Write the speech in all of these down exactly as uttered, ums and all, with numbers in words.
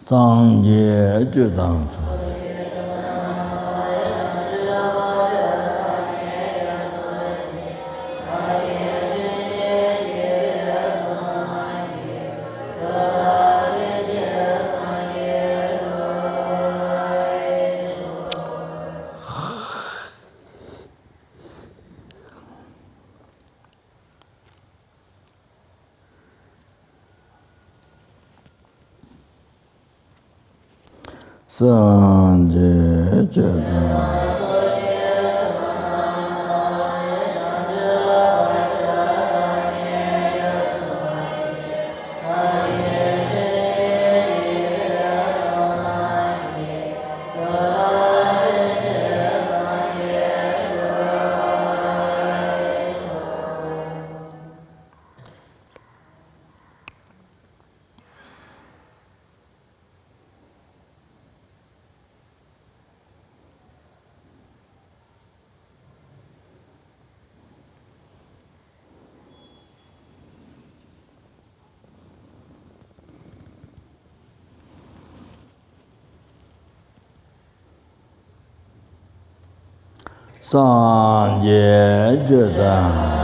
སངས་རྒྱས་སྤྱོད་དང་ཚོགས། སངས་རྒྱས་སྤྱོད་དང་། སངས་རྒྱས་སྤྱོད་དང་།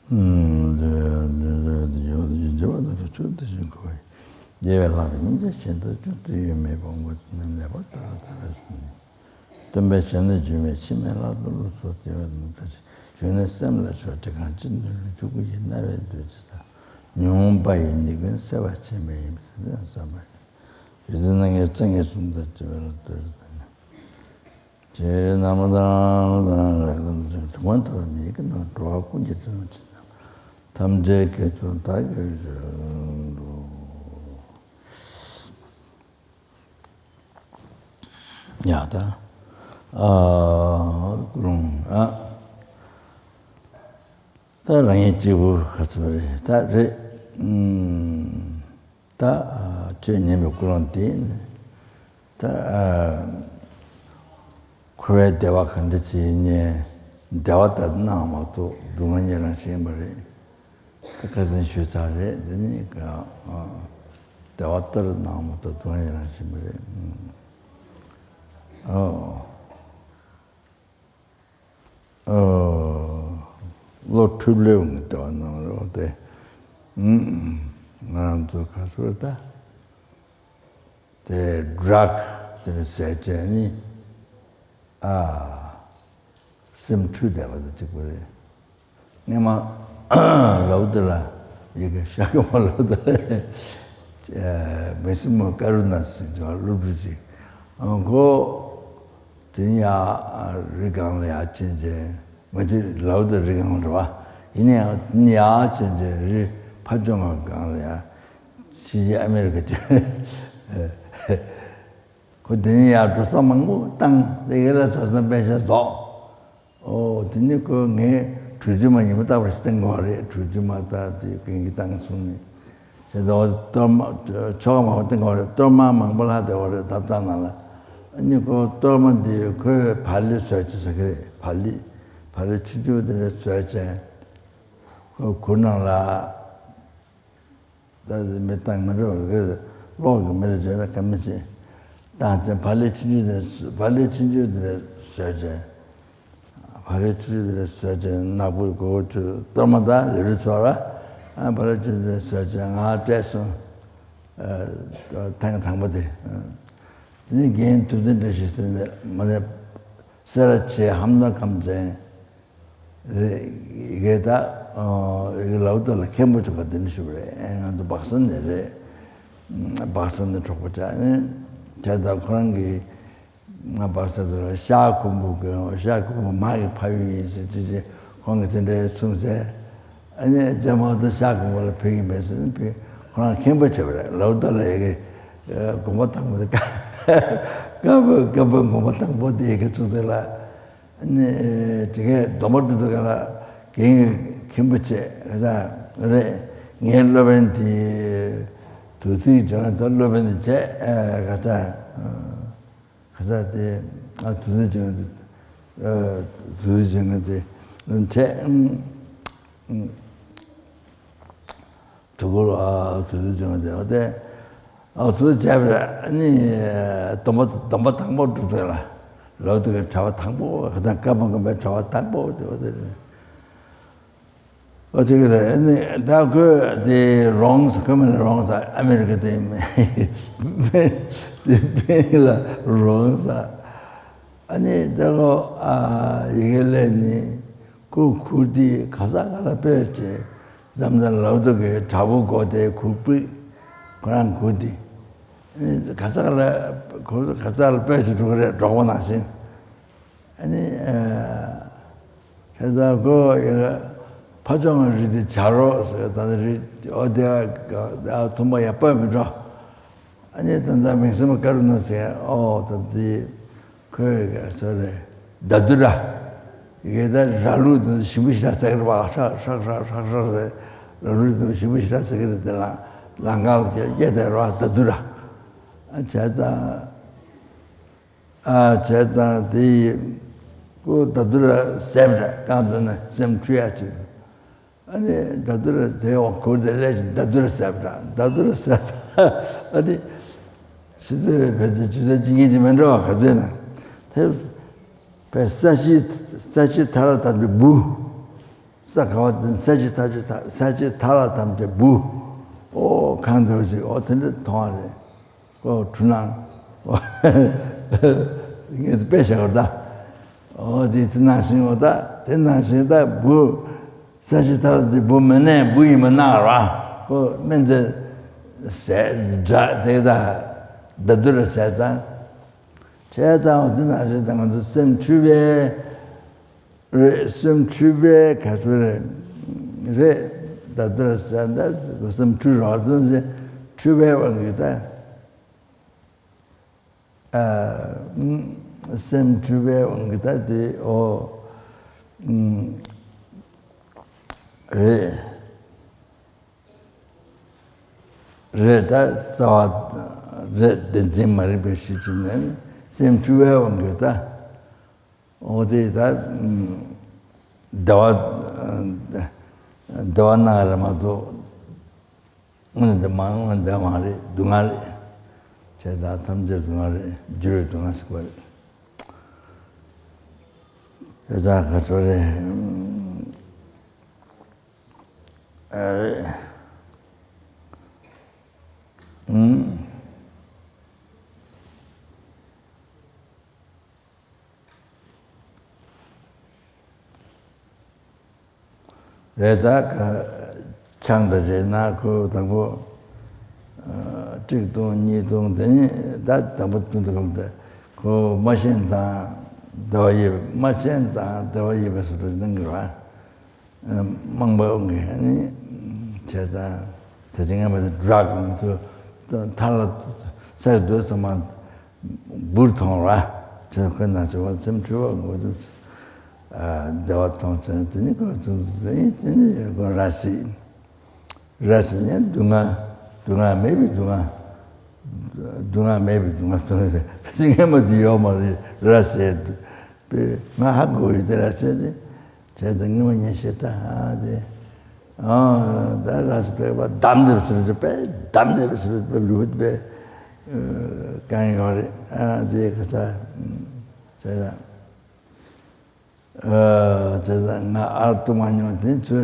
འདུལ་བའི་ལྷ་ཡི་སྙིང་རྗེ་ཆེན་པོ་ཡོད་མེད་པ་ངོ་། སྟོན་པའི་ཆོས་ལ་ཐར་པའི་ཚུལ་ནི། སྟོན་པའི་ཆོས་ནི་སྒྱུ་མའི་ཕྱི་མའི་ལྷ་དང་ལུས་སོགས་བདེ་བའི་ནང་མཐའ་ཅན། སྒྱུ་ནི་སེམས་ལ་ཕྱོགས་བྲལ་གང་ཞིག་ནི་ལུས་འཇུག་པ་ཡི་རྣ་བས་འདོད་ཅེས་དང་། ཉོན་མོངས་པ་ཡི་ནད་ཀུན་སེལ་བར་བྱེད་པ་ཡིན་པས་བསམ་པ་ཡིན། ཡུལ་དེ་ནི་ངའི་རྩེ་ངན་གསུམ་དང་བཅས་པ་ལ་ལྟོས་དང་། ཇི་ལྟར་ན་མ་དང་དང་རེག་དང་དུ་མ་དང་མིག་གི་ནང་འགྲོ་བ་ཀུན་གྱི་དོན་བྱེད་ཅིང་། ཐམས་ཅད་སྐྱེ་ཚུལ་བདག་གིས་ཤེས་དུ། ཡ་ད། ཨ། ཀུན་སློང་། ཨ། ད་རང་ཉིད་གཅིག་པུ་ག་ཚོད་རེད་ད་རེད། ཨུམ། ད་ཆོས་ཉན་པའི་ཀུན་སློང་དེ་ནི་ད་འཁོར་བའི་བདེ་བ་ག་འདྲ་ཅིག་ཉན། བདེ་བ་ལྟར་སྣང་མ་གཏོགས་སྡུག་བསྔལ་ཉན་རང་ཤེས་པ་རེད། ད་ཁ་སང་ཞུས་ཚར་རེད། འདི་ནི་བདེ་བ་ལྟར་སྣང་མ་གཏོགས་སྡུག་བསྔལ་ཉན་རང་ཤེས་པ་རེད། ཨོ། བློ་འཁྲུལ་ལེའུ་ངི་ལྟ་བ་ནང་རོ་དེ། ང་རང་ཚོ་ཁ་སོར་ད་དེ་ཌག་དེ་ནི་ཟས་བཅད་ནི་ཨ་སེམས་འཁྲུལ་བསྡད་པ་དང་གཅིག་པ་རེད། སྔས་མ་ལའུ་ཏེ་ལ་ཡི་གེ་ཤ་ཀ་མ་ལའུ་ཏེ་ལ་མི་སེམས་མ་ཀ་རུ་ན་ཟེར་ཅོག་སློབ་ཕྲུག་ཅིག་ཨང་ཁོ། དེ་ནས་ཡར་རི་སྒང་ལ་ཡར་ཕྱིན་བྱས། ང་ཚོའི་ལའུ་ཏེ་རི་སྒང་རེད་བ། ཡིན་ནའང་དེ་ནས་ཡར་ཕྱིན་བྱས་རི་ཕར་ཕྱོགས་ང་སྒང་ལ་ཡར་ཕྱིན་བྱས་ཨ་མེ་རི་ཁ་ཅིག་ཁོ་དེ་ནས་ཡར་འགྲོ་ས་མང་པོ་བཏང་། དེ་ག་ལ་ཚ་ས་པེ་ཤ་རྫོགས། ཨོ་དེ་ནས་ཁོས་ངས་གྲུ་ཆུ་མ་ཉི་མ་རྟག་པར་ཞིག་བཏང་དགོས་རེད། གྲུ་ཆུ་མ་རྟག་དེ་གན་གི་བཏང་སོང་ནས། བྱས་ཙང་གཏོར་མ་ཆོ་ག་མང་པོ་བཏང་དགོས་རེད། གཏོར་མ་མང་པོ་ལྷག་བསྡད་པ་རེད་ཐབ་ཚང་ནང་ལ། ཨ་ནི་ཁོ་གཏོར་མ་འདི་ཁོས་བག་ལེབ་བཟོས་ཅིག་ཟ་གི་རེད། བག་ལེབ་བག་ལེབ་ཆུང་ཆུང་དེ་འདྲ་བཟོས་བྱས། ཁོ་གུར་ནང་ལ་ད་མི་བཏང་མི་འགྲོ་གི། ལོག་གི་མི་རེད་བྱས་ན་ཁ་མི་བྱེད། བཏང་བྱས་བག་ལེབ་ཆུང་ཆུང་དེ་བག་ལེབ་ཆུང་ཆུང་དེ་བཟོས་བྱས། བག་ལེབ་ཆུང་ཆུང་དེ་ལ་བཟོས་བྱས་ནག་པོའི་སྒོར་ཁྲུ་གཏོར་མ་དང་ལེ་རུ་ཚོར་བ། ཨ་བག་ལེབ་ཆུང་ཆུང་དེ་བཟོས་བྱས་ང་སྤྲད་སོང་། ཨ་ཐེངས་དང་པོ་དེ། དེ་ནས་རྒན་ཐུབ་བསྟན་བཀྲ་ཤིས་ཟེར་ནས་མ་ནས་སེ་ར་བྱེས་ཧམ་ནོར་ཁམས་ཚན་རེད། ཡི་གེ་ད་ཡི་གེ་ལའུ་ཏེ་ལ་མཁན་པོ་ཅིག་ག་དེ་འདྲ་ཞུ་བ་རེད། ང་ཚོ་སྦག་ས་ནས་རེད། སྦག་ས་ནས་གྲོགས་པོ་ཅག་ནི་དེ་ད་ཁོ་རང་གིས། ང་བར་ས་དུ་ལ་ཤ་ཁུམ་བུ་གི་ཤ་ཁུམ་བུ་མ་གི་ཕ་ཡུལ་ཡིན་ཟེར་ཅི་ཅི་ཁོང་གི་དེ་འདྲའི་གསུངས་ཟེར། ཨ་ནི་རྗེས་མ་དུ་ཤ་ཁུམ་བུ་ལ་ཕེབས་ཀྱི་མེད་ཟེར་ནི་ཕེབས། ཁོ་རང་མཁན་པོ་བྱས་པ་རེད། ལའུ་ཏེ་ལ་ཡི་གེ་དགོངས་པ་དང་པོ་དེ་ཀ་ཀ་བུ་ཀ་བུ་དགོངས་པ་དང་པོ་དེ་ཡི་གེ་གསུངས་ཟེར་ལ། ཨ་ནི་དེ་གའི་སྡོམ་པ་སྒྲུབ་དུས་ག་ལ་རྒན་གྱི་མཁན་པོ་བྱས་ག་ས་རེད། ངའི་སློབ་དཔོན་དེ་དུས་ཚིགས་བྱུང་ད་སློབ་དཔོན་དེ་བྱས་ག་ས། ཁ་ས་དེ་ཨ་དུ་དུ་ཅང་དེ་ཨ་དུ་དུ་ཅང་དེ་ལུན་ཆད། དུ་གུ་ལ་ཨ་དུ་དུ་ཅང་དེ་ཨ་དེ་ཨ་དུ་དུ་བྱས་པས་ཨ་ནི་སྡོམ་པ་སྡོམ་པ་དང་པོ་སྒྲུབ་ཐུབ་ལ། ལོ་དུ་གི་གྲྭ་པ་དང་པོ་ཁ་ས་ཀ་པ་གུམ་པའི་གྲྭ་པ་དང་པོ་དེ་ཨ་དེ་རེད། ཨོ་དེ་གི་རེད། ཨ་ནི་ད་ཁོས་དེ་རོང་ས་ཁོ་མི་ལ་རོང་ས་ཨ་མེ་རི་ཀ་དེ་དེ་ལ་རོང་ས། ཨ་ནི་ད་ཁོ་ཨ་ཡི་གེ་ལས་ནི་ཁོ་ཁུར་དེ་ག་ས་ག་ལ་སྤོས་བྱས་འཛམ་ཐང་ལའུ་ཏེ་གི་དྲ་བོ་སྒོ་དེ་ཁུར་པིག་ཁོ་རང་ཁུར་དེ་ག་ས་ག་ལ་ཁོ་ག་ས་ག་ལ་སྤོས་བྱས་འགྲོ་གི་རེད། འབྲོག་པ་ནང་བཞིན། ཨ་ནི་ཨ་ཁ་ས་ཁོ་ཡ་ཕ་ཆོས་ང་རི་དེ་བྱ་རོགས་ཟེར་ད་ནི་རི་ཨོ་དེ་ཨ་ཐུམ་པ་ཡ་སྤོས་མི་འགྲོ། ཨ་ནི་ད་ད་མིང་སེམས་ཀ་རུ་ན་ཟེར་ཨོ་ད་དེ་ཁོས་ག་ཚོད་རེད། ད་དུ་ར་ཡི་གེ་ད་ར་ལུག་དེ་ཞིམ་པོ་ཞིག་ར་ཟེར་གི་རེད་བ། ཧྲག་ཧྲག་ཧྲག་ཧྲག་ཟེར་ར་ལུག་དེ་ཞིམ་པོ་ཞིག་ར་ཟེར་གི་རེད། དེ་ལ་ལང་ཀ་ལ་སྐྱེ་སྐྱེ་དེ་ར་ད་དུ་ར། ཨ་བྱས་ཙང་། ཨ་བྱས་ཙང་དེ་ཡི་ཁོ་ད་དུ་ར་ཟེར་བ་རེད། གང་འདོད་ན་སེམས་འཁྲུལ་ཡ་ཅིག་ཨ་ནི་ད་དུ་ར་དེ་འོང་ཁོ་དེ་ལས་ཀྱི་ད་དུ་ར་ཟེར་བ་རེད། ད་དུ་ར་ཟེར་ཙང་ཨ་ནི་ཕྱི་དུས་བེད་ཚེ་ཇུས་ལ་ཅི་ངེས་ཀྱི་མེད་འགྲོ་བ་ག་དུས་ན་དེ་བས་ས་གཞི་ས་གཞི་ཐ་ར་དམ་པའི་འབུ། ས་ག་བ་དེ་ས་ཆེ་ཐ་ཆེ་ཐ་ས་ཆེ་ཐ་ལ་ཐམས་ཅད་བུ། ཨོ་གང་འདྲ་བ་ཞིག་ཨོ་དེ་འདྲ་མཐོང་བ་རེད། ཨོ་འཁྲུལ་སྣང་། ངས་དེ་དཔེ་བཞག་པ་ད། ཨོ་དེ་དེ་ནང་བཞིན་ཨོ་ད་དེ་ནང་བཞིན་ད་བུ། ས་ཆེ་ཐ་ལ་དེ་བུ་མི་ནས་བུ་ཡིན་པ་སྣང་བ། ཁོ་སྨན་རྫས་ཟས་འདྲ་དེ་ད་ད་དུ་ར་ཟས་ཙང་། བྱས་ཙང་ཨོ་དེ་ནང་བཞིན་ད་ང་ཚོ་སེམས་འཁྲུལ་པའི། རེད། སེམས་འཁྲུལ་པའི་ག་ཚོད་རེད། རེད། ད་ལྟ་ཟེར་ད་སེམས་འཁྲུལ་རོགས་ཙམ་ཟེར་འཁྲུལ་པའི་དབང་གིས་ད། ཨ། སེམས་འཁྲུལ་པའི་དབང་གིས་ད་དེ་ཨོ། རེད། རེད་ད་རྩ་བ་རེད། བདེན་འཛིན་མ་རིག་པའི་གཞི་གཅིག་ནས་སེམས་འཁྲུལ་པའི་དབང་གིས་ད། འོ་དེ་ད་བདེ་བ་བདེ་བ་སྣང་རེད་མ་གཏོགས། དངོས་གནས་བདེ་མ་དངོས་གནས་བདེ་བ་མ་རེད། སྡུག་བསྔལ་རེད། བྱས་ཙང་ཐམས་ཅད་སྡུག་བསྔལ་རེད། འགྱུར་བའི་སྡུག་བསྔལ་ཟེར་བ་རེད། བྱས་ཙང་ག་ཚོད་རེད། ཨ། ཨུམ། རེད་ད་ག་ཆང་དང་རེད་ན་ཁོ་དང་པོ། ཨ། གཅིག་བཏུང་གཉིས་བཏུང་དེ་ནས་ད་དང་པོ་བཏུང་དུས་སྐབས་དེ་ཁོ་མ་ཤེས་དང་བདེ་བ་ཡོད། མ་ཤེས་དང་བདེ་བ་ཡོད་པའི་བཟོ་འདྲ་གནང་གི་རེད་བ། རྨོངས་པའི་དབང་གིས་ནི་བྱས་ཙང་དེ་ཚེ་སྔ་མ་དེ་ཌྲག་ང་ཚོ་ཐ་ལ་སའི་རྡོ་ཚང་མ་འབུར་ཐོངས་ར། བྱས་ཁོ་ན་ཚོ་བ་སེམས་འཁྲུལ་བ་ངོ་ཚུགས། བདེ་བ་མཐོང་ཚེ་དེ་ནི་ཁོ་ཚོ་ཚོ་ཡིན། དེ་ནི་ཁོ་ར་སི་ར་སི་ནི་སྡུག་བསྔལ། སྡུག་བསྔལ་མེད་པའི་སྡུག་བསྔལ། སྡུག་བསྔལ་མེད་པའི་སྡུག་བསྔལ་སྟོན་ཏེ་དེ་ཚེ་སྔ་མ་དེ་ཡོད་མ་རེད། ར་སི་པས་ང་ཧ་གོ་ཡོད་དེ་ར་ཟེར་ཏེ། བྱས་ཙང་ངས་མ་ཉན་ཤེས་ད་ཨ་དེ། ཨ་ད་ར་ཟེར་ཏེ་བ་བསྡམས་ཏེ་ཟེར་ཏེ་པས་བསྡམས་ཏེ་ཟེར་ཏེ་པས་ལུས་པས་གང་ཡོད་རེད། ཨ་དེ་ག་ས་བྱས་ཙང་། ཨ་བྱས་ཙང་ང་ཨར་གཏུམ་མ་མྱོང་དེ་ཚོའི་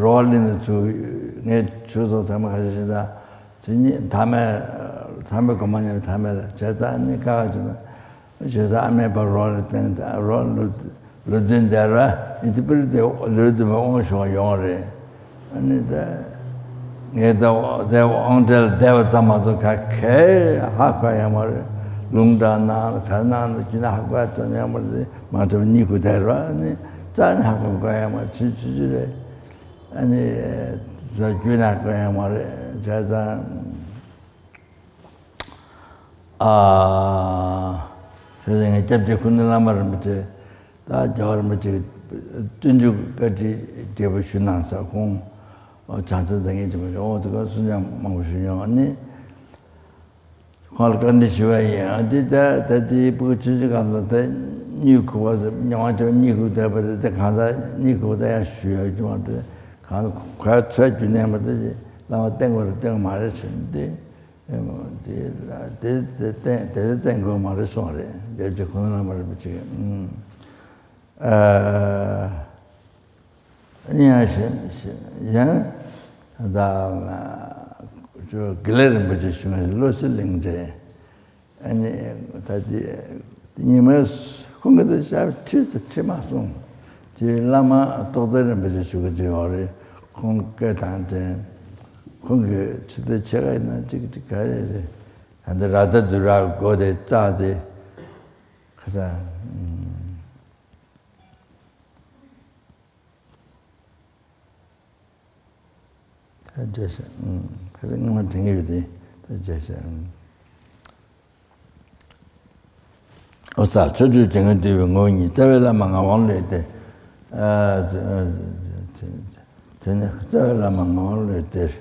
རོགས་ལེན་དུ་ཚུགས། ངས་ཆོས་ཚོགས་ཚང་མ་ཁ་ཤས་ཤིག་དང་དེ་གཉིས་མཐའ་མའི་མཐའ་མའི་གོ་མ་ཉམས་མཐའ་མའི་ལ་བྱས་ཙང་ནི་ཁ་ཁ་བྱས་ན། བྱས་ཙང་ཨ་མའི་བར་རོགས་ལ་བརྟེན་ཏེ་རོགས་ལུས་ལུས་སྟོན་བསྡད་ར་ཡིན་དུས་པར་དེ་ལུས་སྟོན་པའི་དབང་ཤོར་ཡོང་རེད། ཨ་ནི་ད་ངས་ད་དེ་དབང་གྲལ་བསྡད་པ་ཙམ་མ་གཏོགས་ག་གེ་ཧ་གོ་ཡ་མ་རེད། ལུང་དྲངས་གནང་ག་གནང་ན་རྒྱུ་ན་ཧ་གོ་ཡ་ཙམ་ཡོད་མ་རེད། མ་ཐུབ་གཉིད་ཁུག་བསྡད་ར་ཨ་ནི་རྩ་ནས་ཧ་གོ་གོ་ཡ་མ་རེད། ཆུ་ཆུ་ཆུ་རེད། ཨ་ནི་ཟ་རྒྱུ་ན་དགོས་ཡ་མ་རེད། བྱས་ཙང་། ཨ། བྱས་ཙང་ངས་སྐྱབས་རྗེ་ཁུ་ནུ་བླ་མ་རིན་པོ་ཆེ་དང་རྒྱལ་བ་རིན་པོ་ཆེ་བསྟན་འཛིན་བཀའ་དྲིན་རྒྱས་པ་ཞུ་གནང་ས་ཁོང་། བྱང་རྩེ་ཟླ་ངེས་ཀྱི་མ་ཞུ་འོ་དེ་ག་གསུང་ཆོས་མང་པོ་ཞུ་མྱོང་ཨ་ནི། ཁོང་ལ་བཀའ་འདྲི་ཞུ་བ་ཡིན། ཨ་འདི་ད་ད་ལྟའི་ཕྲུ་གུ་ཆུང་ཆུང་གང་ལ་ད་གཉིད་ཁུག་པ་ཉི་མ་ཆུང་གཉིད་ཁུག་བསྡད་པ་རེད། ད་གང་ལྟར་གཉིད་ཁུག་ད་ཡང་ཞུ་ཡག་རྒྱུ་མ་རེད། གང་ལ་ཁོ་ཚོད་རྒྱུ་ནས་མ་ད་བླ་མ་བསྟེན་དགོས་རེད་བསྟེན་དགོས་མ་རེད་ཟེར་ཏེ། དེ་དེ་དེ་བསྟེན་དེ་བསྟེན་དགོས་མ་རེད་གསུངས་རེད། དེབ་ཀྱི་ཁོང་རྣམ་པ་རིན་པོ་ཆེ་གིས། ཨ། ཡང་ཞིང་ཡང་ད་ང་ཅོ་དགེ་ལེགས་རིན་པོ་ཆེ་ཞུ་མཁན་བློ་གསལ་གླིང་རེད། ཨ་ནི་ད་དེ་ཉི་མ་ཁོང་གིས་ད་ཞབས་ཁྲིད་ཚེ་ཁྲིད་མ་སོང་། དེ་བླ་མ་རྟོགས་ལྡན་རིན་པོ་ཆེ་ཞུ་གི་ཅིག་ཡོད་རེད། ཁོང་སྐད་དང་ལྡན། ཁོང་གིས་ཁྲིད་དེ་ཆེ་ག་ཡིན་ན་ཅིག་ཅིག་ག་རེ་རེད། ད་འདི་ར་ད་དུ་ར་སྒོ་དེ་རྩ་དེ་ཁ་ས། ད་རྒྱ་ཤ། ཁ་ས་སྔོན་མ་དྲན་གྱི་ཡོད་དེ་ད་རྒྱ་ཤ། ཨོ་ས་ཆོས་སྤྲུལ་དེ་སྔོན་འདུས་པའི་ངོ་བོ་ཉིད་རྩ་བའི་བླ་མ་ངག་དབང་བློ་གཏེར། དེ་ནས་རྩ་བའི་བླ་མ་ངག་དབང་བློ་གཏེར།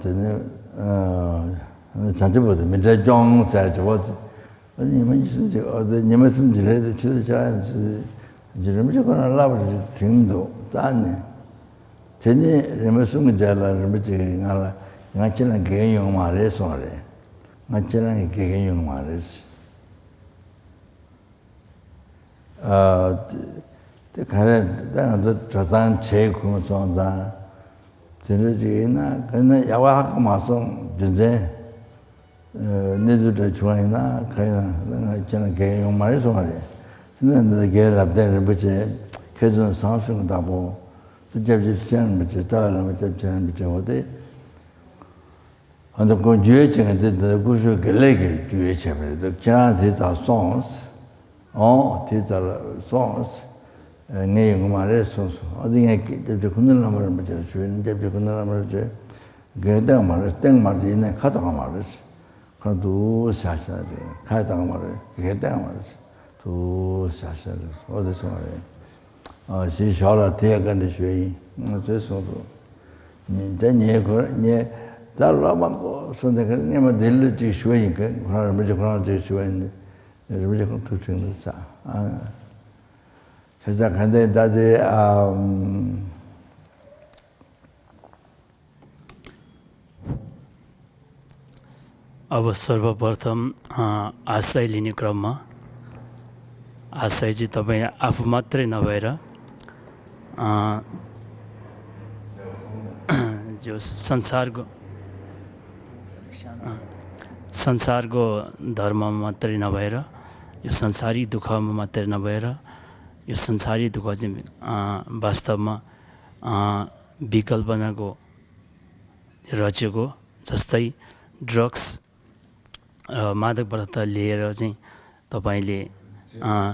དེ་ནས་བྱང་ཆུབ་བར་དུ་མི་འབྲལ་སྐྱོང་ཟེར་གྱི་བ། ཉི་མ་གཉིས་གསུམ་ཅིག་ཨོ་དེ་ཉི་མ་གསུམ་ཅིག་རེད་དེ་ཆུ་ཚོད་ཆགས་ཡང་ཆུ་ཚོད་རིན་པོ་ཆེ་ཁོ་རང་བསླབ་པ་དྲན་གྱི་འདུག་རྩ་ནས། དེ་ནས་རིམ་པ་གསུམ་གྱི་རྗེས་ལ་རིན་པོ་ཆེ་གིས་ང་ལ་ང་ཁྱེད་རང་དགེ་རྒན་ཡོང་མ་རེད་གསུངས་རེད། ང་ཁྱེད་རང་གི་དགེ་རྒན་ཡོང་མ་རེད། ཨ། དེ་ག་རེ་ད་ང་ཚོ་གྲྭ་ཚང་བྱེད་ཁུངས་སོང་ཙང་། དེ་འདྲ་ཅིག་ཡིན་ན་ག་ན་ཡག་པ་ཧ་གོ་མ་སོང་། རྒྱུ་མཚན་གནས་ཚུལ་འདྲ་བྱུང་བ་ཡིན་ན་ག་ཡིན་ན་ང་ཁྱེད་རང་གལ་ཡོང་མ་རེད་གསུང་བ་རེད། དེ་ནས་འདི་རྒན་རབ་བརྟན་རིན་པོ་ཆེ་མཁས་བཙུན་བཟང་གསུམ་གྱི་བདག་པོ་དེ་སྐྱབས་རྗེ་ཁྲི་ཆེན་རིན་པོ་ཆེ་ལྟ་བའི་བླ་མ་སྐྱབས་རྗེ་རིན་པོ་ཆེ་འོ་དེ། ཨ་ནི་ཁོང་རྒྱུས་ཡོད་ཅིག་དེ་འདི་སྐུ་ཞབས་དགེ་ལེགས་ཀྱིས་རྒྱུས་ཡོད་བྱས་པ་རེད། ཁྱེད་རང་དེ་ཙམ་སོང་། ཨོ་དེ་ཙམ་ལ་སོང་། ངས་ཡོང་གི་མ་རེད་གསུངས་སོང་། ཨ་ནི་ངས་སྐྱབས་རྗེ་ཁུ་ནུ་བླ་མ་རིན་པོ་ཆེ་ལ་ཞུས་ནས་སྐྱབས་རྗེ་ཁུ་ནུ་བླ་མ་རིན་པོ་ཆེ་གེགས་བཏང་མ་རེད། བཏང་མ་རེད། ཡིན་ནའི་ཁ་བཏང་མ་རེད། ཁ་འདུག་བཞག་བཞག་རེད། ཁ་བཏང་མ་རེད། གེགས་བཏང་མ་རེད། འདུག་བཞག་བཞག་རེད། ཨོ་དེ་སོང་བ་རེད། ཨ་ཞེས་ཞོར་ལ་དེ་ཡང་བཀའ་འདྲི་ཞུས་ཡིན། ང་ཚོས་གསུངས་སོང་། ད་ངས་ཁོ་ངས་ད་ལོ་མང་པོ་སོང་དེ་ཁ་སྔས་མ་ལྡི་ལི་ཅིག་ཞུ་བ་ཡིན་གི། ཁོ་རང་རིན་པོ་ཆེ་ཁོ་རང་ཅིག་ཞུ་བ་ཡིན། རིན་པོ་ཆེ་ཁོང་ཐུགས་ཁྲིད་འདུག་ས། ཨ་ཁ་ས་ག་འདྲ་ད་དེ་ཨ། अब सर्वप्रथम अ, आश्रय लिने क्रममा आश्रय चाहिँ तपाईँ आफू मात्रै नभएर अ, जो संसारको अ, संसारको धर्ममा मात्रै नभएर यो संसारी दुःखमा मात्रै नभएर यो संसारी दुःख चाहिँ अ, वास्तवमा अ, विकल्पनाको रचेको जस्तै ड्रग्स र मादक पदार्थ लिएर चाहिँ तपाईँले अँ,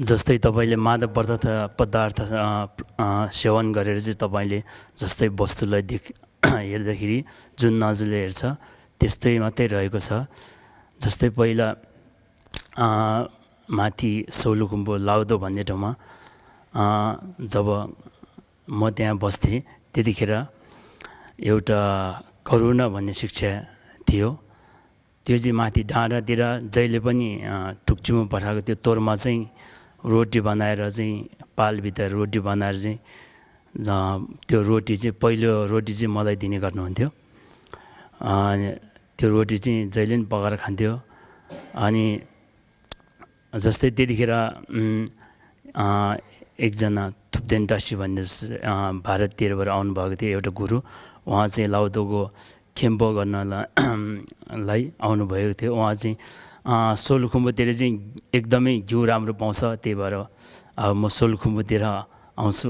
जस्तै तपाईँले मादक पदार्थ पदार्थ अँ, अँ, सेवन गरेर चाहिँ तपाईँले जस्तै वस्तुलाई देख हेर्दाखेरि जुन नजरले हेर्छ त्यस्तै मात्रै रहेको छ। जस्तै पहिला अँ, माथि सोलुखुम्बु लाउदो भन्ने ठाउँमा अँ, जब म त्यहाँ बस्थेँ त्यतिखेर एउटा करुणा भन्ने शिक्षा थियो। त्यो चाहिँ माथि डाँडातिर जहिले पनि अँ, टुक्चुमा पठाएको त्यो तोरमा चाहिँ रोटी बनाएर चाहिँ पालभित्र रोटी बनाएर चाहिँ अँ, त्यो रोटी चाहिँ पहिलो रोटी चाहिँ मलाई दिने गर्नुहुन्थ्यो। अँ, त्यो रोटी चाहिँ जहिले पनि पकाएर खान्थ्यो। अनि जस्तै त्यतिखेर उम्, अँ, एकजना थुप्देन टासी भन्ने स- अँ, भारततिरबाट आउनुभएको थियो एउटा गुरु। उहाँ चाहिँ लाउदोको खेम्पो गर्नलाई लाई आउनुभएको थियो। उहाँ चाहिँ अँ, सोलुखुम्बुतिर चाहिँ एकदमै घिउ राम्रो पाउँछ, त्यही भएर अब म सोलुखुम्बुतिर आउँछु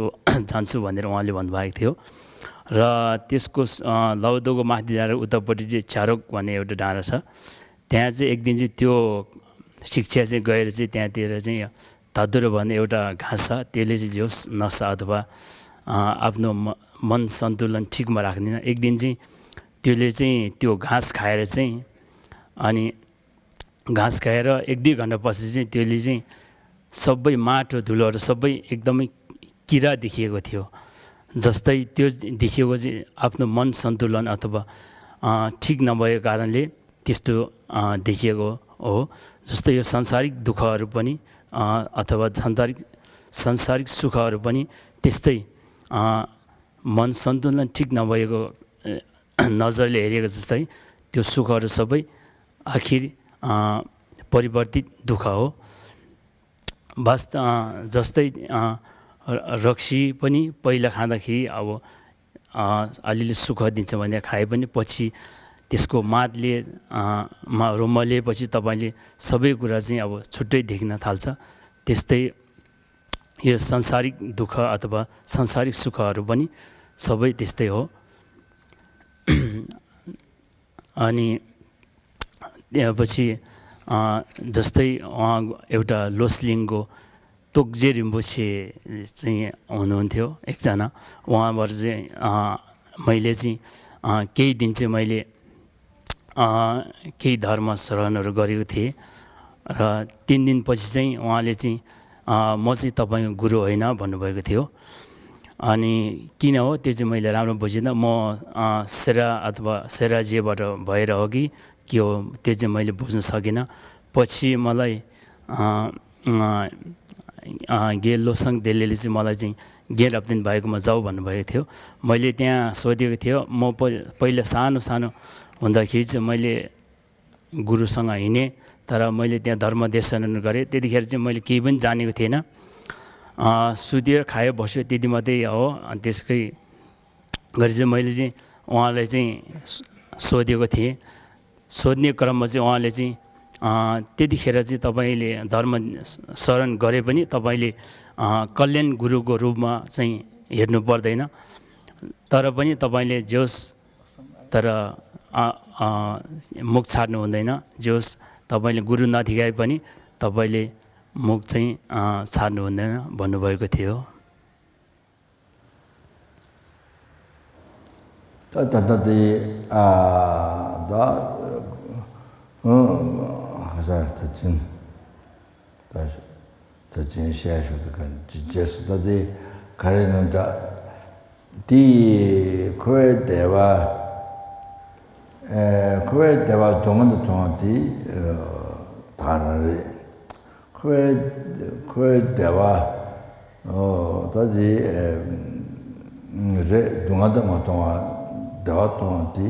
जान्छु भनेर उहाँले भन्नुभएको थियो। र त्यसको अँ, लाउदोको माथि जाँदा उतापट्टि चाहिँ छ्यारोक भन्ने एउटा डाँडा छ। त्यहाँ चाहिँ एक दिन चाहिँ त्यो शिक्षा चाहिँ गएर चाहिँ त्यहाँतिर चाहिँ धतुरो भन्ने एउटा घाँस छ, त्यसले चाहिँ जो नसा अथवा अँ, आफ्नो म- मन सन्तुलन ठिकमा राख्दैन। एक दिन चाहिँ त्यसले चाहिँ त्यो घाँस खाएर चाहिँ अनि घाँस खाएर एक दुई घन्टापछि चाहिँ त्यसले चाहिँ सबै माटो धुलोहरू सबै एकदमै किरा देखिएको थियो। जस्तै त्यो देखिएको चाहिँ आफ्नो मन सन्तुलन अथवा अँ, ठिक नभएको कारणले त्यस्तो अँ, देखिएको हो। जस्तै यो सांसारिक दुःखहरू पनि अँ, अथवा सांसारिक सांसारिक सुखहरू पनि त्यस्तै अँ, मन सन्तुलन ठिक नभएको अँ, नजरले हेरेको जस्तै त्यो सुखहरू सबै आखिर अँ, परिवर्तित दुःख हो। वास्त अँ, जस्तै अँ, र- रक्सी पनि पहिला खाँदाखेरि अब अँ, अलिअलि सुख दिन्छ भने खाए पनि पछि त्यसको मादले अँ, मा- रोमलेपछि तपाईँले सबै कुरा चाहिँ अब छुट्टै देख्न थाल्छ। त्यस्तै यो सांसारिक दुःख अथवा सांसारिक सुखहरू पनि सबै त्यस्तै हो। अनि त्यसपछि अँ, जस्तै उहाँ एउटा लोसलिङको तोक्जे रिम्पोछे चाहिँ हुनुहुन्थ्यो एकजना। उहाँबाट चाहिँ अँ, मैले चाहिँ अँ, केही दिन चाहिँ मैले अँ, केही धर्म श्रवणहरू गरेको थिएँ र तिन दिनपछि चाहिँ उहाँले चाहिँ अँ, म चाहिँ तपाईँको गुरु होइन भन्नुभएको थियो। अनि किन हो त्यो चाहिँ मैले राम्रो बुझिनँ। म अँ, सेरा अथवा सेराजेबाट भएर हो कि के हो त्यो चाहिँ मैले बुझ्न सकिनँ। पछि मलाई अँ, अँ, अँ, गे लोसाङ देलेले चाहिँ मलाई चाहिँ गे रप्तिन भाइकोमा जाऊ भन्नुभएको थियो। मैले त्यहाँ सोधेको थियो। म प- पहिला सानो सानो हुँदाखेरि चाहिँ मैले गुरुसँग हिँडेँ, तर मैले त्यहाँ धर्म देशन गरेँ। त्यतिखेर चाहिँ मैले केही पनि जानेको थिएन। अ, सुत्यो, खायो, बस्यो, त्यति मात्रै हो। अनि त्यसकै गरी चाहिँ मैले चाहिँ उहाँलाई चाहिँ सो-, सोधेको थिएँ। सोध्ने क्रममा चाहिँ उहाँले चाहिँ, अ, त्यतिखेर चाहिँ तपाईँले धर्म शरण गरे पनि तपाईँले, अ, कल्याण गुरुको रूपमा चाहिँ हेर्नु पर्दैन। तर पनि तपाईँले जे होस्, तर, अ, अ, मुख छाड्नु हुँदैन। जे होस्, तपाईँले गुरु नदेखाए पनि तपाईँले मुख चाहिँ, अ, छाड्नु हुँदैन भन्नुभएको थियो। ད་ད་ལྟ་དེ་ཨ་ད་ཨ་ཧ་ས་ད་ཅིང་ད་ད་ཅིང་བཤད་ཞུ་དུ་ག་རྗེས་སུ་ད་དེ་ག་རེ་ནང་འདྲ་དེ་འཁོར་བའི་བདེ་བ་ཨ་འཁོར་བའི་བདེ་བ་སྡུག་བསྔལ་དུ་མཐོང་བ་དེ་ཨ་ད་རང་རེད། འཁོར་བའི་འཁོར་བའི་བདེ་བ། ཨོ་ད་དེ་ཨེ་རེད། སྡུག་བསྔལ་དུ་མ་མཐོང་བ་བདེ་བ་མཐོང་བ་དེ་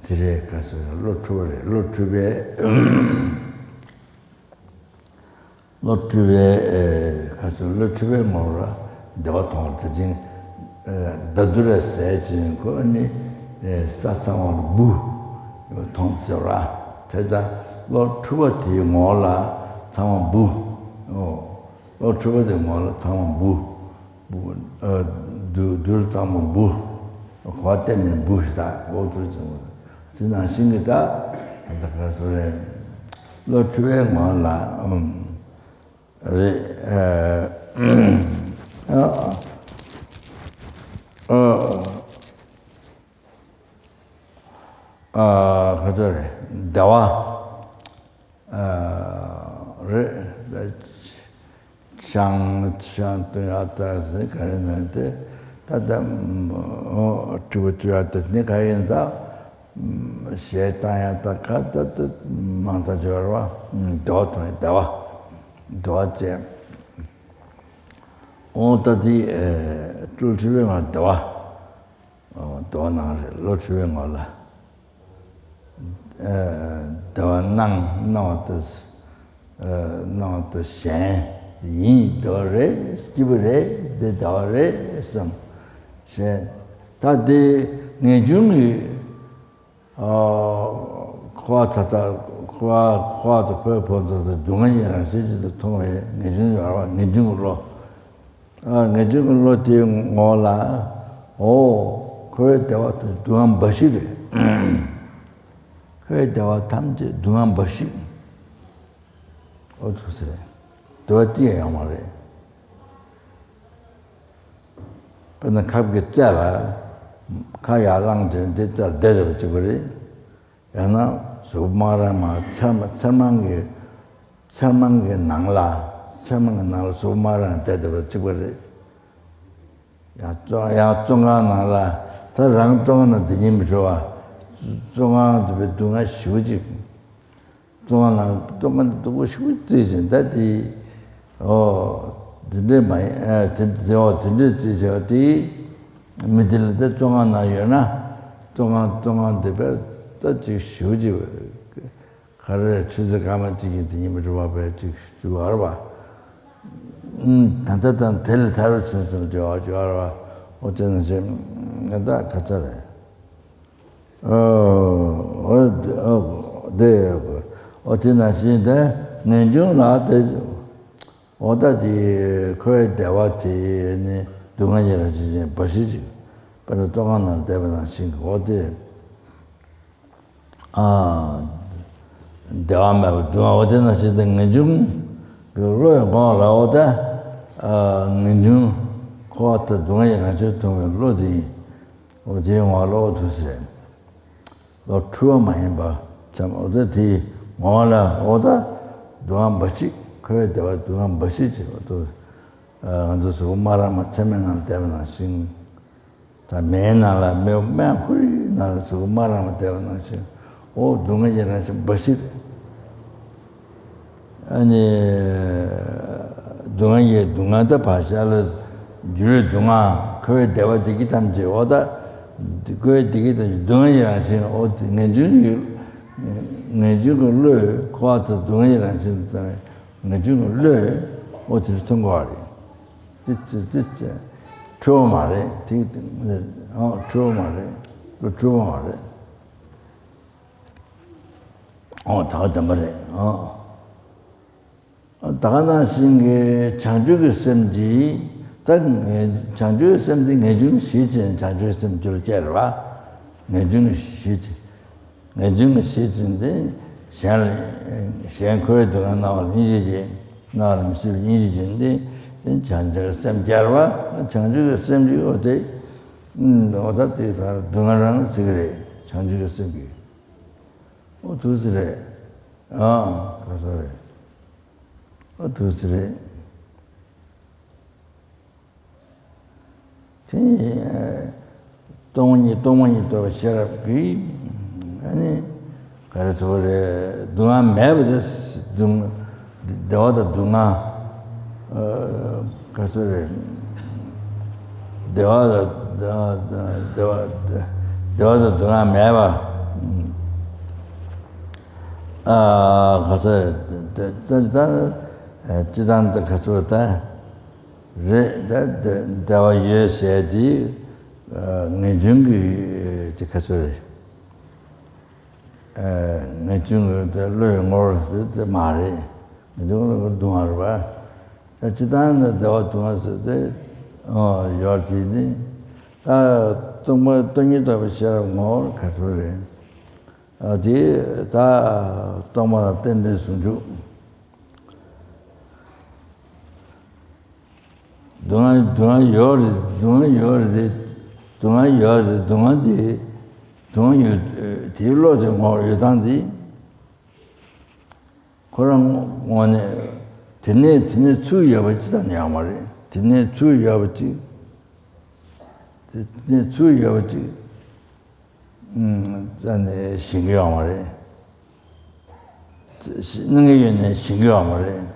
དེ་རེད། ག་ཚོད་རེད། བློ་འཁྲུལ་པ་རེད། བློ་འཁྲུལ་པའི་བློ་འཁྲུལ་པའི་ཨེ་ག་ཚོད་བློ་འཁྲུལ་པའི་ངོ་བོ་ལ་བདེ་བ་མཐོང་བ་དེ་ཅིང་ཨེ་ད་དུ་རེ་ཟད་ཅིང་ཁོ་ནི་ཨེ་ས་ཚང་བ་ལ་འབུ་མཐོང་ཟེར་བ། དེ་ལྟར་བློ་འཁྲུལ་པ་དེའི་ངོ་བོ་ལ་ཚང་མ་འབུ། ཨོ། བློ་འཁྲུལ་པ་དེ་ངོ་ལ་ཚང་མ་འབུ། འབུ། ཨ། རྡུལ་རྡུལ་ཚང་མ་འབུ། གོ་བ་གཏན་ནས་འབུ་ཞིག་དག་འོ་དུ་ཅིང་། དེ་ནང་བཞིན་གྱི་ད་ད་ག་ཚོད་རེད། བློ་འཁྲུལ་པའི་ངོ་ལ་ཨམ་རེད། ཨ་ཨ་ཨ་ག་ཚོད་རེད། བདེ་བ། ཨ་རེད། ཤང་ཤང་དུ་ཡ་ད་ཟེར་ག་རེ་ན་དེ་ད་ལྟ་ཨོ་དྲི་བ་བཅུ་ཡ་ད་ནི་ག་ཡིན་ད་ཞེས་བཏང་ཡ་ད་ག་ད་ད་མང་ད་སྦྱོར་བ་བདེ་བ་དང་བདེ་བ་བདེ་བ་བཅས་ཨོ་ད་དེ་ཨེ་ཀྲུལ་ཁྲི་བའི་ང་བདེ་བ། ཨོ་བདེ་བ་སྣང་རེད། བློ་འཁྲུལ་པའི་ངོ་ལ། ཨ་བདེ་བ་སྣང་སྣང་བ་དང་། ཨ་སྣང་བ་དང་གཞན་ཡིན་བདེ་བ་རེད། སྐྱིད་པོ་རེད། འདི་བདེ་བ་རེད་བསམ། གཞན་ད་དེ་ངེས་འབྱུང་གི་ཨ་འཁོར་བ་ད་ལྟ་འཁོར་བ་འཁོར་བ་དང་འཁོར་བའི་ཕོ་ཚོད་དང་སྡུག་བསྔལ་གྱི་རང་བཞིན་ཅིག་ཏུ་མཐོང་བའི་ངེས་འབྱུང་ཡོད་རེད་བ། ངེས་འབྱུང་གི་བློ། ཨ་ངེས་འབྱུང་གི་བློ་དེའི་ངོ་ལ། ཨོ། འཁོར་བའི་བདེ་བ་དེ་སྡུག་བསྔལ་འབའ་ཞིག་རེད། འཁོར་བའི་བདེ་བ་ཐམས་ཅད་སྡུག་བསྔལ་འབའ་ཞིག་ཨོ་ཐུགས་སྲས། བདེ་བ་ཅི་ཡང་ཡོད་མ་རེད། དཔེར་ན་ཁབ་ཀྱི་རྩེ་ལ་ཁ་ཡར་བླངས་དུས་འདི་རྩེ་ལ་བསྡད་བསྡད་པ་གཅིག་པ་རེད། ཡང་ན་གཟུགས་མ་ར་མ་ཚེར་མ་ཚེར་མང་གི་ཚེར་མང་གི་ནང་ལ་ཚེར་མང་གི་ནང་ལ་གཟུགས་མ་ར་མ་བསྡད་བསྡད་པ་གཅིག་པ་རེད། ཡང་བཙོན་ཡང་བཙོན་ཁང་ནང་ལ་ད་རང་བཙོན་ཁང་ནང་བསྡད་སྙིང་མི་བྲོ་བ། བཙོན་ཁང་དེ་བའི་སྡུག་བསྔལ་ཞེ་པོ་ཅིག་བཙོན་ཁང་ནང་བཙོན་ཁང་དེ་སྡུག་པོ་ཞེ་པོ་བརྩིས་ཤིང་ད་དེ་ཨོ་དེ་འདྲས་མ་ཡིན་ཨ་དེ་དེ་ཨོ་དེ་འདྲས་བརྩིས་བྱས་དེ་མི་དེ་ལ་ད་བཙོན་ཁང་ནང་ཡོད་ན་བཙོན་ཁང་བཙོན་ཁང་དེ་བས་ད་ཅིག་ཞེ་པོ་ཅིག་ག་རེ་ཆུ་ཚོད་སྐར་མ་གཅིག་གི་དེ་ཉིན་མི་འགྲོ་བ་བས་ཅིག་ཅིག་བར་བ། ད་ལྟ་དང་དེ་ལས་ཐར་བ་ཆེན་སུ་འགྲོ་བ་འགྲོ་བ་བ། ཨོ་དེ་ནང་བཞིན་ང་ད་ཁ་ཚ་རེད། ཨོ་ཨོ་དེ་ཨོ་དེ་ནང་བཞིན་དེ་ངེས་འབྱུང་ལ་དེ་ཨོ་ད་དེ་འཁོར་བའི་བདེ་བ་དེ་ནི་སྡུག་བསྔལ་གྱི་རང་བཞིན་ཅན་འབའ་ཞིག་ཅིག་དཔེར་ན་བཙོན་ཁང་ནང་བསྡད་པ་ནང་བཞིན་གྱི་ཨོ་དེ། ཨ། བདེ་བ་མེད་པ་སྡུག་བསྔལ་འོ་དེ་ན་ཞིག་དང་ངེས་འབྱུང་གི་བློ་ཡི་ངོ་ལ་འོ་ད། ཨ། ངེས་འབྱུང་འཁོར་བ་དང་སྡུག་བསྔལ་གྱི་རང་བཞིན་མཐོང་བའི་བློ་དེ་ཡིན། འོ་དེའི་ངོ་ལ་འོ་དུ་ཟེར། བློ་འཁྲུལ་བ་མ་ཡིན་པ་ཙམ་འོ་ད་དེའི་ངོ་ལ་འོ་ད་སྡུག་བསྔལ་འབའ་ཞིག་འཁོར་བའི་བདེ་བ་སྡུག་བསྔལ་འབའ་ཞིག་ཅེས་པ་དུ། ང་ཚོ་གཟུགས་མ་ར་མ་ཚད་མེད་ངང་བསྡད་པ་ནང་བཞིན། ད་མེའི་ནང་ལ་མེ་དམན་ཧུར་རིའི་ནང་ལ་ཟུག་མ་རང་བ་བསྡད་པ་ནང་བཞིན། འོ་སྡུག་བསྔལ་གྱི་རང་བཞིན་འབའ་ཞིག་རེད། ཨ་ནི། སྡུག་བསྔལ་གྱི་སྡུག་བསྔལ་ད་བག་ཆགས་ལ་འགྱུར་བའི་སྡུག་བསྔལ་འཁོར་བའི་བདེ་བ་བདེ་སྐྱིད་ཐམས་ཅད་འོ་ད། འཁོར་བའི་བདེ་སྐྱིད་ཐམས་ཅད་སྡུག་བསྔལ་གྱི་རང་བཞིན་འོ་དེ་ངེས་འབྱུང་གི་ ངེས་འབྱུང་གི་བློས་འཁོར་བ་དང་སྡུག་བསྔལ་རང་བཞིན་དང་ངེས་འབྱུང་གི་བློས་འོ་དེ་མཐོང་དགོས་པ་རེད། དེ་དེ་དེ་འཁྲུལ་པ་མ་རེད། དེ་འཁྲུལ་པ་མ་རེད། བློ་འཁྲུལ་པ་མ་རེད། འོ་ད་ག་བདེན་པ་རེད། འོ། ད་ག་ནང་བཞིན་གྱི་བྱང་ཆུབ་ཀྱི་སེམས་ཀྱིས་ད་ངེས་བྱང་ཆུབ་ཀྱི་སེམས་འདི་ངེས་འབྱུང་གཞི་ཅན་བྱང་ཆུབ་སེམས་རྒྱུད་ལ་སྐྱེ་རེད་བ། ངེས་འབྱུང་གི་གཞི་ཅན། ངེས་འབྱུང་གི་གཞི་ཅན་འདི་གཞན་ལ་གཞན་འཁོར་བའི་སྡུག་བསྔལ་སྣང་བ་ལ་སྙིང་རྗེ་སྐྱེ། སྣང་བ་ལ་མི་སྲིད་པའི་སྙིང་རྗེ་སྐྱེ་འདི་དེ་བྱང་ཆུབ་ཀྱི་སེམས་སྐྱེ་རེད་བ། བྱང་ཆུབ་ཀྱི་སེམས་ཀྱིས་འོ་དེ་འོ་ད་དེ་ད་སྡུག་བསྔལ་རང་བརྩི་གི་རེད། བྱང་ཆུབ་ཀྱི་སེམས་ཀྱིས། འོ་ཐུགས་རྗེ་རེད། ཨ་ག་ཚོད་རེད། ཨ་ཐུགས་རྗེ་རེད། དེ་ནི་སྟོང་ཉིད་སྟོང་པ་ཉིད་རྟོགས་པའི་ཤེས་རབ་ཀྱིས་ཨ་ནི་ག་རེ་ཐུབ་རེད། སྡུག་བསྔལ་མེད་པ་དེ་སྡུག་བདེ་བ་དང་སྡུག་བསྔལ་ཨ་ག་ཚོད་རེད། བདེ་བ་དང་བདེ་བ་བདེ་བ་དང་སྡུག་བསྔལ་མེད་པ། ཨ་ག་ཚོད་རེད། ད་ད་ད་སྤྱི་བཏང་ད་ག་ཚོད་ད་རེད། ད་བདེ་བདེ་བ་ཡོད་ཟེར་དེ་ངེས་འབྱུང་གི་དེ་ག་ཚོད་རེད། ངེས་འབྱུང་གི་དེ་བློའི་ངོ་བོ་ཟེར་དེ་མ་རེད། ངེས་འབྱུང་གི་སྡུག་བསྔལ་རེད་པ། ད་སྤྱི་བཏང་ནི་བདེ་བ་སྡུག་བསྔལ་ཟེར་དེ་ཡོད་དེ་ནི་ད་སྟོང་པ་སྟོང་ཉིད་རྟོགས་པའི་ཤེས་རབ་ངོ་བོ་ག་ཚོད་རེད། ཨ་དེ་ད་སྟོང་པ་རྟེན་འབྲེལ་ཟུང་འཇུག་སྡུག་བསྔལ་སྡུག་བསྔལ་ཡོད་རེད། སྡུག་བསྔལ་ཡོད་རེད། སྡུག་བསྔལ་ཡོད་རེད། སྡུག་བསྔལ་དེ་སྡུག་བསྔལ་ཡོད་དེའི་བློ་དེ་ངོ་བོ་ཡོད་སྟངས་དེ་ཁོ་རང་ངོ་ནས་དེ་ནས་དེ་ནས་ཚུར་ཡོད་པ་ཅི་ཙམ་ཡོད་མ་རེད། དེ་ནས་ཚུར་ཡོད་པ་ཅི་དེ་ནས་ཚུར་ཡོད་པ་ཅི། རྩ་ནས་ཞེན་གྱི་ཡོད་མ་རེད། སྣང་གི་ཡོད་ནས་ཞེན་གྱི་ཡོད་མ་རེད།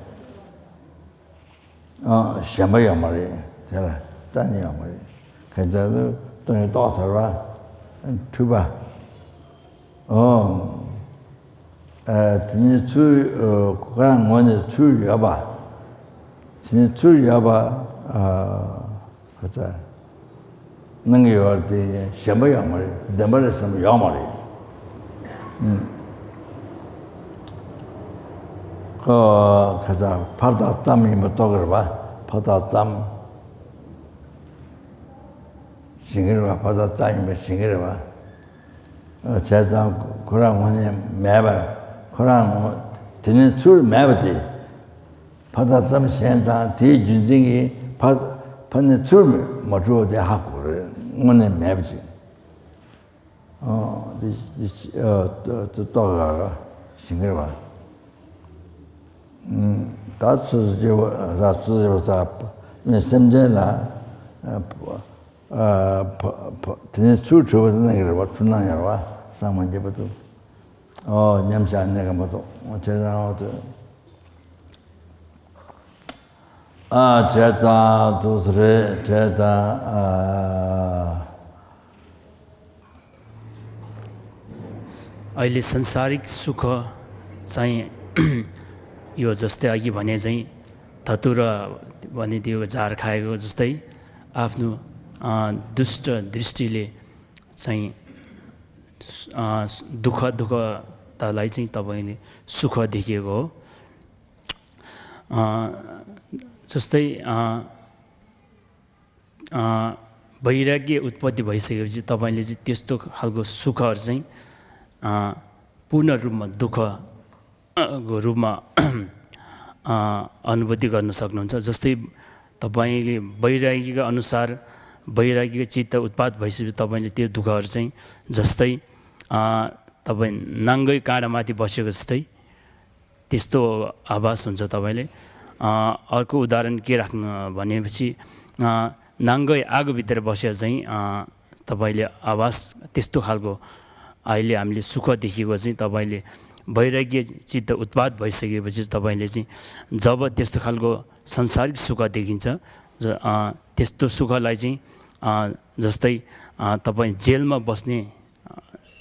ཨ་ཞེན་པ་ཡོད་མ་རེད། དེ་ལ་རྩ་ནས་ཡོད་མ་རེད། ག་ཚོད་སྟོང་ཉིད་རྟོགས་ཚར་བ། འཁྲུལ་པ། ཨོ། ཨ་དེ་ནས་ཚུར་ཁོ་རང་ངོ་ནས་ཚུར་ཡོད་པ། དེ་ནས་ཚུར་ཡོད་པ། ཨ། ཁ་ཚ། སྣང་གི་ཡོད་རེད་དེ་ཞེན་པ་ཡོད་མ་རེད། བདེན་པ་རེད་བསམ་པ་ཡོད་མ་རེད། ཨུམ། ཁོ་ཁ་ཚ་ཕར་དང་ཙམ་ཡིན་པ་རྟོགས་ཀྱི་རེད་པ། ཕར་དང་ཙམ་ཞེན་གྱི་རེད་པ། ཕར་དང་ཙམ་ཡིན་པ་ཞེན་གྱི་རེད་པ། བྱས་ཙང་ཁོ་རང་ངོ་ནས་མེད་པ། ཁོ་རང་ངོ་དེ་ནས་ཚུར་མེད་པ་དེ། ཕར་དང་ཙམ་ཞེན་ཙང་དེའི་རྒྱུ་མཚན་གྱིས་ཕར་ཕར་ནས་ཚུར་མ་འགྲོ་བ་དེ་ཧ་གོ་རེད། དངོས་གནས་མེད་པ་ཅིག་ཨོ་དེ་དེ་ཨ་ཏོ་ཏོ་ཏོག་ག་ར་ཞིང་ཁར་བ། ད་ཚོད་ཟེར་བ་ད་ཚོད་ཟེར་བ་ད་མི་སེམས་ཅན་ལ་ཨ་ཕ་ཕ་དེ་ནས་ཚུར་འཕྲོད་པ་དེ་ནས་རེད་བ། འཁྲུལ་སྣང་ཡོད་རེད་བ། སངས་མ་རྒྱས་པ་དུ། ཨོ་མཉམ་བཞག་གནས་ཀ་མ་གཏོགས་ཨོ་བྱས་ཙང་ཨོ་དེ། ཨ་བྱས་ཙང་དུ་རེད་བྱས་ཙང་ཨ། अहिले सांसारिक सुख चाहिँ यो जस्तै अघि भने चाहिँ धतुरा भन्ने त्यो झार खाएको जस्तै आफ्नो अ, दुष्ट दृष्टिले चाहिँ अ, दुःख दुःखतालाई चाहिँ तपाईँले सुख देखेको हो। अ, जस्तै अ, अ, वैराग्य उत्पत्ति भइसकेपछि तपाईँले चाहिँ त्यस्तो खालको सुखहरू चाहिँ अ, पूर्ण रूपमा दुःख अ, को रूपमा अ, अनुभूति गर्न सक्नुहुन्छ। जस्तै तपाईँले वैराग्यका अनुसार वैराग्यको चित्त उत्पाद भइसकेपछि तपाईँले त्यो दुःखहरू चाहिँ जस्तै अ, तपाईँ नाङ्गै काँडामाथि बसेको जस्तै त्यस्तो आभास हुन्छ तपाईँले। अ, अर्को उदाहरण के राख्नु भनेपछि अ, नाङ्गै आगोभित्र बसेर चाहिँ अ, तपाईँले आभास त्यस्तो खालको अहिले हामीले सुख देखेको चाहिँ तपाईँले वैराग्य चित्त उत्पाद भइसकेपछि तपाईँले चाहिँ जब त्यस्तो खालको सांसारिक सुख देखिन्छ ज- अ, त्यस्तो सुखलाई चाहिँ अ, जस्तै अ, तपाईँ जेलमा बस्ने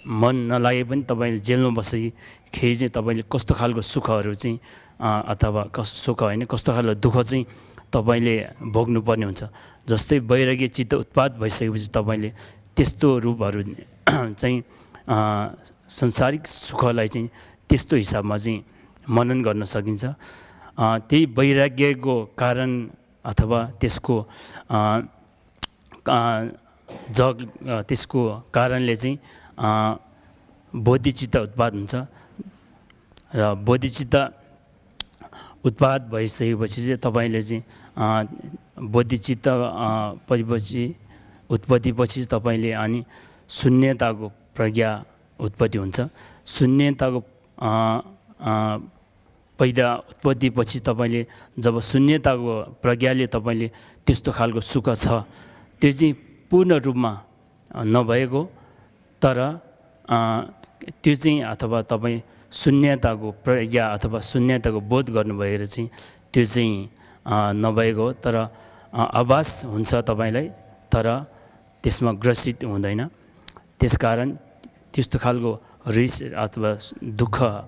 मन नलागे पनि तपाईँले जेलमा बस्दाखेरि चाहिँ तपाईँले कस्तो खालको सुखहरू चाहिँ, अ, अथवा कस-, सुख होइन, कस्तो खालको दुःख चाहिँ तपाईँले भोग्नुपर्ने हुन्छ। जस्तै वैराग्य चित्त उत्पाद भइसकेपछि तपाईँले त्यस्तो रूपहरू चाहिँ, अ, संसारिक सुखलाई चाहिँ त्यस्तो हिसाबमा चाहिँ मनन गर्न सकिन्छ। अ, त्यही वैराग्यको कारण अथवा त्यसको, अ, अ, जग, अ, त्यसको कारणले चाहिँ, अ, बोधिचित्त उत्पाद हुन्छ। र बोधिचित्त उत्पाद भइसकेपछि चाहिँ तपाईँले चाहिँ, अ, बोधिचित्त, अ, परिपछि, उत्पत्तिपछि तपाईँले अनि शून्यताको प्रज्ञा उत्पत्ति हुन्छ। शून्यताको, अ, अ, पैदा उत्पत्तिपछि तपाईँले जब शून्यताको प्रज्ञाले तपाईँले त्यस्तो खालको सुख छ, त्यो चाहिँ पूर्ण रूपमा, अ, नभएको, तर, अ, त्यो चाहिँ अथवा तपाईँ शून्यताको प्रज्ञा अथवा शून्यताको बोध गर्नुभएर चाहिँ त्यो चाहिँ, अ, नभएको हो, तर, अ, आभास हुन्छ तपाईँलाई, तर त्यसमा ग्रसित हुँदैन। त्यसकारण त्यस्तो खालको रिस अथवा दुःख,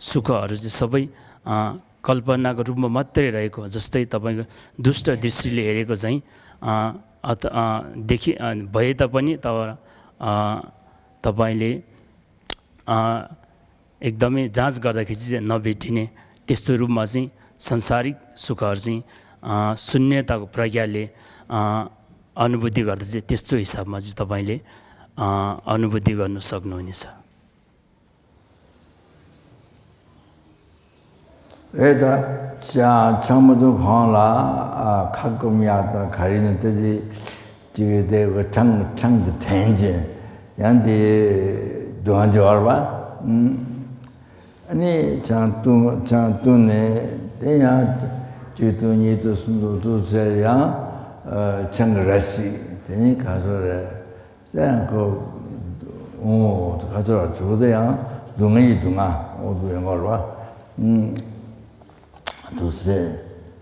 सुखहरू चाहिँ सबै, अ, कल्पनाको रूपमा मात्रै रहेको, जस्तै तपाईँको दुष्ट दृष्टिले हेरेको चाहिँ, अ, अथ-, अ, देखि-, अ, भए तापनि तब, अ, तपाईँले, अ, एकदमै जाँच गर्दाखेरि चाहिँ नभेटिने त्यस्तो रूपमा चाहिँ सांसारिक सुखहरू चाहिँ, अ, शून्यताको प्रज्ञाले, अ, अनुभूति गर्दा चाहिँ त्यस्तो हिसाबमा चाहिँ तपाईँले, अ, अनुभूति गर्न सक्नुहुनेछ। རེད་ད། ཅང་ཆང་མ་འདུག་གོང་ལ་ཨ་ཁ་སྐོམ་ཡག་དང་ག་རེ་ནི་ཏི་ཏི་ཅིག་དེ་གི་ཁྲང་ཁྲང་དུ་དྲན་ཅིང་ཡང་དེ་སྡུག་བསྔལ་འདི་བར་བ། ཨ་ནི་ཆང་བཏུང་ཆང་བཏུང་ནས་དེ་ཡང་གཅིག་བཏུང་གཉིས་བཏུང་གསུམ་བཏུང་བཏུང་ཚེ་ཡང་ཨ་ཆང་གི་ར་ཤི་དེ་ནི་ག་ཚོད་རེད། སེམས་ཁོ། འོ། ཁ་ཚོར་བ་བྱུང་སྟེ་ཡང་སྡུག་བསྔལ་གྱི་སྡུག་བསྔལ་འོ་དུ་ཡོང་བར་བ། ཨུམ། དུ་སེ།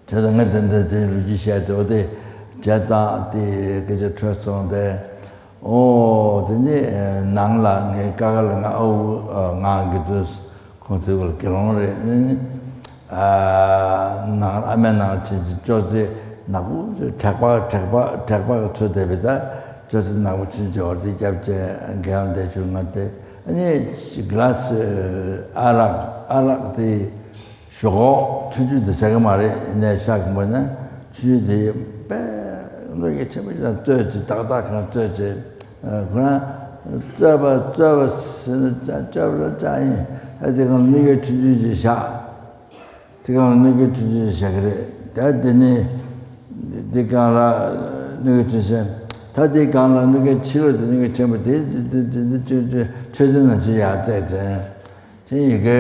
དེ་ལ་ངས་དེ་འདྲ་དེ་ལུས་ཀྱི་བཤད་དེ་འོ་དེ་བྱས་ཙང་དེ་སྐད་ཆ་འཕྲོད་སོང་སྟེ། འོ་དེ་ནི་ནང་ལ་ངའི་ཀ་ཁ་ལ་ང་ཨ་ཝུ་ང་གི་དུས། ཁོང་ཚོའི་སྐོར་དགེ་སློང་རེད་ནི། ཨ་ནང་ཨ་མའི་ནང་ཕྱིན་ཅིང་ཅོག་ཙེ་ནག་པོ་དྲེག་པ་དྲེག་པ་དྲེག་པ་གི་ཚོད་བསྡད་པའི་ད་ཅོག་ཙེ་ནག་པོ་ཕྱིན་ཅིང་འོར་ཙེ་རྒྱབ་ཅན་རྒན་ལ་བསྡད་བྱུང་ང་སྟེ། ཨ་ནི་གི་ལ་སི་ཨ་རག་ཨ་རག་དེ་ཞོག་ཁོག་ཆུང་ཆུང་དེ་ཟ་གི་མ་རེད། ཡིན་ནའི་ཤག་གི་མོ་ན་ཆུང་ཆུང་དེ་དཔེ་བློ་ཡིད་ཆེན་པོ་ཞིག་དང་བསྟོད་ཅིང་ཏག་ཏག་གང་བསྟོད་ཅིང་། ཁོ་རང་རྩོད་པ་རྩོད་པ་ཟེར་ན་རྩ་རྩོད་པ་ར་རྩ་ཡིན། ད་དེ་གང་ལ་དམིགས་ཡུལ་ཁྲིམས་གཅོད་ཅིག་བཞག་དེ་གང་ལ་དམིགས་ཡུལ་ཁྲིམས་གཅོད་ཅིག་བཞག་གི་རེད། ད་དེ་ནི་དེ་གང་ལ་དམིགས་ཡུལ་ཁྲིམས་གཅོད། ད་དེ་གང་ལ་དམིགས་ཡུལ་ཕྱི་ལོགས་དེ་དམིགས་ཡུལ་ཆེན་པོ་དེ་དེ་དེ་དེ་དེ་ཆོས་ཆོས་ཆོས་དེ་ནང་ཆོས་ཡག་བཙལ་དེ། དེ་ཡི་གེ་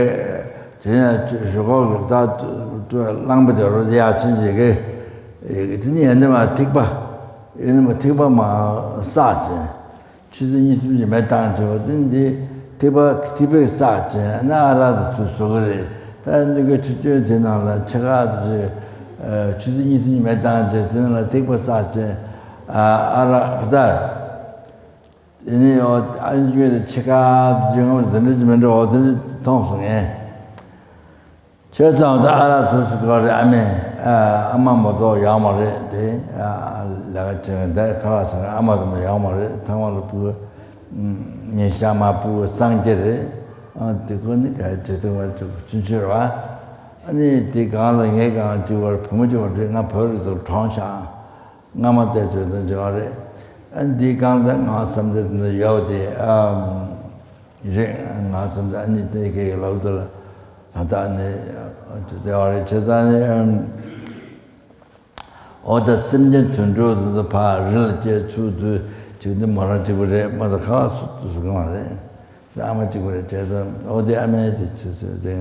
དེ་ཡང་ཞོག་ཁོག་གི་ད་གླང་པོ་དེ་རུ་ཡག་ཆེན་ཡི་གེ་ཡི་གེ་དེ་ནི་ཡན་དེ་མ་ཐིགས་པ་ཡན་དེ་མ་ཐིགས་པ་མ་བསགས་ཅན། ཆུ་ཚོད་གཉིས་གསུམ་གྱི་མེ་བཏང་བྱས་པ་དེ་འདི་ཐིགས་པ་ཐིགས་པས་བསགས་ཅན་ཨ་ནི་ཨ་རག་དེ་ཚུར་བཟོ་གི་རེད། ད་ནི་གི་ཆུ་ཆུ་དེ་ནང་ལ་ཕྱེད་ཀ་དེ་ཆུ་ཚོད་གཉིས་གསུམ་གྱི་མེ་བཏང་བྱས་དེ་ནང་ལ་ཐིགས་པ་བསགས་ཅན་ཨ་ཨ་རག་གི་ད། དེ་ནས་ཨ་ནི་ཡོད་ཕྱེད་ཀ་དེ་ཆུ་ངམ་དེ་འདྲ་ཅིག་མི་འགྲོ་འོ་དེ་འདྲ་མཐོང་སོང་ངས། བྱས་ཙང་ད་ཨ་རག་ཐུགས་སུ་དགའ་རེད། ཨ་མས་ཨ་ཨ་མ་མ་གཏོགས་ཡོད་མ་རེད་དེ། ཨ་ལས་ཀ་བྱེད་མཁན་དེ་ཁ་ལག་བྱེད་མཁན་ཨ་མ་དེ་མ་ཡོད་མ་རེད། ཐང་བ་ལ་ཕྲུ་གུ་ཉིན་ཞག་མ་ཕྲུ་གུ་སངས་རྒྱས་རེད། ཨ་དེ་ཁོ་ནི་ག་བྱེད་ཐུབ་པ་ཆུང་ཆུང་རེད་བ། ཨ་ནི་དེ་གང་ལ་ངས་གང་ཅི་བར་བུ་མོ་ཅི་བར་དེ་ང་བོད་རེད་དུ་གྲོངས་ཤག་སྔ་མ་དེ་ཚོའི་དོན་བྱུང་བ་རེད། ཨ་འདིའི་སྒང་དེ་ང་བསམ་ཚུལ་དེ་ཚོ་ཡོད་དེ་ཨ་རེད། ང་བསམ་ཚུལ་ཨ་ནི་དེ་གའི་ལབ་དེ་ལ་ད་ལྟ་ནི་ཅི་བདེ་བ་རེད་བྱས་ཙང་ནི་ཨ་འོ་ད་སེམས་ཅན་དུད་འགྲོ་དེ་ཚོ་ཕར་རི་ལ་སྐྱེས་ཚུར་འདུས་ཅིག་འདི་མོ་རང་གཅིག་པུ་རེད་མ་གཏོགས་ཁ་ལག་སུ་དུ་སུ་གང་མ་རེད། ཨ་མ་གཅིག་པུ་རེད་བྱས་ཙང་འོ་དེ་ཨ་མའི་དེ་ཚོ་ཚོ་དེ་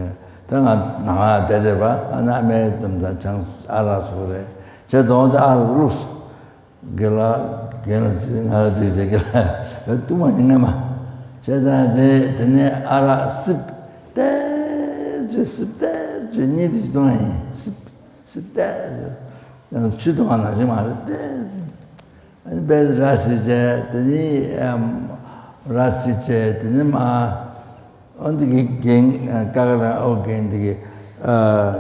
ད་ང་ནང་ང་བསྡད་བསྡད་པ་ཨ་ནི་ཨ་མའི་དམ་དང་ཆང་ཨ་རག་ཚོ་རེད་བྱས་ཙང་འོ་དེ་ཨ་རག་བླུགས་སོང་། དགེ་ལགས་རྒན་ལགས་ཅིག་ང་ར་ཅིག་བྱས་དགེ་ལགས་ལྟུང་བ་ཡིན་ངེས་མ་བྱས་ཙང་དེ་དེ་ནས་ཨ་རག་སིབ་ཏེ་ཅི་སིབ་ཏེ་ཅི་གཉིད་དེ་གཏོང་ཡིན་སིབ་སིབ་ཏེ་ཅི་ཆུ་གཏོང་བ་ནང་བཞིན་མ་རེད་ཏེ་ཅི། ཨ་ནི་བེད་ར་སི་ཅེ་དེ་ནི་ཨམ་ ར་སི་བྱས་དེ་ནས་མ། ཨོ་འདི་གི་རྒན་ཀ་ཀ་ར་ཨོ་རྒན་འདི་གི་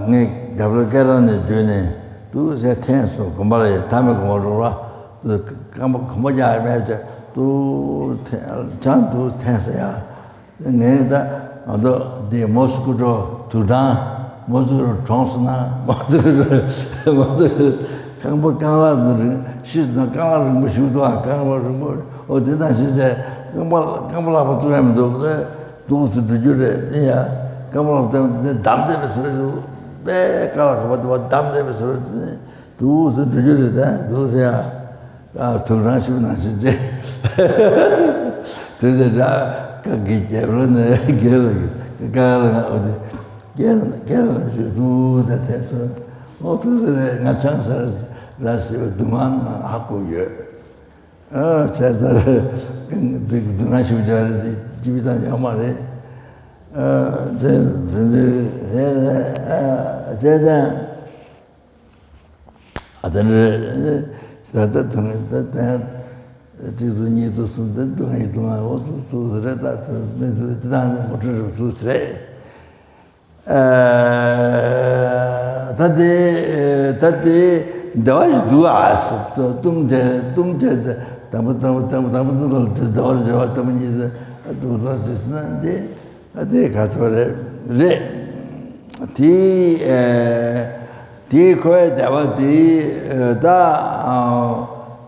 ངས་རྒྱབ་ལ་སྐད་ར་ནས་བརྗོད་ནས་འདུག་ཟེར་འཐེན་སོང་། དགོན་པ་ལ་ཡི་ཐ་མའི་དགོན་པ་འགྲོ་ར་རྐང་པ་གོམ་པ་རྒྱག་ཡ་མེད་བྱས་འདུག་འཐེན་ཆང་འདུག་འཐེན་སོང་ཡ། ངས་ད་ང་ཚོ་འདི་མོ་སི་ཀོ་ཊོ་དུག་སྦྲང་། མོ་སི་ཀོ་ཊོ་གྲོངས་སོང་ན་མོ་སི་ཀོ་ཊོ་མོ་སི་ཀོ་ཊོ་རྐང་པ་རྐང་ལག་འདི་རིང་ཤི་སོང་ན་རྐང་ལག་རིང་པོ་ཞིག་འདུག་ཨ། རྐང་པ་རིང་པོ་ཨོ་དེ་དང་ཤི་ཚེ་རྐང་པ་རྐང་པ་ལག་པ་བཙུགས་ཡ་མི་འདུག་ལས་འདུག་སེ་འགྲོ་རྒྱུ་རེད། དེ་ཡ་རྐང་པ་ལག་པ་བཙུགས་ནས་བསྡམས་བསྡད་པའི་བཟོ་འདྲ་ཞིག་དཔེ་རྐང་ལག་ག་པ་དེ་བ་བསྡམས་བསྡད་པའི་བཟོ་འདྲ་ཞིག་འདུག་སེ་འགྲོ་རྒྱུ་རེད། ད་འདུག་སེ་ཡ། ཨ། དུག་སྦྲང་ཤིབ་ནང་བཞིན་བྱས། དེ་ཚེ་ར་ཀ་གི་རྒྱབ་ལོ་ནས་རྒྱལ་ལ་གི་ཀ་ཀ་ལ་ཨོ་དེ་རྒྱལ་རྒྱལ་ལ་ཞུ་འདུག་ད་ཐེ་སོ། ཨོ་དུ་ཚེ་རེ་ང་ཆང་ས་ར་སི་བ་སྡུག་བསྔལ་མ་ཧ་གོ་ཡོད། ཨ་བྱས་ཙང་སྡུག་སྡུག་བསྔལ་ཞིབ་རྒྱག་རེད་དེ་ཅི་བི་ཙམ་ཡོད་མ་རེད། ཨ་བྱས་ཙང་དེ་འདྲ་རེད། ཨ་བྱས་ཙང་། ཨ་དེ་འདྲ་རེད། ད་ལྟ་དུང་ད་ལྟ་གཅིག་ཚོ་གཉིས་ཚོ་གསུམ་ཚོ་དུང་ཡིན་དུང་ཨ་འོ་ཚོ་ཚོ་རེད། ད་ཚོ་མི་ཚོ་དེ་དང་ངོ་སྤྲོད་རུ་ཚོ་རེད། ཨ་ད་དེ་ད་དེ་བདེ་བ་ཞིག་འདུག་ཨ། སྟོང་དེ་སྟོང་དེ་དང་པོ་དང་པོ་དང་པོ་དང་པོ་དུང་ག་ལ་དེ་བདེ་བ་རེད། བ་དང་པོ་གཉིས་ཚོ་ཨ་འདུག་ཚོ་དེ་སུ་ན་དེ། ཨ་དེ་ག་ཚོད་རེད། རེད། དེ་ཨ་དེ་ཁོའི་བདེ་བ་དེ་ཨ་ད་ཨ་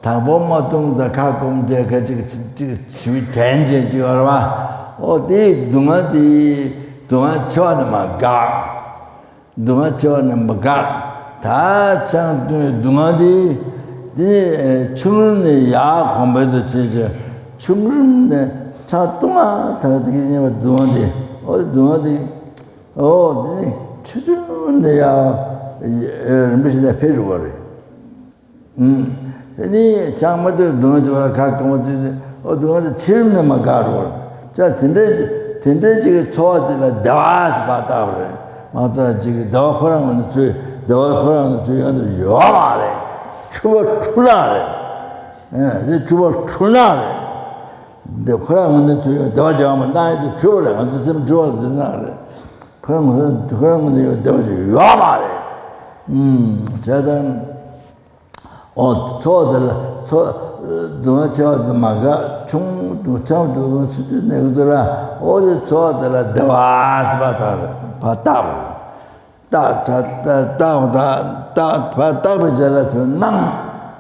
དང་པོ་མ་བཏུང་ད་ཁ་སྐོམ་དེ་ཁ་ཅིག་ཅིག་ཞུ་དྲན་ཅན་ཅིག་ཡོད་རེད་བ། ཨོ་དེ་སྡུག་བསྔལ་དེ་སྡུག་བསྔལ་ཆེ་བ་ནི་མ་དགའ། སྡུག་བསྔལ་ཆེ་བ་རྣམ་པ་འགག་ད་ཆང་བཏུང་བའི་སྡུག་བསྔལ་འདི། འདི་ཆུང་རིམ་ནས་ཡར་གོང་འཕེལ་དུ་བྱེད་ཅིང་། ཆུང་རིམ་ནས་ཆང་བཏུང་བ་དང་དེ་གི་ཉེ་བ་སྡུག་བསྔལ་འདི། ཨོ་སྡུག་བསྔལ་འདི། ཨོ་འདི་ཆུང་ཆུང་ནས་ཡར་རིམ་པ་ཞིག་ལ་འཕེལ་འགྲོ་བ་རེད། ཨུམ། དེ་ནས་ཆང་མ་བཏུང་སྡུག་བསྔལ་ཆེ་བ་ལ་ཁ་སྐོམ་པ་ཚིག་ཚིག་ཨོ་སྡུག་བསྔལ་དེ་ཆེ་རིམ་ནས་མ་འགག་རོགས། ཅག་དེ་འདྲའི་ཅིག་དེ་འདྲའི་ཅིག་གི་ཚོར་བ་ཅིག་ལ་བདེ་བ་ཟེར་བ་བཏགས་པ་རེད་མ་གཏོགས་ཅིག་གི་བདེ་བ་ཁོ་རང་ངོས་ནས་ཚུར་བདེ་བ་ཁོ་རང་ངོས་ནས་ཚུར་ཡོང་དུ་ཡོད་མ་རེད། འཁྲུལ་པ་འཁྲུལ་སྣང་རེད། ཨེ་དེ་འཁྲུལ་པ་འཁྲུལ་སྣང་རེད། འདི་ཁོ་རང་ངོས་ནས་ཚུར་ཡོང་བདེ་བ་ཅིག་ཡོང་མ་སྣང་ཡོད་དེ་འཁྲུལ་པ་རེད། ང་ཚོ་སེམས་འཁྲུལ་པ་ལ་དེ་སྣང་རེད། ཁོ་རང་ངོས་ནས་ཁོ་རང་ངོས་ནས་ཡོད་བདེ་བ་ཅིག་ཡོད་མ་རེད། ཨུམ་བྱས་ཙང་། ཨོ་ཚོགས་དེ་ལ་ཚོགས་སྡུག་བསྔལ་ཆེ་བ་དེ་མ་འགག་ཆུང་དུ་ཆང་དུ་ཆུ་དུ་ནས་དེ་ལ་ཨོ་དེ་ཚོགས་དེ་ལ་བདེ་བ་ཟེར་བ་དང་བ་བཏགས་པ་བཏགས་བཏགས་བཏགས་བ་དང་བཏགས་བ་བཏགས་པའི་རྗེས་ལ་ཚུར་སྣང་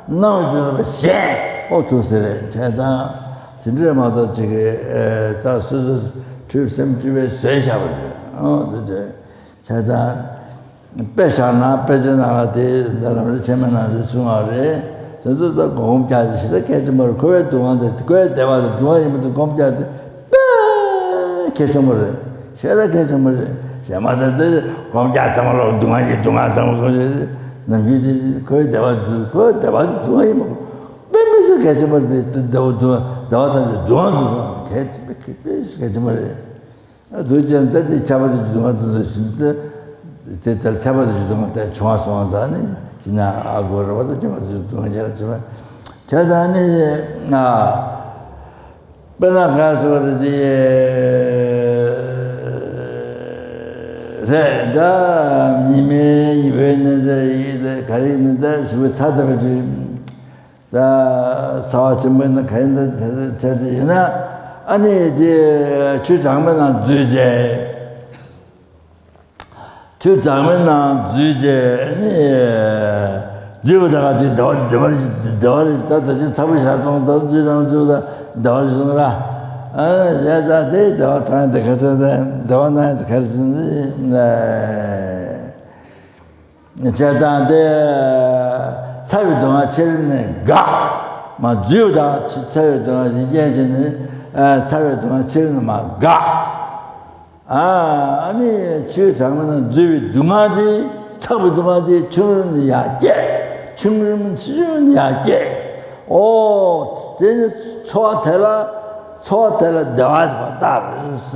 སྣང་བའི་རྗེས་ལ་བ་ཞེན་ཨོ་ཐུག་ཟེར་རེད། བྱས་ཙང་དེ་འདྲས་མ་གཏོགས་ཅིག་གི་ཨེ་ད་སོ་སོ་འཁྲུལ་སེམས་འཁྲུལ་པའི་བཟོས་བཞག་པ་རེད། ཨོ་དེ་དེ། བྱས་ཙང་། དཔེ་བཞག་ན་དཔེ་ཆ་ནང་ལ་དེ་འདི་ལམ་རིམ་ཆེན་མོའི་ནང་དུ་གསུངས་པ་རེད། དེ་ཚོ་ད་སྒོམ་རྒྱག་དེ་ཞེ་དྲག་གལ་ཆེན་པོ་རེད། ཁོ་བོའི་སྡུག་བསྔལ་དེ་ཁོ་བོའི་བདེ་བ་དང་སྡུག་བསྔལ་ཡིན་པ་དེ་སྒོམ་རྒྱག་དེ་དཔེ་གལ་ཆེན་པོ་རེད། ཞེ་དྲག་གལ་ཆེན་པོ་རེད། གཞན་མ་དེ་དེ་སྒོམ་རྒྱག་ཚང་མ་ལོག་སྡུག་བསྔལ་གྱི་སྡུག་བསྔལ་ཚང་མ་སྒོམ་རྒྱག་ནམ་རྒྱུན་དེ་ཁོ་བོའི་བདེ་བ་དེ་ཁོ་བོའི་བདེ་བ་དེ་སྡུག་བསྔལ་ཡིན་པ་དཔེ་མི་སྲིད་གལ་ཆེན་པོ་རེད། དེ་བདེ་བ་སྡུག་བསྔལ་བདེ་བ་ཐམས་ཅད་སྡུག་བསྔལ་དུ་སོང་བ་དེ་གལ་ཆེན་པོ་གལ་ཆེན་པོ་རེད། དུས་ཀྱང་ད་དེ་ཁྱབ་པ་དེ་སྡུག་བསྔལ་དུ་འདོད་བཞིན་དུ། དེ་ལྟར་ཁྱབ་པ་དེ་སྡུག་བསྔལ་དེ་བྱུང་བ་སོང་ཙང་ནི་ཅི་ན་ཨ་གོ་ར་བ་དང་ཁྱབ་པ་དེ་སྡུག་བསྔལ་རྒྱ་ཆེ་བ། བྱས་ཙང་ནི་ཨ་དཔེར་ན་ག་སོ་རེ་དེ་རེད། ད་ཉི་མའི་ཉི་འོད་ནི་འདྲ་ཡིན་ད་ག་རེ་ནི་ད་ཞིག་པོ་ཚ་ད་པ་ཅིག་ད་ཚ་བ་ཆེན་པོ་ཡིན་ན་ག་ཡིན་ད་དེ་དེ་ཡིན་ན་ཨ་ནི་དེ་ཆུ་གྲང་མོའི་ནང་འཛུལ་རྗེས། ཆུ་གྲང་མོའི་ནང་འཛུལ་རྗེས་ཨ་ནི་འཛུལ་བ་ད་ག་ཅིག་བདེ་བ་བདེ་བ་བདེ་བ་རེད། ད་ད་ཅི་ཚ་པོ་ཞག་སོང་ད་འཛུལ་དང་འཛུལ་ད་བདེ་བ་རེད་གསུངས་ར། ཨ་ནི་བྱས་ཙང་དེ་བདེ་བ་གང་ཡིན་ད་ག་ཚོད་ད་བདེ་བ་གནང་ཡིན་ད་ག་རེ་གསུངས་ནས། བྱས་ཙང་དེ་ཚ་བའི་སྡུག་བསྔལ་ཆེ་རིམ་ནས་འགག་མ་འཛུལ་བ་དང་ཚ་བའི་སྡུག་བསྔལ་ཞིག་རྐྱེན་བྱས་ནས་ཚ་བའི་སྡུག་བསྔལ་ཆེ་རིམ་ནས་མ་འགག་ཨ་ནི་ཆུ་གྲང་མོའི་ནང་འཛུལ་བའི་སྡུག་བསྔལ་དེ་ཚ་བའི་སྡུག་བསྔལ་དེ་ཆུང་རིམ་ནས་ཡར་སྐྱེ། ཆུང་རིམ་ཆུང་རིམ་ནས་ཡར་སྐྱེ། ཨོ་དེ་ནི་ཚོར་བ་དེ་ལ། ཚོར་བ་དེ་ལ་བདེ་བ་ཟེར་བ་བཏགས་པ་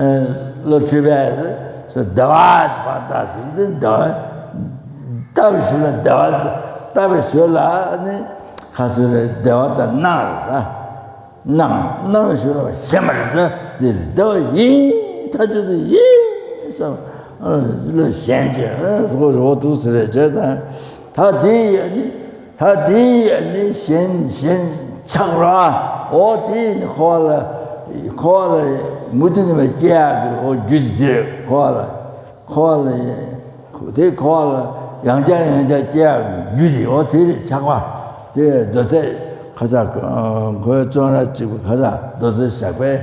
རེད། བློ་མཁྲིས་པས་བདེ་བ་ཟེར་བ་བཏགས་ཟིན་ཏེ་བདེ་བ་བཏགས་པའི་ཞོར་ལ་བདེ་བ་བཏགས་པའི་ཞོར་ལ་ནི་ཁ་ཚུར་རེ་བདེ་བ་དང་སྣང་རེད་ད། སྣང་། སྣང་བའི་ཤུགས་ལ་ཞེན་པར་འདོད། དེ་ལ་བདེ་བ་ཡིན། ཐག་ཆོད་དེ་ཡིན་བསམ། ཨ་ལ་ཞེན་བྱས་ཨ་རོ་རོ་འདུག་ཟེར་རེད་བྱས་ཙང་། ད་དེ་ཡི་ཨ་ནི། ད་དེ་ཡི་ཨ་ནི་ཞེན་ཞེན་ཆགས་ར། འོ་དེ་ཡི་ནི་འཁོར་བ་ལ། འཁོར་བ་ལ་མུ་མཐུད་ནས་སྐྱེ་ཡག་གི་འོ་རྒྱུ་དེ་རེད། འཁོར་བ་ལ། འཁོར་བ་ལ། དེ་འཁོར་བ་ལ་ཡང་བསྐྱར་ཡང་བསྐྱར་སྐྱེ་ཡག་རྒྱུ་དེ་འོ་དེ་རེད། ཆགས་པ་དེ་འདོད་སྲེད་ཁ་ཚ། ཁོའི་བཙོན་ར་གཅིག་པ་ཁ་ཚ་འདོད་སྲེད་ཞགས་པས།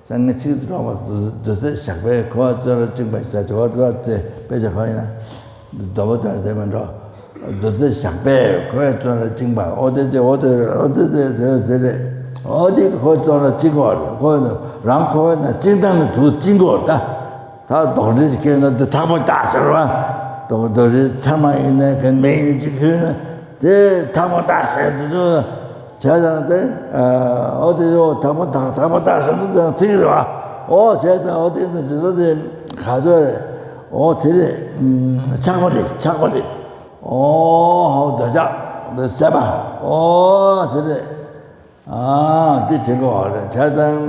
ས་ངན་ཚིག་ཏུ་སྒྲོག་པ་འདོད་སྲེད་ཞགས་པས་ཁོ་བཙོན་ར་གཅིག་པ་ཞག་ཇོ་བོ་དཔེ་ཆ་ཁོ་ཡིན་ན་སྡོམ་པ་དང་དེ་མི་འགྲོ། འདོད་སྲེད་ཞགས་པས་ཁོའི་བཙོན་ར་བཅིངས་པ། འོ་དེ་དེ་འོ་དེ་འོ་དེ་དེ་དེ་དེ་རེད། འོ་དེ་ཁོའི་བཙོན་ར་བཅིངས་པ་རེད། ཁོ་རང་ཁོ་བོས་ན་བཅིངས་སྟངས་ནི་དུ་བཅིངས་དགོས་རེད་ད། ད་རྡོག་རིལ་ཁྱེར་ན་དེ་ཐག་པ་བཏགས་ཟེར་བ། རྡོག་རྡོག་རིལ་ཚང་མ་ཡིན་ན་ག་མེ་ཡིན་ཅིག་ཁྱེར་ན་དེ་ཐག་པ་བཏགས་ཟེར་དུ་དུ་བྱས་ཙང་དེ། འོ་དེ་འོ་ཐག་པ་བཏགས་ཐག་པ་བཏགས་ཟེར་དུ་ཙང་ཚིག་རེད་བ། འོ་བྱས་ཙང་འོ་དེ་ནི་དེ་ཚོ་དེ་ག་ཚོད་རེད། འོ་དེ་རེད། ཆགས་པ་རེད། ཆགས་པ་རེད། ཨོ་ཧོ་འདོད་ཆགས་འདི་སྲེད་པ། ཨོ་དེ་རེད། ཨ་འདི་དྲན་གོ་བ་རེད་བྱས་ཙང་།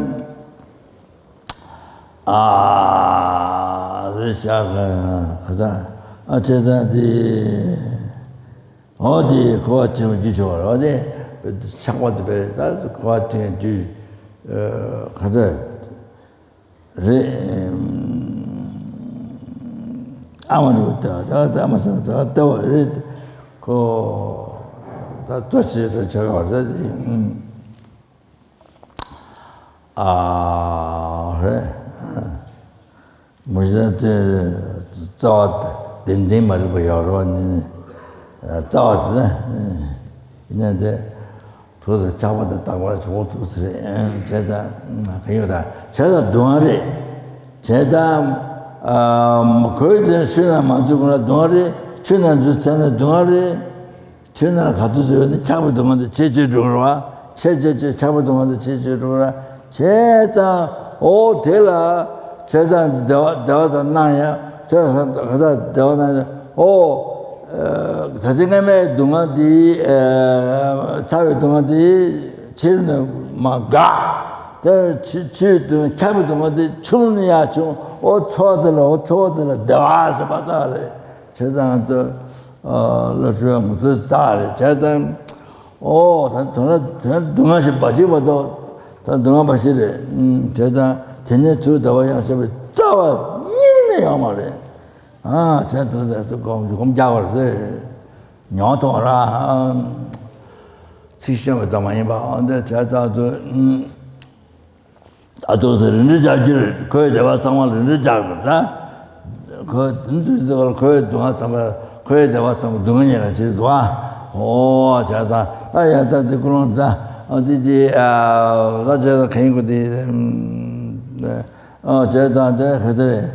ཨ་རེད་ཤག་ག་ཚ། ཨ་བྱས་ཙང་འདི་ཨོ་འདི་འཁོར་བ་འཆིང་བའི་རྒྱུ་ཆེ་བ་རེད། འོ་དེ་ཆགས་པ་དེ་བས་ད་འཁོར་བ་འཆིང་བའི་རྒྱུ་ག་ཚ། རེད། ཨ་མ་འདུག་ད་ད་ད་མ་སོང་ད་ལྟ་བ་རེད། ཁོ་ད་ལྟོ་ཆེ་ད་ཆེ་བ་རེད། ཨ་རེད། མི་གཞན་དེ་རྩ་བ་བདེན་བདེན་མ་རིག་པ་ཡོད་རོགས་ནི་རྩ་བ་དེ་ན་ཡིན་ན་དེ། དུག་དང་ཆགས་པ་དང་རྟག་པར་ཆོག་ཐུག་ཚེ་རེད། བྱས་ཙང་ག་ཡོད་ད། བྱས་ཙང་སྡུག་བསྔལ་རེད། བྱས་ཙང་ཁོའི་ཚེ་ཆོས་ནང་མ་འཛུལ་གོང་ལ་སྡུག་བསྔལ་རེད། ཆོས་ནང་འཛུལ་ཚར་ན་སྡུག་བསྔལ་རེད། ཆོས་ནང་ག་ཚོད་འཛུལ་ན་ཆགས་པའི་སྡུག་བསྔལ་དེ་ཆེ་ཆེ་འགྲོ་གི་རེད་བ། ཆེ་ཆེ་ཆེ་ཆགས་པའི་སྡུག་བསྔལ་དེ་ཆེ་ཆེ་འགྲོ་གི་རེད། བྱས་ཙང་འོ་དེ་ལ་བྱས་ཙང་བདེ་བ་བདེ་བ་དང་སྣང་ཡང་བྱས་ཙང་ག་ཚ་བདེ་བ་སྣང་ཡང་འོ། ད་ཅི་སྔ་མའི་སྡུག་བསྔལ་འདི། ཚ་བའི་སྡུག་བསྔལ་འདི་ཕྱིར་ནི་མ་འགག་དེ་ཆུ་ཆུའི་སྡུག་བསྔལ་ཆགས་པའི་སྡུག་བསྔལ་འདི་ཆུང་ནི་ཡང་ཆུང་། འོ་ཚོར་བ་དེ་ལ་འོ་ཚོར་བ་དེ་ལ་བདེ་བ་ཟེར་བ་དག་རེད། བྱས་ཙང་དུ་ལ་ཞུ་བའི་ངོ་ཚོད་དག་རེད། བྱས་ཙང་འོ་ད་དོན་ལ་དོན་སྡུག་བསྔལ་ཞིག་འབའ་ཞིག་བ་དོ་ད་སྡུག་བསྔལ་འབའ་ཞིག་རེད། བྱས་ཙང་དེ་ནས་ཚུར་བདེ་བ་ཡང་ཤེས་པའི་རྩ་བ་སྙིང་ནས་ཡོང་བ་རེད། ཨ་བྱས་ཙང་དུ་དུ་སྒོམ་སྒོམ་རྒྱག་པ་རེད། མྱོང་ཐོག་ར། ཚིག་ཤེས་པ་དང་མ་ཡིན་པ་འོ་འདི་བྱས་ཙང་དུ། ད་དུང་ཟེར་རིན་འབྲས་བྱ་རྒྱུ་རེད། ཁོའི་བདེ་བ་ཚང་མ་ལ་རིན་འབྲས་བྱ་དགོས་ད། ཁོའི་དུས་དུས་ཁོའི་སྡུག་བསྔལ་ཚང་མ་ཁོའི་བདེ་བ་ཚང་མ་སྡུག་བསྔལ་ཉིད་ལ་བྱེད་དུ་བ། ཨོ་བྱས་ཙང་ད་ཡ་ད་འདི་ཀུན་སློང་ཙང་འདི་འདི་ལ་བྱས་ཙང་གང་ཡིན་དགོས་འདི། ཨོ་བྱས་ཙང་དེ་ག་ཚོད་རེད།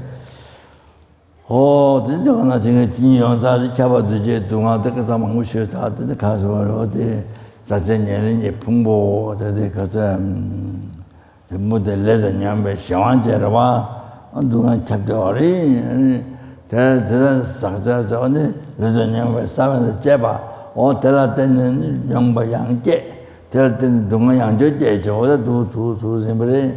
ཧོ། དེ་ཚོ་ག་ན་དེ་ངས་དེ་ཉིད་ཡོང་ཚར་དེ་ཁྱབ་པ་འདུ་བྱེད་སྡུག་བསྔལ་དེ་ག་ཚང་མང་པོ་ཤོད་ཚར་དེ་ནི་ག་ཚོད་རོ་དེ་ཟག་བཅས་ཉེར་ལེན་གྱི་ཕུང་པོ་དེ་དེ་ག་ཚོད་དེ་མུ་དེ་ལས་དང་མཉམ་པའི་གཞན་དབང་བྱས་ར་བ་སྡུག་བསྔལ་ཁྱབ་བསྡད་པ་རེད། དེ་དེ་ཟག་བཅས་ཚོ་ནི་ལས་དང་མཉམ་པའི་ས་བོན་དང་བཅས་པ་འོ་དེ་ལ་བརྟེན་ནས་ནི་མྱོང་བ་ཡང་སྐྱེ། དེ་ལ་བརྟེན་ནས་སྡུག་བསྔལ་ཡང་བསྐྱར་སྐྱེ་བྱེད་འོ་ད་དུ་དུ་དུ་ཟིན་པ་རེད།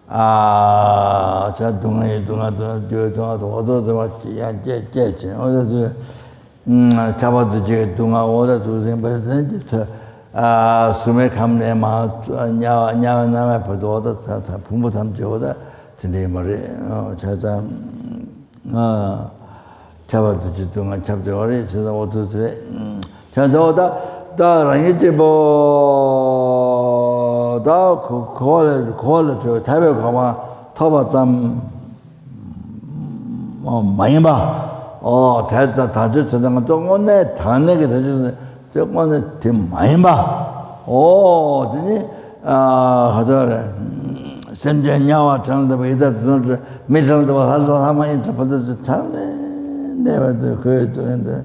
ཨ་ཆ་སྡུག་བསྔལ་ཡི་སྡུག་བསྔལ་དུ་འགྱུར་སྡུག་བསྔལ་དུ་འོ་ཚོ་ཚོ་བ་ཅི་ཡང་སྐྱེ་སྐྱེ་ཆེན་འོ་ཚོ་ཚོ་ཁྱབ་པ་དུ་ཅིག་སྡུག་བསྔལ་འོ་ཚོ་ཚོ་ཟིན་པར་ཟིན་གྱི་ཐོས། ཨ་སྲུང་མའི་ཁམས་ནས་མ་དམྱལ་བ་དམྱལ་བའི་མནར་མེད་བར་དུ་འོ་ཚོ་ཚ་ཚ་ཕུང་པོ་ཐམས་ཅད་འོ་ཚོ་དེ་འདྲའི་མ་རེད། ཨ་ཆ་ཚང་ཨ་ཁྱབ་པ་དུ་ཅིག་སྡུག་བསྔལ་ཁྱབ་སྟེ་འོ་རེད་ཆ་ཚང་འོ་ཚོ་ཚོ་རེད། བྱས་ཙང་ད་ད་རང་ཉིད་གཅིག་པོ་ད་གོ་གོ་ལ་གོ་ལ་འཕྲོས་ཐར་པའི་གོ་འཕང་ཐོབ་པ་ཙམ་མ་ཡིན་པ། ཨོ་དེ་ཙ་ད་ཆོས་ཚོད་ང་ཚོ་དངོས་གནས་དྲང་གནས་ཀྱི་ད་ཆོས་ཚོད་དངོས་གནས་དེ་མ་ཡིན་པ། ཨོ་དེ་ནི་ཨ་ག་ཚོད་རེད། སེམས་ཅན་དམྱལ་བ་དྲངས་ཏེ་བ་ཡི་དྭགས་དུད་འགྲོ་མི་དྲངས་ཏེ་བ་ལྷ་ཚོགས་ལྷ་མ་ཡིན་དྲངས་པ་དེ་ཚོ་ཚང་ནས་གནས་པ་དེ་ཁོའི་དོན་དུ།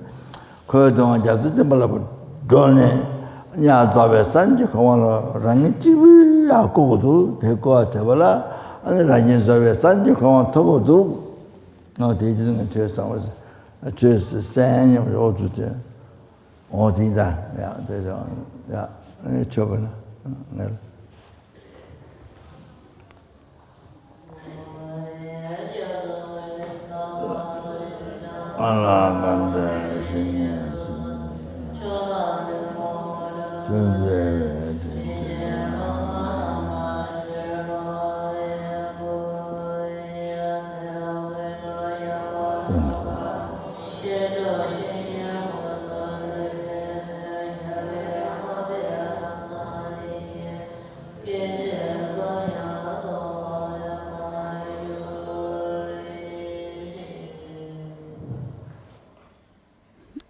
ཁོའི་སྡུག་བསྔལ་རྒྱ་མཚོ་ཚིམ་པ་ལ་འགྲོ་ནས་དམྱལ་རྫོགས་པའི་སངས་རྒྱས་གོ་འཕང་ལ་རང་ཉིད་གཅིག་པུས་ཡར་བཀོད་དགོས་འདུག་དེ་བཀོད་པ་བྱས་པ་ལ་ཨ་ནི་རང་ཉིད་རྫོགས་པའི་སངས་རྒྱས་གོ་འཕང་ཐོབ་དགོས་འདུག་ཨ་དེའི་རྗེས་ང་ཆོས་གསང་བ་ཆོས་སེམས་ཉམས་འོག་ཏུ་བྱས། འོ་དེ་ད་ཡ་དེ་ཡ་ཨ་ནི་ཆོས་པ་ལ་ངས། ལ་གང་འདྲ་ཞིག་ཉན་སྲིད། ཚུལ་མཛད་པའི་དྲིན་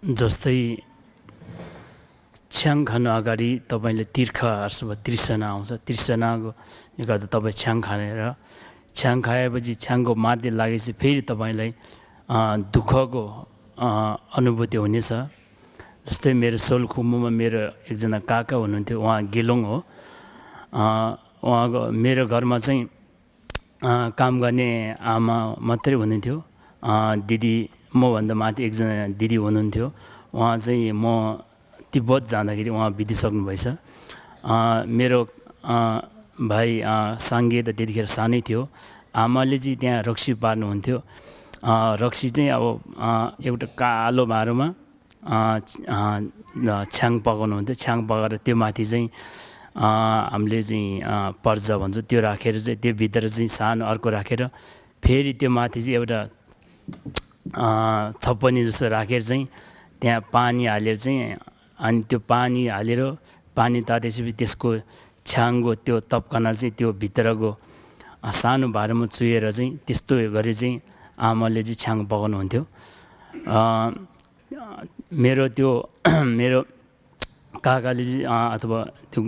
ཅན་जस्तै छ्याङ खानु अगाडि तपाईँले तिर्खा अथवा तृष्णा आउँछ, तृष्णाको निकट तपाईँ छ्याङ खाने र छ्याङ खाएपछि छ्याङको मात्ती लागेपछि फेरि तपाईँलाई अ, दुःखको अ, अनुभूति हुनेछ। जस्तै मेरो सोलखुम्बुमा मेरो एकजना काका हुनुहुन्थ्यो, उहाँ गेलुङ हो। अ, उहाँको मेरो घरमा चाहिँ अ, काम गर्ने आमा मात्रै हुनुहुन्थ्यो। अ, दिदी, मभन्दा माथि एकजना दिदी हुनुहुन्थ्यो। उहाँ चाहिँ म तिब्बत जाँदाखेरि उहाँ बितिसक्नुभएछ। अ, मेरो अ, भाइ अ, साङ्गे त त्यतिखेर सानै थियो। आमाले चाहिँ त्यहाँ रक्सी पार्नुहुन्थ्यो। अ, रक्सी चाहिँ अब अ, एउटा कालो भाँडोमा अ, छ- अ, न- छ्याङ पकाउनुहुन्थ्यो। छ्याङ पकाएर त्यो माथि चाहिँ अ, हामीले चाहिँ अ, पर्जा भन्छ, त्यो राखेर चाहिँ त्यो भित्र चाहिँ सानो अर्को राखेर फेरि त्यो माथि चाहिँ एउटा अ, थपनी जस्तो राखेर चाहिँ त्यहाँ पानी हालेर चाहिँ, अनि त्यो पानी हालेर पानी तातेपछि त्यसको छ्याङको त्यो तपकना चाहिँ त्यो भित्रको अ, सानो भाँडोमा चुहेर चाहिँ त्यस्तो गरी चाहिँ आमाले चाहिँ छ्याङ पकाउनुहुन्थ्यो। अ, मेरो त्यो मेरो काकाले चाहिँ अ, अथवा त्यो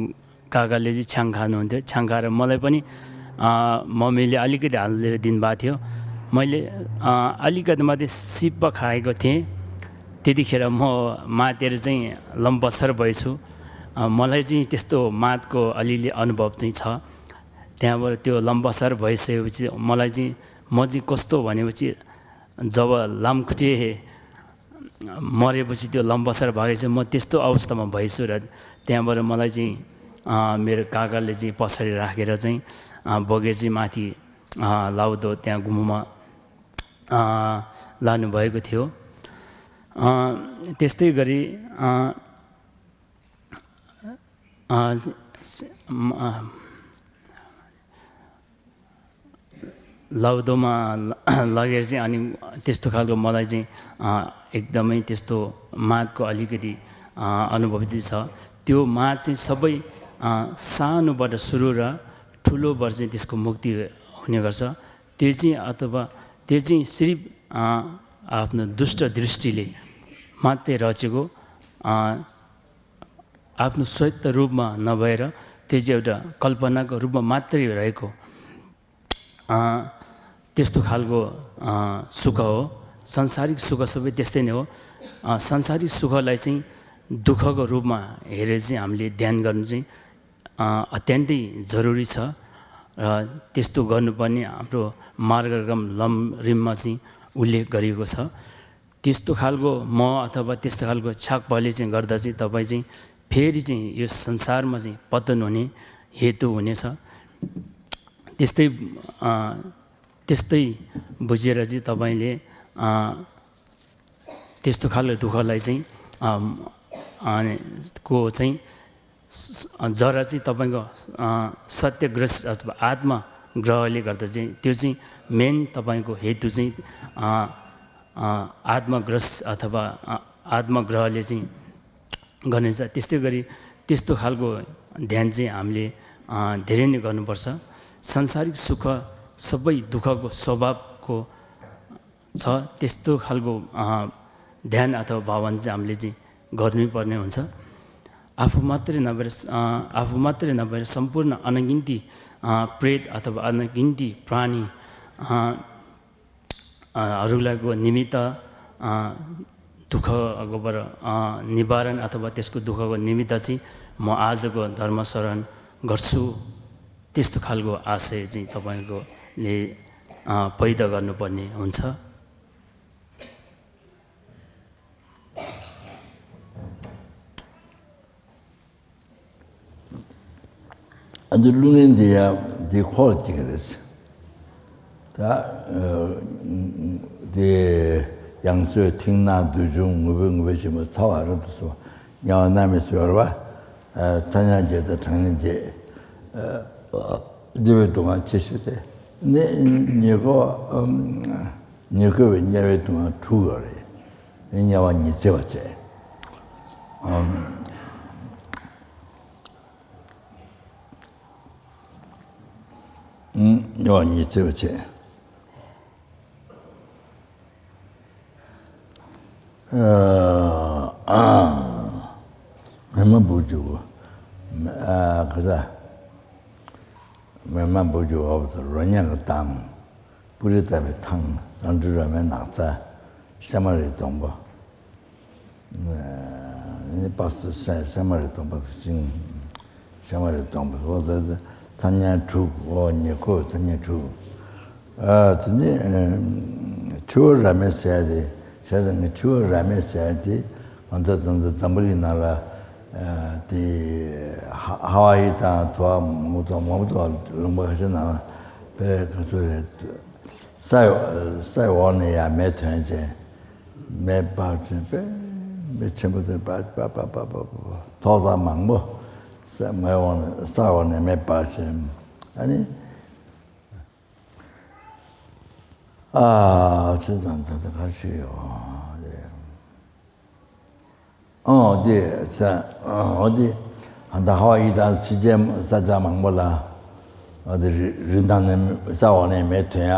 काकाले चाहिँ छ्याङ खानुहुन्थ्यो। छ्याङ खाएर मलाई पनि अ, मम्मीले अलिकति हालेर दिनुभएको थियो। मैले अ, अलिकति मात्रै सिप खाएको थिएँ। त्यतिखेर म मातेर चाहिँ लम्पसर भएछु। अ, मलाई चाहिँ त्यस्तो मातको अलिअलि अनुभव चाहिँ छ। त्यहाँबाट त्यो लम्पसर भइसकेपछि मलाई चाहिँ, म चाहिँ कस्तो भनेपछि, जब लामखुट्टे मरेपछि त्यो लम्पसर भागेपछि म त्यस्तो अवस्थामा भएछु र त्यहाँबाट मलाई चाहिँ अ, मेरो काकाले चाहिँ पछाडि राखेर चाहिँ अ, बोकेर चाहिँ माथि अ, लाउदो त्यहाँ गुम्बामा अ, लानुभएको थियो। अ, त्यस्तै गरी अ, अ, स- म- अ, लाउदोमा ल- लगेर चाहिँ अनि त्यस्तो खालको मलाई चाहिँ अ, एकदमै त्यस्तो मातको अलिकति अ, अनुभव चाहिँ छ। त्यो मात चाहिँ सबै अ, सानोबाट सुरु र ठुलोबाट चाहिँ त्यसको मुक्ति हुने गर्छ। त्यो चाहिँ अथवा त्यो चाहिँ सिर्फ अ, आफ्नो दुष्ट दृष्टिले मात्रै रचेको अ, आफ्नो सत्य रूपमा नभएर त्यो चाहिँ एउटा कल्पनाको रूपमा मात्रै रहेको अ, त्यस्तो खालको अ, सुख हो। संसारिक सुख सबै त्यस्तै नै हो। अ, संसारिक सुखलाई चाहिँ दुःखको रूपमा हेरेर चाहिँ हामीले ध्यान गर्नु चाहिँ अ, अत्यन्तै जरुरी छ र त्यस्तो गर्नुपर्ने हाम्रो मार्गक्रम लम रिममा चाहिँ उल्लेख गरिएको छ। त्यस्तो खालको म अथवा त्यस्तो खालको छ्याकपहले चाहिँ गर्दा चाहिँ तपाईँ चाहिँ फेरि चाहिँ यो संसारमा चाहिँ पतन हुने हेतु हुनेछ। त्यस्तै अ, त्यस्तै बुझेर चाहिँ तपाईँले अ, त्यस्तो खालको दुःखलाई चाहिँ अ, अ, को चाहिँ स- जरा चाहिँ तपाईँको अ, सत्यग्रस अथवा आत्मग्रहले गर्दा चाहिँ त्यो चाहिँ मेन तपाईँको हेतु चाहिँ अ, अ, आत्मग्रस अथवा अ, आत्मग्रहले चाहिँ गरिन्छ। त्यस्तै गरी त्यस्तो खालको ध्यान चाहिँ हामीले अ, धेरै नै गर्नुपर्छ। संसारिक सुख सबै दुःखको स्वभावको छ। त्यस्तो खालको अ, ध्यान अथवा भावना चाहिँ हामीले चाहिँ गर्नै पर्ने हुन्छ। आफू मात्रै नभएर अ, आफू मात्रै नभएर सम्पूर्ण अनगिन्ती अ, प्रेत अथवा अनगिन्ती प्राणी अ, अ, हरूलाईको निमित्त अ, दुःखकोबाट अ, निवारण अथवा त्यसको दुःखको निमित्त चाहिँ म आजको धर्म शरण गर्छु। त्यस्तो खालको आशय चाहिँ तपाईँकोले अ, पैदा गर्नुपर्ने हुन्छ। ཨ་འདི་ཀླུ་ལེན་འདི་ཡང་འདི་ཁོ་ལ་སྐྱེ་གི་རེད། ད་ཨ་འདི་ ཡང་སོས་མཐིང་ནག་བདུད་འཇོམས་ངུ་འབོད་ངུ་འབོད་ཆེན་པོ་ཚ་བ་རབ་ཏུ་གསོ་བ་དམྱལ་བ་མནར་མེད་གསོལ་བ། ཚ་དམྱལ་བརྒྱད་དང་གྲང་དམྱལ་བརྒྱད། བདེ་བའི་སྡུག་བསྔལ་ཆེ་ཤོས་དེ་ནི་ཉེར་མཁོ་ཉེར་མཁོ་བའི་དམྱལ་བའི་སྡུག་བསྔལ་དྲུག་ཡོད་རེད། དམྱལ་བ་ཉི་ཚེ་བ་བྱས། དམྱལ་བ་ཉི་ཚེ་བ་བྱས། མེ་མ་བུ་རྒྱུག་མེ་ཨ་ག་ས། མེ་མ་བུ་རྒྱུག་འོབས་རོ་མྱགས་ཀྱི་གཏམ། པུ་རི་ལྟ་བུའི་ཐང་། རང་འབྲུ་རོ་མའི་ནགས་ཚལ། ཤ་མ་རིའི་སྡོང་པོ། ནི་པ་སེ་ཤ་མ་རི་སྡོང་པོ་ཟེར་ཅིང་། ཤ་མ་རི་སྡོང་པོ་འོ་ད་ཚ་དམྱལ་དྲུག་འོ་ཉེར་མཁོ་ཚ་དམྱལ་དྲུག་ཨ་དེ་ནི་ཆུ་བོ་ར་མེ་ཟེར་ཡ་དེ་བྱས་ཙང་ངས་ཆུ་བོ་ར་མེ་ཟེར་ཡ་དེ་ང་ཚོ་ད་ལྟ་འཛམ་བུ་གླིང་ནང་ལ་དེ་ཧ་ཧ་ཝ་ཡི་དང་ཐོ་བ་མང་པོ་དང་མང་པོ་དང་ལུང་པ་ཁ་ཤས་ནང་ལ་དཔེ་ག་ཚོད་རེད། ས་ཡི་ས་ཡི་འོག་ནས་ཡར་མེ་ཐོན་བྱས། མེ་འབར་བྱས་པས་མེ་ཆེན་པོ་དེ་འབར་འབར་འབར་འབར་འབར་ཐོག་ས་མང་པོ་ས་མེ་འོག་ནས་ས་འོག་ནས་མེ་འབར་བྱས། ཨ་ནི་ཨ་ཅི་དང་ད་ལྟ་ག་ཞིག་ཡོད་རེད། ཨོ་དེ་ས་ཨོ་དེ་ད་ཧ་ཝ་ཡི་དང་ཕྱི་རྒྱལ་ས་ཆ་མང་པོ་ལ་ཨོ་དེ་རི་རི་ཐང་ནས་ས་འོག་ནས་མེ་ཐོན་ཡ།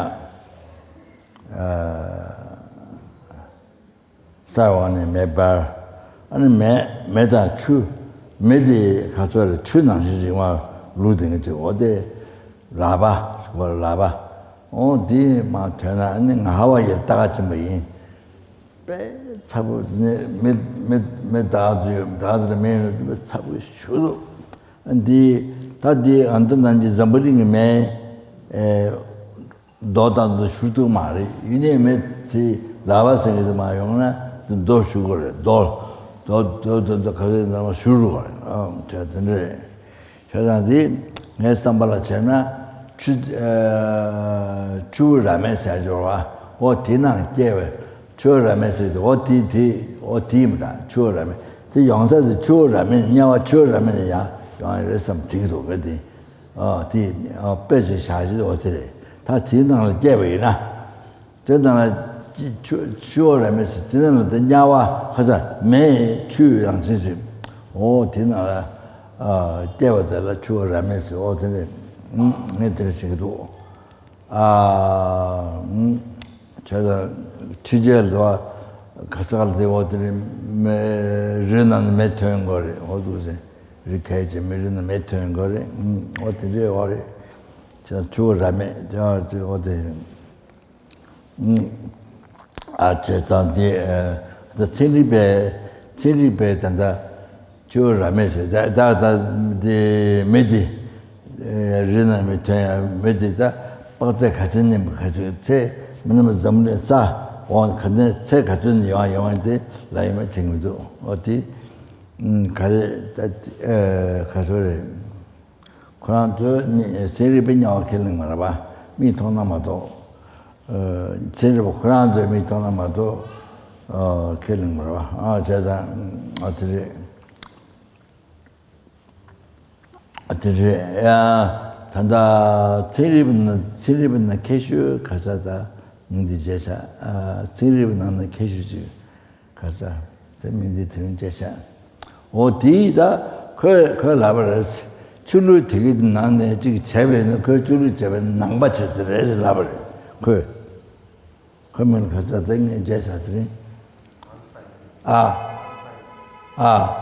ས་འོག་ནས་མེ་འབར། ཨ་ནི་མེ་མེ་དང་ཆུ། མེ་དེ་ག་ཚོད་རེད། ཆུ་ནང་བཞིན་རིང་བ་ལུག་དེ་ངས་ཅིག་འོ་དེ་ལག་པ་ཟེར་བ་ལག་པ། ཨོ་དེ་མ་ཐོན་ན་ཨ་ནི་ང་ཧ་ཝ་ཡི་ལ་ལྟ་ག་ཕྱིན་པ་ཡིན། དཔེ་ཚ་པོ་ནི་མི་མི་མི་བདག་ཚོས་བདག་ཚོ་ལ་མི་ཡོད་ན་དཔེ་ཚ་པོ་ཞུ་འདུག་འདི་ད་འདི་ཨ་མདོ་ནང་གི་འཛམ་བུ་གླིང་གི་མེ་ཨེ་རྡོ་དང་དུ་ཞུ་ཐུབ་མ་རེད། ཡིན་ནའི་མེ་དེ་ལག་པ་ཟེར་གི་དུ་མ་ཡོང་ན་དུ་རྡོ་ཞུ་དགོས་རེད། རྡོ་རྡོ་རྡོ་རྡོ་རྡོ་ག་ཚོད་ནང་ཞུ་རུ་བ་རེད། ཨ་དེ་དེ་འདྲ་རེད། བྱས་ཙང་འདི་ངའི་བསམ་པ་ལ་བྱས་ན་ཆུ་ཨ་ཆུ་བོ་ར་མེ་ཟེར་འབྱོར་བ་འོ་དེ་ནང་སྐྱེ་བའི་ཆུ་བོ་ར་མེ་ཟེར་དེ་འོ་དེ་དེ་འོ་དེ་ཡིན་པ་དང་ཆུ་བོ་ར་མེ་དེ་ཡོང་ས་དེ་ཆུ་བོ་ར་མེ་དམྱལ་བ་ཆུ་བོ་ར་མེ་ནས་ཡང་ཡོང་ཡ་རེད་བསམ་དྲན་གྱི་འདུག་ངས་དེ་ཨ་དེ་ཨ་དཔེ་ཆ་བཞག་ཅིག་འོ་དེ་རེད། ད་དེའི་ནང་ལ་སྐྱེ་བ་ཡིན་ན། དེ་དང་ལ་ཆུ་ཆུ་བོ་ར་མེ་ཟེར་དེ་ནང་ལ་དེ་དམྱལ་བ་ཁ་ཚ་མེ་ཆུ་རང་བཞིན་ཟེར། འོ་དེ་ནང་ལ་ཨ་སྐྱེ་བ་དེ་ལ་ཆུ་བོ་ར་མེ་ཟེར། འོ་དེ་ནས་ངས་དེ་འདྲ་བྱེད་ཀྱི་འདུག་ཨ་བྱས་ཙང་ཁྲི་རྒྱལ་ལ་ཁ་ཚ་ལ་དེ་འོ་དེ་ནས་མེ་རི་ནང་ནས་མེ་ཐོན་དགོས་རེད། འོ་འདུག་ཟེར་རི་ཁའི་ཅེ་མེ་རི་ནང་མེ་ཐོན་དགོས་རེད། འོ་དེ་འདྲའི་འོ་རེད། བྱས་ཙང་ཆུ་བོ་ར་མེ་དེ་འོ་དེ། ཨ་བྱས་ཙང་དེ་ད་ཚན་རིག་པས་ཚན་རིག་པས་ད་ལྟ་ཆུ་བོ་ར་མེ་ཟེར་ད་ད་ད་དེ་མེ་དེ་རི་ནང་མེ་ཐོན་ཡ་མེ་དེ་ད་དཔག་ཚད་ག་ཚོད་ནས་ག་ཚོད་ཚད་མི་ནམ་འཛམ་གླིང་ས་འོང་ག་ནས་ཚད་ག་ཚོད་ནས་ཡོང་ཡོང་དེ་ལ་ཡོད་མ་དྲན་གྱི་འདུག་འོ་དེ་ག་རེ་ད་ག་ཚོད་རེད། ཁོ་རང་ཚོས་ཚན་རིག་པའི་དམྱལ་བ་ཁས་ལེན་མ་རེད་པ། མིག་མཐོང་ན་མ་གཏོགས། ཚན་རིག་པ་ཁོ་རང་ཚོས་མིག་མཐོང་ན་མ་གཏོགས་ཁས་ལེན་མ་རེད་པ། ཨ་བྱས་ཙང་ཨ་དེ་རེད། ཨ་དེ་རེད་ཡ། ད་ལྟ་ཚན་རིག་པ་ན་ཚན་རིག་པ་ན་མཁས་ཤོས་ག་ས་ད་མིང་འདི་བརྗེད་ཤག་ཚན་རིག་པ་ནང་ན་མཁས་ཤོས་ཅིག་ཁ་ཚ། དེ་མི་འདི་དེ་རིང་སྐད་ཆ། འོ་དེ་ད་ཁོས་ཁོས་ལབ་པ་རེད། ཆོས་ལུགས་དེ་གི་ནང་ནས་གཅིག་བྱས་པས་ན་ཁོས་ཆོས་ལུགས་བྱས་པའི་ནང་པ་བྱས་ཟེར་རེད་ལབ་པ་རེད། ཁོས་ཁོས་མིན་ཁ་ཚ་དེ་ངས་བརྗེད་ཤག་དེ་རིང་། ཨ། ཨ།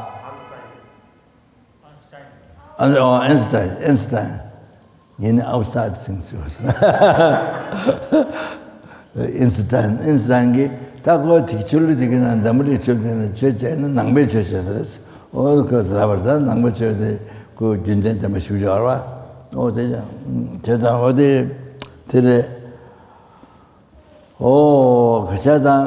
ཨ་ཨོ་ཨེན་སི་ཏན་ཨེན་སི་ཏན། ངས་ནི་ཨའུ་སའེ་ཌི་ཐིང་སི་ཟེར་བ། ཨེན་སི་ཏན་ཨེན་སི་ཏན་གྱིས་ད་ཁོ་དེ་ཆོས་ལུགས་དེ་གི་ནང་འཛམ་བུ་གླིང་ཆོས་ལུགས་ནང་ཆོས་བྱས་ན་ནང་པའི་ཆོས་བྱས་ཟེར། ཨོ་ཁོ་ལབ་པར་ད་ནང་པའི་ཆོས་དེ་ཁོ་རྒྱུན་ལྡན་ལྡན་པ་ཞུ་བྱ་བ། ཨོ་དེ་ཀྱང་བྱས་ཙང་ཨོ་དེ་དེ་རེད། ཨོ་ག་ཤ་དང་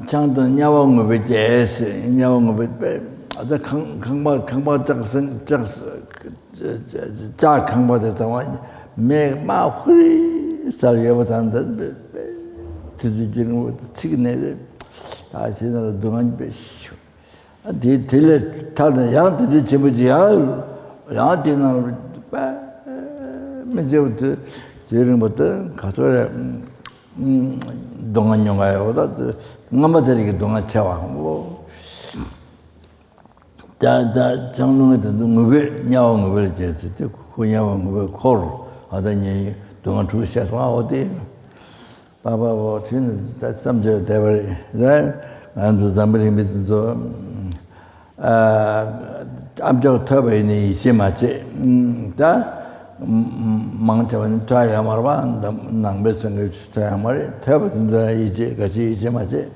ཆང་དང་དམྱལ་བ་ངུ་འབོད་བྱས་ཟེར། དམྱལ་བ་ངུ་འབོད་པས་ཨ་ད་ཁང་ཁང་པ་ཁང་པ་བཀྲག་སེང་བཀྲག་ལྕགས་ཁང་པ་དེ་ཚང་མ་མེ་དམར་ཧུ་རི་ཟེར་ཡོད་པ་དང་ད་དེ་ཚོའི་རྒྱུ་ནོར་ཚིག་ནས་ ད་ཕྱི་ནང་ལ་སྡུག་བསྔལ་དཔེ་ཤོ། ཨ་དེ་དེ་ལས་ཐར་ནས་ཡང་དེ་དེ་ཆེན་པོ་ཅིག་ཡང་ཡང་དེ་ནང་ལ་དཔེ་མི་ཚེ་བ་དུས་དུས་རིང་པོ་དུ་ག་ཚོད་རེད། སྡུག་བསྔལ་མྱོང་ག་ཡོད་ད། སྔ་མ་དེ་རིགས་ཀྱི་སྡུག་བསྔལ་ཆེ་བ་འོ། ད་ད་ལྕང་ལུང་གི་དེ་ཚོ་ངུ་བས་དམྱལ་བ་ངུ་བས་རྒྱལ་སྲིད་དེ་ཁོ་དམྱལ་བ་ངུ་བས་འཁོར། ཨ་ད་ཉེ་སྡུག་བསྔལ་དྲུག་བཤད་སོང་ཨ་འོ་དེ། པ་པ་པ་དུས་ནི་ད་བསམ་བྱས་བསྡད་པ་རེད། ད་ང་ཚོ་འཛམ་བུ་གླིང་མི་དེ་ཚོ་ཨ་ཨམ་ཅོག་ཐོས་པ་ཡིན་ནི་ཡིད་ཆེས་མ་བྱེད། ད་མང་ཆེ་བ་ནི་ཐོས་ཡོད་མ་རེད་པ། ནང་པའི་ཚོ་གིས་ཐོས་ཡོད་མ་རེད། ཐོས་པ་དེ་ཚོ་ཡིད་ཆེས་ག་ཅི་ཡིད་ཆེས་མ་བྱེད།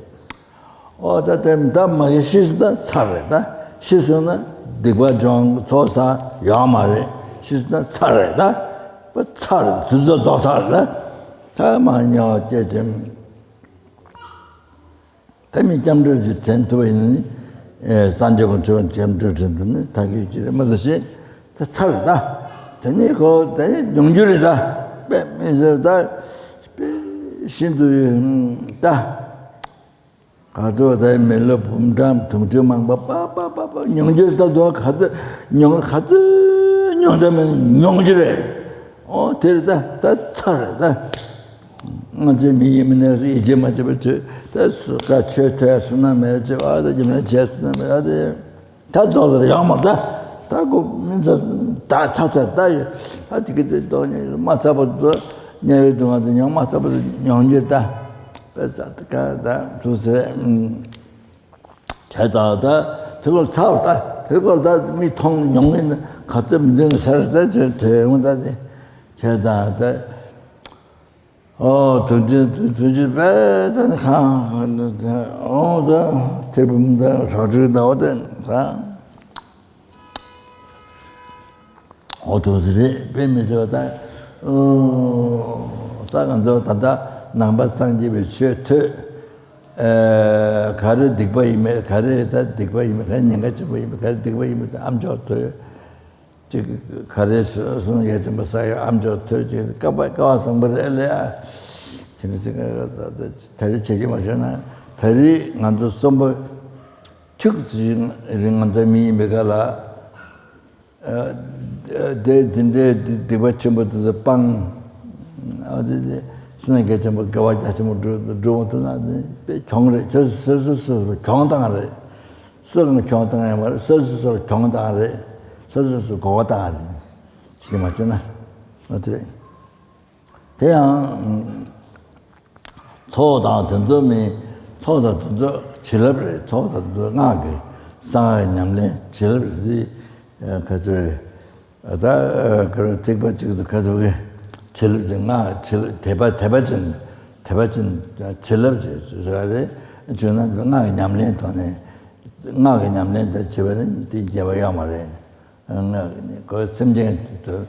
ཨོ་ད་དེ་ད་མ་གི་ཤི་སོང་ན་ཚར་རེད་ད། ཤི་སོང་ན་སྡིག་པ་སྦྱོང་ཚོགས་བསགས་ཡོད་མ་རེད། ཤི་སོང་ན་ཚར་རེད་ད། པ་ཚར་རེད། དུས་ཚོད་རྫོགས་ཚར་རེད་ད། ད་མ་དམྱལ་བ་སྐྱེ་ཅིང་། ད་མི་སྐྱབས་འགྲོ་ཅིག་དྲན་ཐུབ་པ་ཡིན་ན་ནི། ཨེ་སངས་རྒྱས་ཀྱི་ཆོས་སྐྱབས་འགྲོ་དྲན་ཐུབ་ན་ད་གི་ཅི་རེད་མ་གཏོགས་ཤེས་ད་ཚར་རེད་ད། དེ་ནི་ཁོ་དེ་ནི་མྱོང་རྒྱུ་རེད་ད། དཔེ་མི་སྲིད་ད། དཔེ་ཤིན་ཏུ་ད། ག་ཚོད་ད་མི་ལོ་འབུམ་ཕྲག་དུང་ཕྱུར་མང་པོ་པ་པ་པ་པ་མྱོང་རྒྱུ་ད་དུང་ག་ཚོད་མྱོང་ག་ཚོད་མྱོང་ད་མི་མྱོང་རྒྱུ་རེད། ཨོ་དེ་རེད་ད། ད་ཚར་རེད་ད། ང་ཚོའི་མི་ཡིན་མིན་ནས་ཡིད་ཆེས་མ་བྱེད་པའི་ཚོད་ད་སུ་ག་ཆོས་ཐོས་སུ་ན་མེད་ཅེས་ཨ་ད་ཀྱི་མེད་བྱས་སུ་ན་མེད་ཨ་དེ། ད་རྫོགས་ཚར་ཡོང་མ་ད། ད་ཁོ་མི་ཚ་ད་ཚ་ཚ་ད་ཡོད། ད་དེ་གི་དེ་རྫོགས་ཉེ་མ་ཚ་པོ་ཚོ་དམྱལ་བའི་སྡུག་བསྔལ་དེ་མྱོང་མ་ཚ་པོ་ཚོ་མྱོང་རྒྱུ་ད། དཔེ་ཚ་ད་ག་ད་ཐུག་ཚེ་བྱས་ད་ད་དེ་ཁོ་ཚ་བ་ད་དེ་ཁོ་ད་མི་མཐོང་མྱོང་ངེ་ན་ག་ཚོད་མི་འདུག་ན་ཚར་ད་ཚོད་དེ་འོང་ད་དེ་བྱས་ད་ད། ཨོ་དུས་རྒྱུན་དུས་རྒྱུན་དཔེ་ད་ནི་ཁང་ཨོ་ད་ཐེར་འབུམ་ད་རོ་དྲུག་ད་ཨོ་ད་ད་ཨོ་དུ་ཟི་རེད་དཔེ་མི་སྲིད་པ་ད། ཨོ་ད་ང་ཚོ་ད་ལྟ་ནང་པ་སངས་རྒྱས་པའི་ཆོས་ཐོས། ཨེ་ག་རེ་སྡིག་པ་ཡིན་མེད་ག་རེ་ད་སྡིག་པ་ཡིན་མེད་ག་རེ་ཉེན་ཁ་ཆེན་པོ་ཡིན་མེད་ག་རེ་སྡིག་པ་ཡིན་མེད་ད་ཨམ་ཅོག་ཐོས། ཅིག་ག་རེ་སོ་སོ་ཡ་ཆེན་པོ་ས་ཡ་ཨམ་ཅོག་ཐོས་ཅིག་ཀ་པ་ཀ་བ་བཟང་པོ་རེད་ལེ། ཨ་དེ་འདྲ་ཅིག་ད་རེས་བྱེད་ཀྱི་མ་བྱུང་ན་ད་རེས་ང་ཚོ་གསོན་པོ་ཁྱུག་ཙམ་རིང་ང་ཚོ་མི་ཡིན་པའི་སྐབས་ལ། ཨ་དེ་དེ་འདྲའི་སྡིག་པ་ཆེན་པོ་དེ་ཚོ་སྤང་། ཨ་དེ་དེ་སོ་སོ་ཡ་ཆེན་པོ་དགེ་བ་རྒྱ་ཆེན་པོ་སྒྲུབ་སྒྲུབ་མ་ཐུབ་ན་དེ་དཔེ་གྱོང་རེད། སོ་སོ་སོ་སོ་གྱོང་བཏང་རེད། སུ་གང་གྱོང་བཏང་ཡང་མ་རེད། སོ་སོ་སོར་གྱོང་བཏང་རེད། སོ་སོ་སོར་གོ་བ་བཏང་རེད། ཤེས་མ་བྱུང་ན་ཨ་དེ་རེད། དེ་ཡང་ཚོགས་དང་དེ་ཚོ་མི་ཚོགས་དང་དེ་ཚོ་བྱིན་རླབས་རེད། ཚོགས་དང་དེ་ཚོ་སྔགས་ཀྱི་གསང་སྔགས་ཉམས་ལེན་བྱིན་རླབས་རེད། ཁ་ཚོས་ད་ག་རེ་ཐིགས་པ་གཅིག་ཏུ་ཁ་ཚོ་གི་བྱིན་རླབས་ཅན་སྔགས་བྱིན་རླབས་དད་པ་དད་པ་ཅན་དད་པ་ཅན་བྱིན་རླབས་ཅན་ཟེར་བ་རེད། བྱུང་ན་སྔགས་ཀྱི་ཉམས་ལེན་ཐོག་ནས། སྔགས་ཀྱི་ཉམས་ལེན་དེ་བྱེད་པ་ནི་དེ་རྒྱལ་བ་ཡོད་མ་རེད། སྔགས་ཀྱི་ཉམས་ཁོ་སེམས་ཅན་དོན་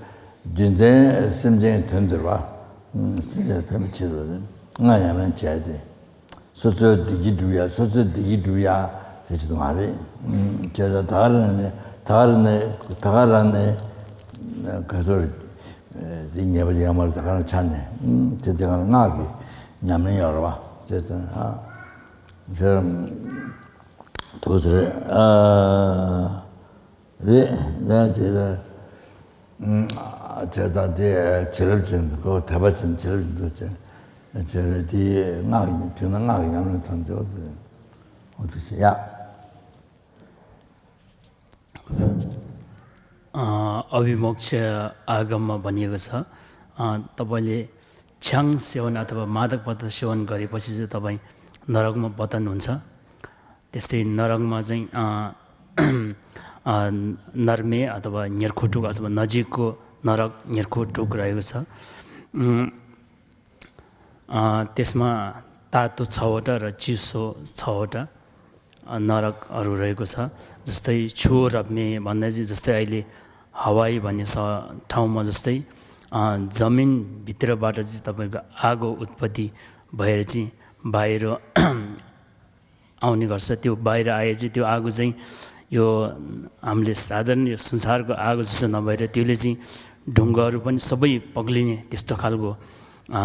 རྒྱུ་མཚན་སེམས་ཅན་དོན་དུ་བ། སེམས་ཅན་ཕན་པ་ཆེད་དུ་སྔགས་ཉམས་ལེན་བྱས་ཏེ། སོ་སོའི་བདེ་སྐྱིད་སྒྲུབ་ཡ་སོ་སོའི་བདེ་སྐྱིད་སྒྲུབ་ཡ་དེ་ཆེད་དུ་མ་རེད། བྱས་ཙང་ད་ག་རང་ནས་ད་ག་རང་ནས་ད་ག་རང་ནས་ག་ཚོད་དེ་ཉེས་པ་ཡོད་མ་རེད། ད་ག་རང་ཆ་ནས་དེ་དེ་ག་སྔགས་ཀྱི་ཉམས་ལེན་ཡོད་རེད་བ། བྱས་ཙང་ཨ། དུ་ཟེར། ཨ་རེད། ཡང་དེ་ལ་བྱས་ཙང་དེ་བྱིན་རླབས་ཅན་དུ་ཁོ་དད་པ་ཅན་བྱིན་རླབས་ཅན་དུ་བྱས་བྱས་རེད། དེ་སྔགས་ཀྱི་དུས་ན་སྔགས་ཀྱི་ཉམས་ལེན་ཐོན་ཚེ་འོ་དེ་བྱེད་ཡ། अ, अभी मोक्ष आगम भनेको छ। अ, तपाईँले छ्याङ सेवन अथवा मादक पदार्थ सेवन गरेपछि चाहिँ तपाईँ नरकमा पतन हुन्छ। त्यस्तै नरकमा चाहिँ, अ, अ, नरमे अथवा न्यर्खुटुक अथवा नजिकको नरक न्यर्खुटुक रहेको छ। उम्, अ, त्यसमा तातो छवटा र चिसो छवटा, अ, नरकहरू रहेको छ। जस्तै छु रब्मे भन्दा चाहिँ जस्तै अहिले हवाई भन्ने स-, ठाउँमा जस्तै, अ, जमिनभित्रबाट चाहिँ तपाईँको आगो उत्पत्ति भएर चाहिँ बाहिर आउने गर्छ। त्यो बाहिर आए चाहिँ त्यो आगो चाहिँ यो हामीले साधारण यो संसारको आगो जस्तो नभएर त्यसले चाहिँ ढुङ्गाहरू पनि सबै पग्लिने त्यस्तो खालको, अ,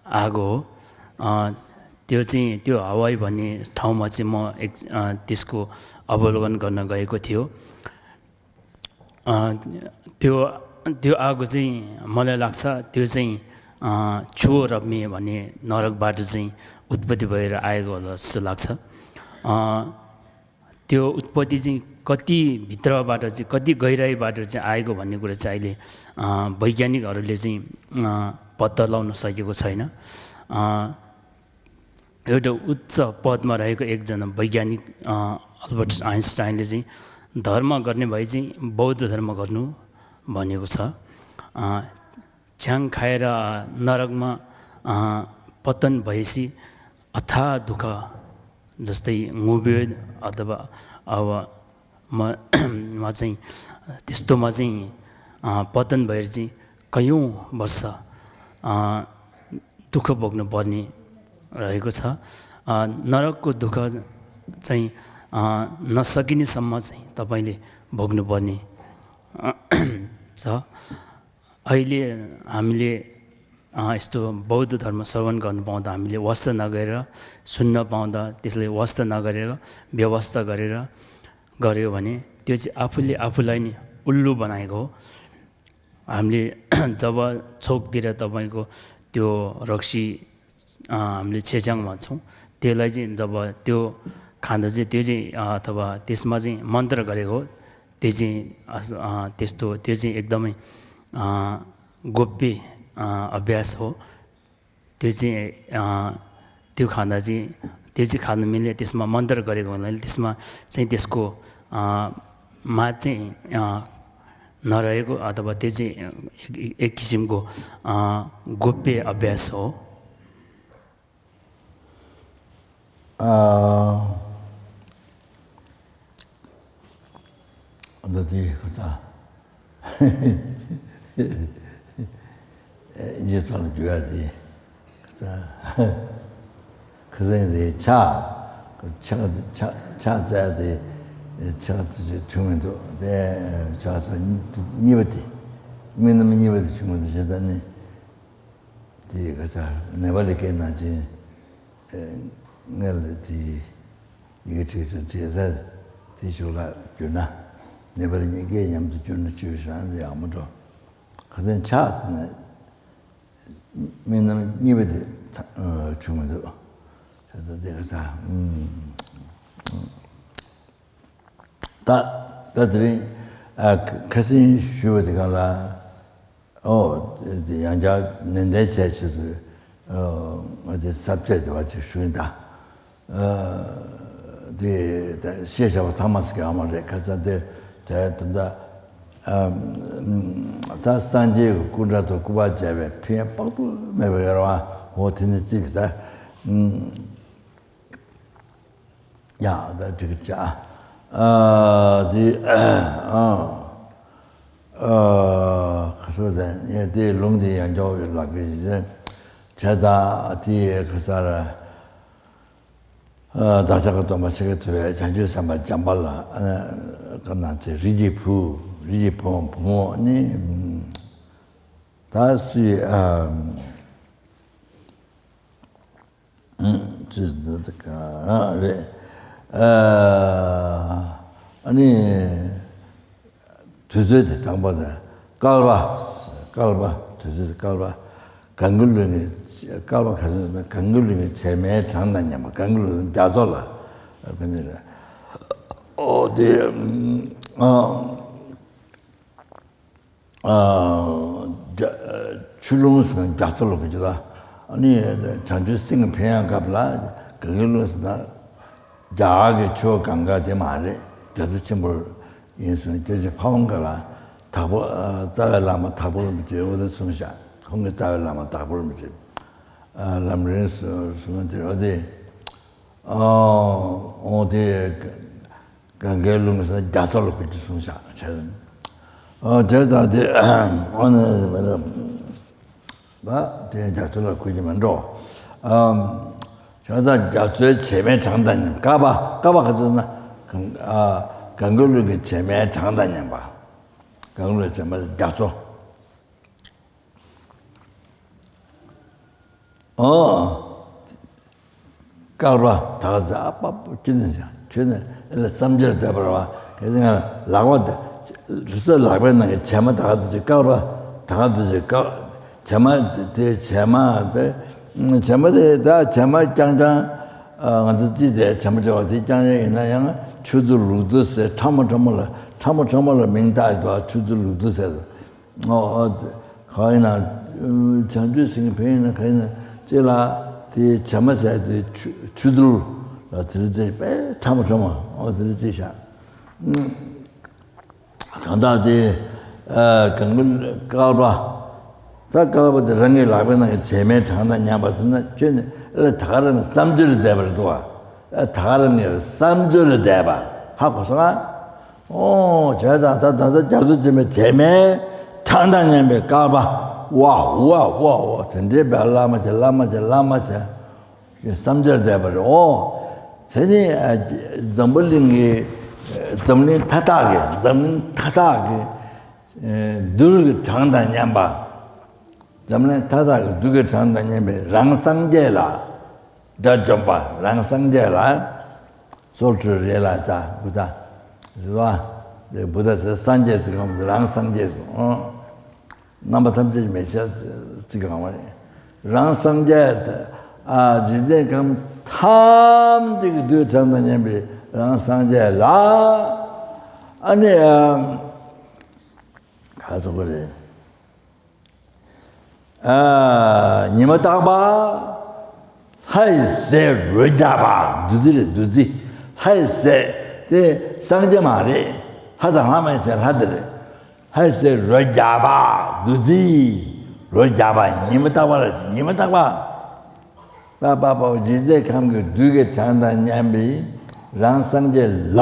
आगो हो। अ, त्यो चाहिँ त्यो हवाई भन्ने ठाउँमा चाहिँ म एक, अ, त्यसको अवलोकन गर्न गएको थियो। अ, त्यो, त्यो आगो चाहिँ मलाई लाग्छ, त्यो चाहिँ, अ, छुओ रब्मे भन्ने नरकबाट चाहिँ उत्पत्ति भएर आएको होला जस्तो लाग्छ। अ, त्यो उत्पत्ति चाहिँ कति भित्रबाट चाहिँ, कति गहिराइबाट चाहिँ आएको भन्ने कुरा चाहिँ अहिले, अ, वैज्ञानिकहरूले चाहिँ, अ, पत्ता लगाउन सकेको छैन। अ, एउटा उच्च पदमा रहेको एकजना वैज्ञानिक, अ, अल्बर्ट आइन्स्टाइनले चाहिँ धर्म गर्ने भए चाहिँ बौद्ध धर्म गर्नु भनेको छ। अ, छ्याङ खाएर नरकमा, अ, पतन भएपछि अथाह दुःख, जस्तै ङुब्यो अथवा अब म, म चाहिँ त्यस्तोमा चाहिँ, अ, पतन भएर चाहिँ कैयौँ वर्ष, अ, दुःख भोग्नु पर्ने रहेको छ। अ, नरकको दुःख चाहिँ, अ, नसकिनेसम्म चाहिँ तपाईँले भोग्नुपर्ने, अ, छ। अहिले हामीले, अ, यस्तो बौद्ध धर्म श्रवण गर्नु पाउँदा, हामीले वास्ता नगरेर सुन्न पाउँदा, त्यसलाई वास्ता नगरेर व्यवस्था गरेर गऱ्यो भने त्यो चाहिँ आफूले आफूलाई नै उल्लु बनाएको हो। हामीले जब चोकतिर तपाईँको त्यो रक्सी, अ, हामीले छेच्याङ भन्छौँ, त्यसलाई चाहिँ जब त्यो खाँदा चाहिँ त्यो चाहिँ, अ, अथवा त्यसमा चाहिँ मन्त्र गरेको हो, त्यो चाहिँ अस-, अ, त्यस्तो, त्यो चाहिँ एकदमै, अ, गोप्य, अ, अभ्यास हो। त्यो चाहिँ, अ, त्यो खाँदा चाहिँ, त्यो चाहिँ खान मिल्ने, त्यसमा मन्त्र गरेको हुनाले त्यसमा चाहिँ त्यसको, अ, मात चाहिँ, अ, नरहेको अथवा त्यो चाहिँ एक, एक, एक किसिमको, अ, गोप्य अभ्यास हो। अ, अन्त चाहिँ कता ཡིད་དང་འགྱུར་བ་དེ། ཁ་སང་དེ་ཕྱག་ཕྱག་ཕྱག་ཕྱག་བཙལ་དེ། ཕྱག་དེ་ཅིག་བྱུང་མི་འདུག་དེ་ཕྱག་སོ་གཉིས་པ་དེ། རྨི་ལམ་གཉིས་པ་དེ་བྱུང་མི་འདུག་ཅེས་ད་ནི། དེ་ཁ་སང་ནེ་པ་ལི་སྐད་ནང་བཞིན། ངས་ལ་དེ་ཡི་གེ་བྲིས་ཚུལ་བྲིས་ཚར། དེ་ཤུགས་ལ་བསྒྱུར་ན། ནེ་པ་ལི་གཉིས་ཀས་མཉམ་དུ་བསྒྱུར་ན་ཅིའུ་ཤང་དེ་ཡག་མོ་འགྲོ། ཁ་སང་ཕྱག་ནི་རྨི་ལམ་གཉིས་པ་དེ་ཚ་བྱུང་མི་འདུག་ད་ལྟ་དེ་ག་ཚ། ད་ད་དེ་རིང་ཨ་ཁ་ཁ་སང་ཞུས་པ་དེ་གང་ལ། ཨོ་དེ་ཡང་བསྐྱར་ནན་ཏན་བྱས་ཆེད་དུ་ཨོ་ང་དེ་ས་བཅད་དེ་བ་ཅིག་ཞུས་ཡིན་ད། དེ་ཤེས་བྱ་བ་ཚང་མ་ཟེར་གྱི་ཡོད་མ་རེད། ཁ་ཚ་དེ་དེ་ད་ད་སངས་རྒྱས་ཀྱི་སྐུ་འདྲ་དང་སྐུ་པར་མཇལ་བའི་ཕན་ཡོན་དཔག་ཏུ་མེད་པ་ཡོད་རེད་བ། འོ་དེ་ནི་རྩིས་པ་ད་ཡང་ད་འགྲིག་གི་ཅག་དེ་ཁ་སོ་དེ་ངས་དེ་ལུང་དེ་ཡང་འཇོག་ལབ་གི་ཡིན། བྱས་ཙང་དེ་ཁ་ས་ར། བདག་ཅག་གི་སྟོན་པ་ཤཱཀྱ་ཐུབ་པས་བྱང་ཆུབ་སེམས་དཔའ་བྱམས་པ་ལ་ཀ་ན་ཚེ་རིགས་ཀྱི་བུ། རིགས་ཀྱི་བུ་བུ་མོ་ནི་ད་སུའི་ཨ་ཚུལ་འདི་ག་རེད། ཨ་ནི། དུས་ཚོད་དེ་དང་པོ་དང་བསྐལ་པ། བསྐལ་པ་དུས་ཚོད་དེ་བསྐལ་པ། གང་གི་ལུས་ནི་བསྐལ་པ་ག་ཚོད་ན་གང་གི་ལུས་ནི་བྱེ་མའི་གྲངས་དང་མཉམ་པ། གང་གི་ལུས་ནི་རྒྱ་མཚོ་ལ་ག་ནི་རེད། ཨོ་དེ་ཨ་ཆུ་ཀླུང་ཟེར་ན་རྒྱ་མཚོ་ལ་གོ་རྒྱུ་ད། ཨ་ནི་བྱང་ཆུབ་སེམས་ཀྱི་ཕན་ཡོན་སྐབས་ལ་གང་གི་ལུས་ཟེར་ན། རྒྱ་གར་གྱི་ཆུ་བོ་གངྒཱ་དེ་མ་རེད། རྒྱ་མཚོ་ཆེན་པོ་ཡིན་ཟེར། སྐྱབས་རྗེ་ཕ་བོང་ཁ་ལ་དྭགས་པོ་རྩ་བའི་བླ་མ་དྭགས་པོ་རིན་པོ་ཆེ་འོ་དེ་གསུངས་ཤག་ཁོང་གིས་རྩ་བའི་བླ་མ་དྭགས་པོ་རིན་པོ་ཆེ་ལམ་རིམ་གསུངས་དེ་འོ་དེ་འོ་དེ་གངྒཱའི་ཀླུང་ཟེར་རྒྱ་མཚོ་ལ་གོ་རྒྱུ་གསུངས་ཤག་བྱས། འོ་དེ་ད་དེ་འོ་ན་མ་རེད། ད་དེ་རྒྱ་མཚོ་ལ་གོ་རྒྱུ་མིན་འགྲོ། ཨམ། བྱས་ཙང་རྒྱ་མཚོའི་བྱེ་མའི་གྲངས་དང་མཉམ། བསྐལ་པ། བསྐལ་པ་ག་ཚོད་ན་གང་ཨ་གང་གི་ལུས་ཀྱི་བྱེ་མའི་གྲངས་དང་མཉམ་པ། གང་གི་ལུས་བྱེ་མ་རྒྱ་མཚོ། ཨོ། དཀར་པ་ད་ག་ཟེ་ཨ་པ་པ་ཁྱོད་ནས་ཀྱང་ཁྱོད་ནས་ཨེ་ལ་བསམ་སྦྱོར་བདེ་བར་བ་གལ་སྲིད་ང་ལག་པ་དེ་རི་སོ་ལག་པའི་ནང་གི་བྱེ་མ་ད་ག་དུ་ཅིག་དཀར་པ་ད་ག་དུ་ཅིག་དཀར་བྱེ་མ་དེ་བྱེ་མ་དེ་བྱེ་མ་དེ་ད་བྱེ་མ་རྐྱང་རྐྱང་ང་ཚོ་ཅི་དེ་བྱེ་མ་ཅོག་དེ་རྐྱང་རྐྱང་ཡིན་ན་ཡང་ཆུ་ཚོད་ལུག་ཏུ་ཟེར་ཁྲ་མོ་ཁྲ་མོ་ལ་ཁྲ་མོ་ཁྲ་མོ་ལ་མིང་བཏགས་འདུག་ཆུ་ཚོད་ལུག་ཏུ་ཟེར། ཨོ་ཨོ། གང་ཡིན་ན། བྱང་ཆུབ་སེམས་ཕན་ཡིན་ན་གང་ཡིན་ན་ཅི་ལ་དེའི་བྱེ་མ་ཟེར་དེ་ཆུ་ཆུ་ཚུལ་ལ་དེ་རིགས་ཅི་དཔེ་ཕྲ་མོ་ཕྲ་མོ་ཨོ་དེ་རིགས་ཅི་བཞག་གང་དག་དེ་གང་གི་དཀར་པ་ད་དཀར་པ་དེ་རང་གི་ལག་པའི་ནང་གི་བྱེ་མའི་གྲངས་དང་མཉམ་པ་ཟེར་ན་ཁྱོད་ནི་ཨེ་ལ་ད་ག་རང་གི་བསམ་སྦྱོར་བདེ་བ་རེད་འདུག་བ། ད་ག་རང་གི་བསམ་སྦྱོར་བདེ་བ་ཧ་གོ་སོང་ཨ། ཨོ། བྱས་ཙང་ད་ད་ལྟ་རྒྱ་མཚོ་ཆེན་པོའི་བྱེ་མའི་གྲངས་དང་མཉམ་པའི་དཀར་པ། ཝ་ཝ་ཝ་ཝ་དེ་འདྲའི་བའི་བླ་མ་བྱས་བླ་མ་བྱས་བླ་མ་བྱས། བསམ་འཆར་བསྡད་པ་རེད། ཨོ། དེ་ནི་འཛམ་བུ་གླིང་གི་འཛམ་གླིང་མཐའ་དག་གི་འཛམ་གླིང་མཐའ་དག་གི་རྡུལ་གྱི་གྲངས་དང་མཉམ་པ། འཛམ་གླིང་མཐའ་དག་གི་རྡུལ་གྱི་གྲངས་དང་མཉམ་པའི་རང་སངས་རྒྱས་ལ། དགྲ་བཅོམ་པ་རང་སངས་རྒྱས་ལ། སོལ་ཁྲུ་རེ་ལ་ཙ་བུ་ད། ཟི་བ། བུ་ད་ཟེར་སངས་རྒྱས་ཟེར་གང་རང་སངས་རྒྱས་ཟེར། རྣམ་པ་ཐམས་ཅད་མེད་ཤ་ཟེར་གང་བ་རེད། རང་སངས་རྒྱས་ཨ་འཇིག་རྟེན་ཁམས་ཐམས་ཅད་ཀྱི་རྡུལ་གྲངས་དང་མཉམ་པའི་རང་སངས་རྒྱས་ལ། ཨ་ནི་ཨ་ག་ཟེར་བ་རེད། ཉི་མ་རྟག་པ། ལྷ་ཡི་ཟས་རོ་བརྒྱ་པ། བདུད་རྩི་རེད་བདུད་རྩི། ལྷ་ཡི་ཟས་དེ་སངས་རྒྱས་མ་རེད། ལྷ་དང་ལྷ་མ་ཡི་ཟས་ལྷ་དེ་རེད། ལྷ་ཡི་ཟས་རོ་བརྒྱ་པ། བདུད་རྩི་རོ་བརྒྱ་པ། ཉི་མ་རྟག་པ་རེད། ཉི་མ་རྟག་པ། པ་པ་པ་འཇིག་རྟེན་ཁམས་ཀྱི་རྡུལ་གྱི་གྲངས་དང་མཉམ་པའི་རང་སངས་རྒྱས་ལ།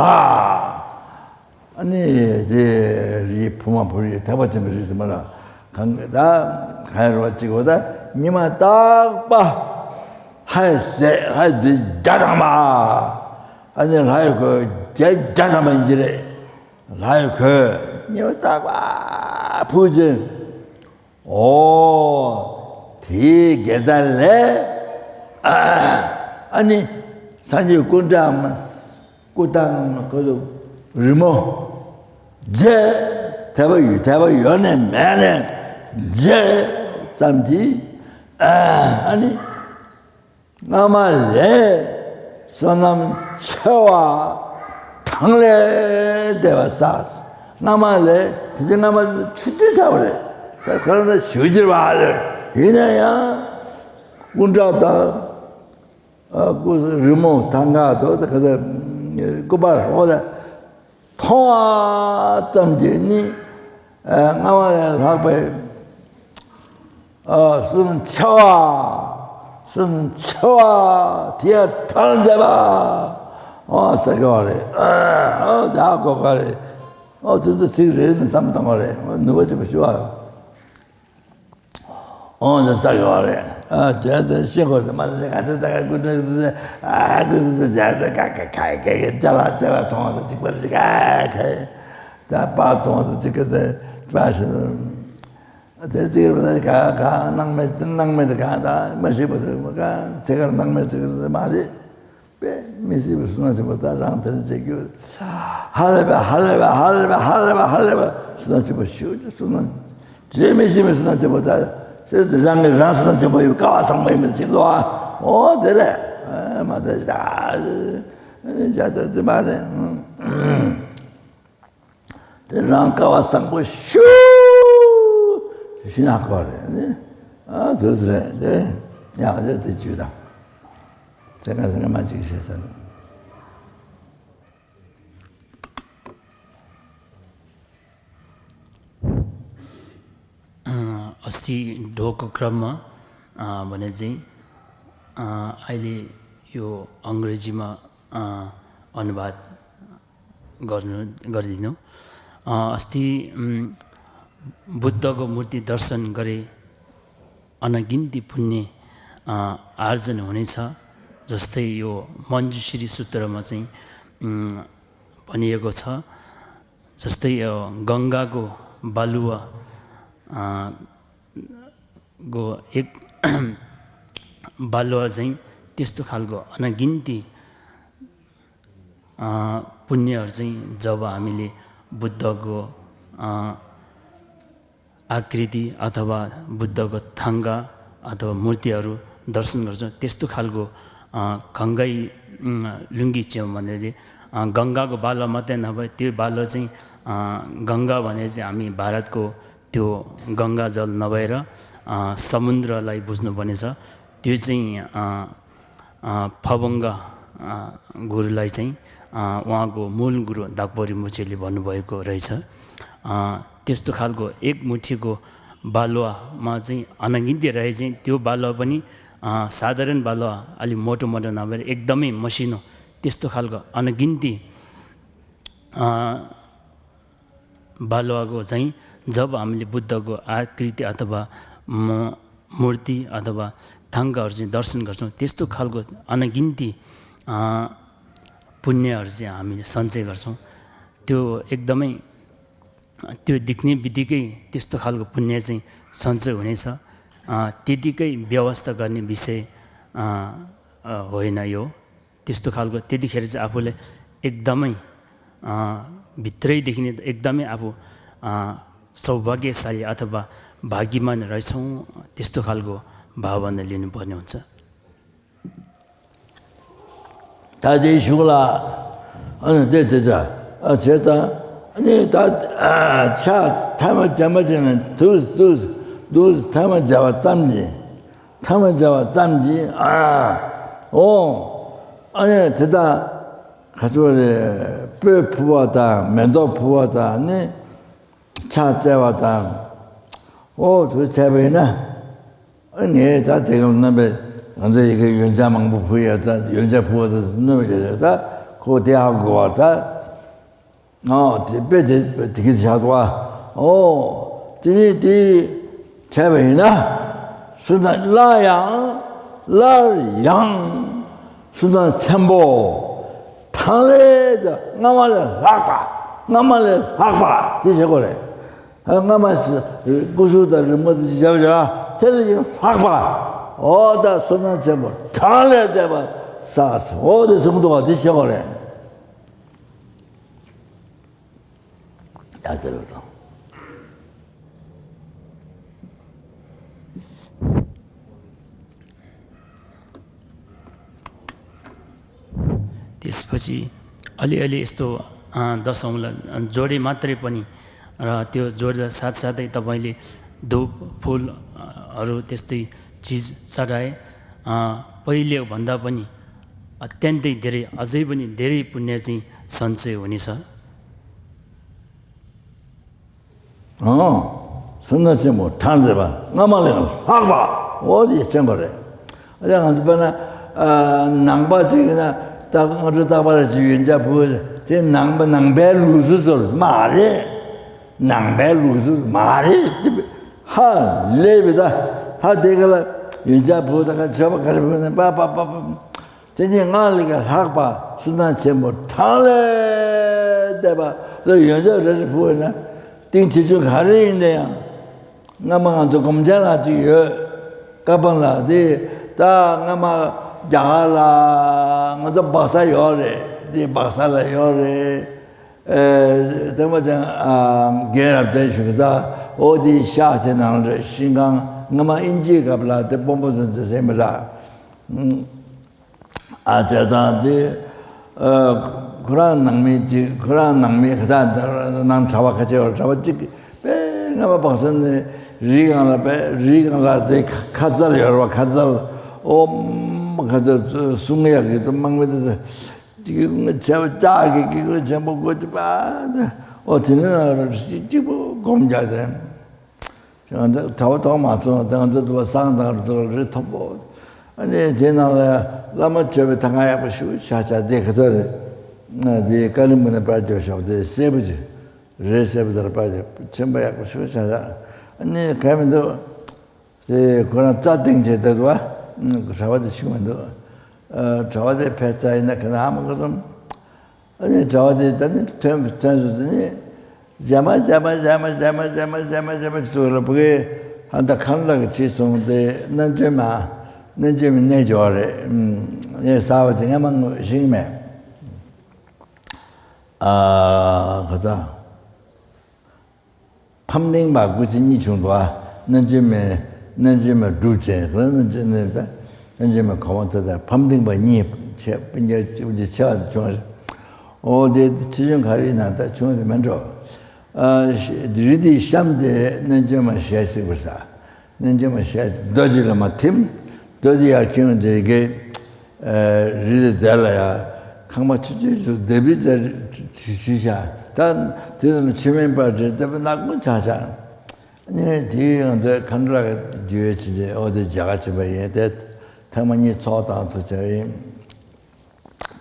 ཨ་ནི་དེ་རིགས་ཕུབ་མ་ཕུབ་རིགས་ཐེག་པ་ཆེན་པོའི་རིགས་ཟེར་མ་ལ་གང་གི་ད་གང་ཡང་རོ་གཅིག་གོ་ད་ཉི་མ་རྟག་པ། ལྷ་ཡི་ཟས་ལྷ་ཡི་བདུད་བརྒྱ་ཐམ་པ། ཨ་ནི་ལྷ་ཡི་གོས་བརྒྱད་བརྒྱ་ཐམ་པ་ཡིན་གྱི་རེད། ལྷ་ཡི་གོས་ཉི་མ་རྟག་པ་ཕུབ་ཅིང་། ཨོ། དེའི་དགེ་རྩ་ལས། ཨ་ནི། སངས་རྒྱས་སྐུ་འདྲ་མ། སྐུ་དང་ཁོ་ཚོ་རི་མོ། རྗེ། དད་པ་ཡོད་དད་པ་ཡོད་ནས་མེད་ནས། རྗེ། ཙམ་གྱིས། ཨ་ནི། སྔ་མ་ལས་བསོད་ནམས་ཆེ་བ་གྲངས་ལས་འདས་པ་བསགས། སྔ་མ་ལས་དེ་ཚེ་སྔ་མ་ཆུ་ཆུ་ཆགས་པ་རེད། ད་ཁོ་རང་ད་ཞུ་རྒྱུར་བ་ལ་ཡིན་ན་ཡང་སྐུ་འདྲ་དང་སྐུ་རི་མོ་ཐང་ག་དོ་ད་ཁ་ས་སྐུ་པར་འོ་ད། མཐོང་བ་ཙམ་གྱིས་ནི། སྔ་མ་ལས་ལྷག་པའི། བསོད་ནམས་ཆེ་བ། བསོད་ནམས་ཆེ་བ། དེ་ཡང་ཐར་འདས་པ། ཨོ་ཟེར་གི་བ་རེད། ཨོ་དེ་ཧ་གོ་ག་རེད། ཨོ་དེ་ཚོ་ཚིག་རེ་རེ་ནས་བསམ་བཏང་བ་རེད། ནུས་པ་ཆེན་པོ་ཞུ་བ། ཨོ་ཟེར་ས་གི་བ་རེད། ཨ་དེ་ཚོ་ཤེས་དགོས་རེད། མ་ཟེར་ག་ཚོད་ད་ག་ཀུན་ཏུ་ཨ་ཀུན་ཏུ་ཟེར་ཟེར་ག་ག་ག་ག་ག་ཅ་ལག་ཅ་ལག་མཐོང་བ་དང་གཅིག་པ་རེད། ག་ག་ད་པ་མཐོང་བ་དང་གཅིག་ག་ཟེར་པ་ཞིག་དེ་ཚིག་རེད་པ། ག་ག་སྣང་མེད་སྣང་མེད་ག་ད་མ་ཤེས་པ་དེ་ག་ཚིག་ག་སྣང་མེད་ཚིག་རེད་མ་རེད། དཔེ་མི་སྲིད་པའི་བསོད་ནམས་ཆེན་པོ་ད་རང་དེར་བྱེད་རྒྱུ། ཧ་ལས་པའི་ཧ་ལས་པའི་ཧ་ལས་པའི་ཧ་ལས་པའི་ཧ་ལས་པའི་བསོད་ནམས་ཆེན་པོ་ཞུ་རྒྱུ། བསོད་ནམས་བརྗོད་མི་ཤེས་པའི་བསོད་ནམས་ཆེན་པོ་ད་ཟེར་ཏེ་རང་གིས་རང་བསོད་ནམས་ཆེན་པོ་ཡོད་སྐལ་བ་བཟང་པོ་ཡིན་པའི་ཕྱིར་ལོ། ཨ་ཨོ་དེ་རེད། ཨ་མ་དེ་བྱ་བྱ་དེ་དེ་མ་རེད། དེ་རང་སྐལ་བ་བཟང་པོ་ཞུ་ཞུ་ན་ཁོ་རེད་ནི། ཨ་དུས་རེད་དེ་ཡག་རེད་དེ་བཅུ་དང་། དེ་ག་ཟེར་ན་མ་གཅིག་ཤེས་ས་རེད། अस्ति ढोको क्रममा, अ, भने चाहिँ, अ, अहिले यो अङ्ग्रेजीमा, अ, अनुवाद गर्नु, गरिदिनु। अ, अस्ति, उम्, बुद्धको मूर्ति दर्शन गरे अनगिन्ती पुण्य, अ, आर्जन हुनेछ। जस्तै यो मञ्जुश्री सूत्रमा चाहिँ, उम्, भनिएको छ, जस्तै यो गङ्गाको बालुवा, अ, को एक बालुवा चाहिँ त्यस्तो खालको अनगिन्ती, अ, पुण्यहरू चाहिँ जब हामीले बुद्धको, अ, आकृति अथवा बुद्धको थाङ्का अथवा मूर्तिहरू दर्शन गर्छौँ, त्यस्तो खालको, अ, गङ्गै, उम्, लुङ्गी च्याउ भन्दाखेरि, अ, गङ्गाको बालुवा मात्रै नभए त्यो बालुवा चाहिँ, अ, गङ्गा भने चाहिँ हामी भारतको त्यो गङ्गा जल नभएर, अ, समुद्रलाई बुझ्नुपर्नेछ। त्यो चाहिँ, अ, अ, फबङ्ग, अ, गुरुलाई चाहिँ, अ, उहाँको मूल गुरु दाग्पो रिम्पोछेले भन्नुभएको रहेछ। अ, त्यस्तो खालको एक मुठीको बालुवामा चाहिँ अनगिन्ती रहे चाहिँ त्यो बालुवा पनि, अ, साधारण बालुवा, अलि मोटो मोटो नभएर एकदमै मसिनो, त्यस्तो खालको अनगिन्ती, अ, बालुवाको चाहिँ जब हामीले बुद्धको आकृति अथवा म-, मूर्ति अथवा थाङ्काहरू चाहिँ दर्शन गर्छौँ, त्यस्तो खालको अनगिन्ती, अ, पुण्यहरू चाहिँ हामीले सञ्चय गर्छौँ। त्यो एकदमै, त्यो देख्ने बित्तिकै त्यस्तो खालको पुण्य चाहिँ सञ्चय हुनेछ। अ, त्यतिकै व्यवस्था गर्ने विषय, अ, अ, होइन यो। त्यस्तो खालको त्यतिखेर चाहिँ आफूले एकदमै, अ, भित्रैदेखि नै एकदमै आफू, अ, सौभाग्यशाली अथवा भाग्यमान रहेछौँ, त्यस्तो खालको भावना लिनुपर्ने हुन्छ। ད་དེའི་གཞུག་ལ། ཨ་ནི་དེ་དེ་ད་ཨ་བྱས་ད་ཨ་ནི་ད་ཨ་ཕྱག་ཐལ་མོ་སྦྱར་མ་བྱས་ན་དུས་དུས་དུས་ཐལ་མོ་སྦྱར་བ་ཙམ་གྱིས། ཐལ་མོ་སྦྱར་བ་ཙམ་གྱིས། ཨ། འོ། ཨ་ནི་དེ་དག་ག་ཚོད་རེད། སྤོས་ཕུལ་བ་དང་མེ་ཏོག་ཕུལ་བ་དང་ནི་ཕྱག་བཙལ་བ་དང་། འོ་དེ་བྱས་པ་ཡིན་ན། ཨ་ངས་ད་དེ་ག་རྣམ་པས་ང་ཚོ་ཡི་གེ་ཡོན་ཆབ་མང་པོ་ཕུལ་ཡ་ད་ཡོན་ཆབ་ཕུལ་བ་ད་གནོད་པ་བྱས་ད་ཁོ་དེ་ཧ་གོ་བ་ད། ཨོ། དེ་དཔེ་དེ་དེ་གི་བཞག་འདུག་ཨ། ཨོ། དེ་ནི་དེ་བྱས་པ་ཡིན་ན། བསོད་ནམས་སླར་ཡང་སླར་ཡང་བསོད་ནམས་ཆེན་པོ་ཐང་ལས་ད་སྔ་མ་ལས་ལྷག་པ། སྔ་མ་ལས་ལྷག་པ་དེ་བྱེད་དགོས་རེད། ཨ་སྔ་མ་སྐུ་གཟུགས་དང་རི་མོ་དེ་བཞག་བཞག་དེ་ལས་ཀྱང་ལྷག་པ། ཨོ་ད་བསོད་ནམས་ཆེན་པོ་ཐང་ལས་འདས་པ་བསགས། ཨོ་དེ་གསུངས་འདུག་བ། དེ་བྱེད་དགོས་རེད། ཡ་དེ་ལ་དང་། त्यसपछि अलिअलि यस्तो, अ, दसौँलाई जोडे मात्रै पनि र त्यो जोड्दा साथसाथै तपाईँले धूप, फुल, अ, हरू त्यस्तै चिज चढाए, अ, पहिलेभन्दा पनि अत्यन्तै धेरै, अझै पनि धेरै पुण्य चाहिँ सञ्चय हुनेछ। ཨང་། བསོད་ནམས་ཆེན་པོ་ཐང་འདས་པ་སྔ་མ་ལས་ལྷག་པ། འོ་དེ་ཆེན་པོ་རེད། ཨ་ཅག་ང་ཚོ་དཔེར་ན་ཨ་ནང་པ་ཅིག་ཡིན་ན་ད་སྔ་དྲོ་རྟག་པར་ཅིག་ཡོན་ཆབ་ཕུལ་དེ་ནང་པ་ནང་པའི་ལུགས་སྲོལ་ཚོར་མ་རེད། ནང་པའི་ལུགས་སྲོལ་མ་རེད་དེ། ཧ་ལས་པའི་ད་ཧ་དེ་ག་ལ་ཡོན་ཆབ་ཕུལ་ད་ག་མཆོད་པ་ག་རེ་ཕུལ་ནས་པ་པ་པ་པ། དེ་ནི་སྔར་ལས་ཀྱང་ལྷག་པ་བསོད་ནམས་ཆེན་པོ་ཐང་ལས་འདས་པ་ལ་ཡོན་ཆབ་རེ་རེ་ཕུལ་བས་ན་གཏིང་ཆེ་ཆུང་ག་རེ་ཡིན་ན་ཡང་། སྔ་མ་ང་ཚོ་སྒོམ་ཆེན་ལགས་ཅིག་ཡོད། བཀའ་འབངས་ལགས་དེ་ད་སྔ་མ་རྒྱ་གར་ལ་ང་ཚོ་སྦག་ས་ཡོད་རེད། དེ་སྦག་ས་ལ་ཡོད་རེད། ཨེ་ཚང་མ་ཚང་ཨ་རྒན་རབས་བསྟེན་ཞུ་གི་ད་འོ་དེ་ཤག་དེ་ནང་རེད། ཤིང་ཁང་སྔ་མ་ཨིན་ཇིའི་སྐབས་ལ་དེ་དཔོན་པོ་ཚོ་འཛིན་སེམས་མི་རག་ཨ་ཅག་དང་དེ། ཨ་ཁོ་རང་ནང་མི་གཅིག་ཁོ་རང་ནང་མི་ཁ་ཐག་ནང་གྲྭ་པ་ཁ་ཆེ་བ་གྲྭ་པ་གཅིག་པས་སྔ་མ་བག་ས་ནས་རིའི་སྒང་ལ་པས་རིའི་སྒང་ལ་དེ་ཁ་ཁ་ཙལ་ཡོད་རེད་བ། ཁ་ཙལ་ཨོ་མ་ཁ་ཙལ་སྲུང་ཡག་གི་དུ་དམག་མི་དེ་ཚོ་གཅིག་གི་ཆེ་བ་ལྕགས་ཀྱི་ཀི་ཀོ་ཆེན་པོ་དགོས་ཀྱི་པ། ཨོ་དེ་ནས་ན་ར་གཅིག་པོ་སྒོམ་རྒྱག་དེ། ང་ཚོ་གྲྭ་པ་ཐོག་མ་ཚོ་ང་ཚོ་དུ་བ་སང་དང་རུ་ཐོག་རི་མཐོན་པོ། ཨ་ནི་དེ་ནང་ལ་བླ་མ་མཆོད་པའི་ཐང་ཡག་པོ་ཞུ་ཆ་ཆ་དེ་ཁ་ཚ་རེད། ང་དེ་ཀ་ལི་མུ་ནི་པར་ཅོ་ཤོག་དེ་སེ་བུ་ཅི་རེད། སེ་བུ་དར་པར་ཅོ་ཆེན་པོ་ཡག་པོ་ཞུ་ཆ་ཆ། ཨ་ནི་ག་མི་འདུག་དེ་ཁོ་རང་རྩ་སྟེང་བྱས་འདུག་བ། གྲྭ་པ་དེ་ཆུང་མི་འདུག་གྲྭ་པ་དེ་ཕལ་ཆེར་ཡིན་ན་ཁ་ན་ཨ་མ་ཁ་ཚོམ། ཨ་ནི་གྲྭ་པ་དེ་ད་ནི་ཐོན་ཐོན་སོང་དེ་ནི། རྗེས་མ་རྗེས་མ་རྗེས་མ་རྗེས་མ་རྗེས་མ་རྗེས་མ་རྗེས་མ་ཚུར་ལ་བུ་གའི་ཧ་ད་ཁ་ལག་གི་ཁྲིད་སོང་དེ་རྣལ་འབྱོར་མ། རྣལ་འབྱོར་མའི་གནས་སྦྱོར་བ་རེད། ཨུམ། གནས་གསར་པ་ཅིག་སྔ་མ་ཤེས་ཀྱི་མེད། ཨ། ག་ཚ། ཕམ་ལྡིང་བ་སྐུ་ཚེ་གཉིས་བྱུང་འདུག་ཨ། རྣལ་འབྱོར་མའི། རྣལ་འབྱོར་མའི་སྒྲུབ་ཆེན། རྣལ་འབྱོར་མའི་གོ་འཕང་ཐོབ་སྟེ་ཕམ་ལྡིང་བ་གཉིས་ཆེ། སྤུན་ཀྱག་སྤུན་མཆེད་ཆེ་བ་དེ་བྱུང་། ཨོ་དེ་ཕྱིས་བྱུང་ག་རེ་ཡིན་ན་ད་བྱུང་། དེ་མིན་འགྲོ། ཨ། རི་དེའི་གཤམ་དེ་རྣལ་འབྱོར་མ་ཞལ་གཟིགས་པར་ཟ། རྣལ་འབྱོར་མ་ཞལ་རྡོ་གཅིག་ལ་མར་ཐིམ། རྡོ་དེ་ཡར་ཁྱེར་ཡོང་དེ་གི། ཨ། རི་དེ་དེ་ལ་ཡ་ཁང་པ་ཆུང་ཆུང་ཞིག་ལྡེབས་རིས་བྱས་བྱས་བཞག་ད་དེ་ལ་ཆུ་སྨིན་པ་རེད། དེ་ནག་པོ་ཆགས་ཤག་ནས་དེའི་ཡང་དེ་མཁའ་འགྲོ་ལ་རྒྱུ་བའི་ཕྱིན་ཆད། ཨོ་དེ་མཇལ་ཁ་ཕྱིན་པ་ཡིན། དེ་ཐེངས་མ་གཉིས་ཚོགས་བཏང་ཐུབ་བྱས་ཡིན།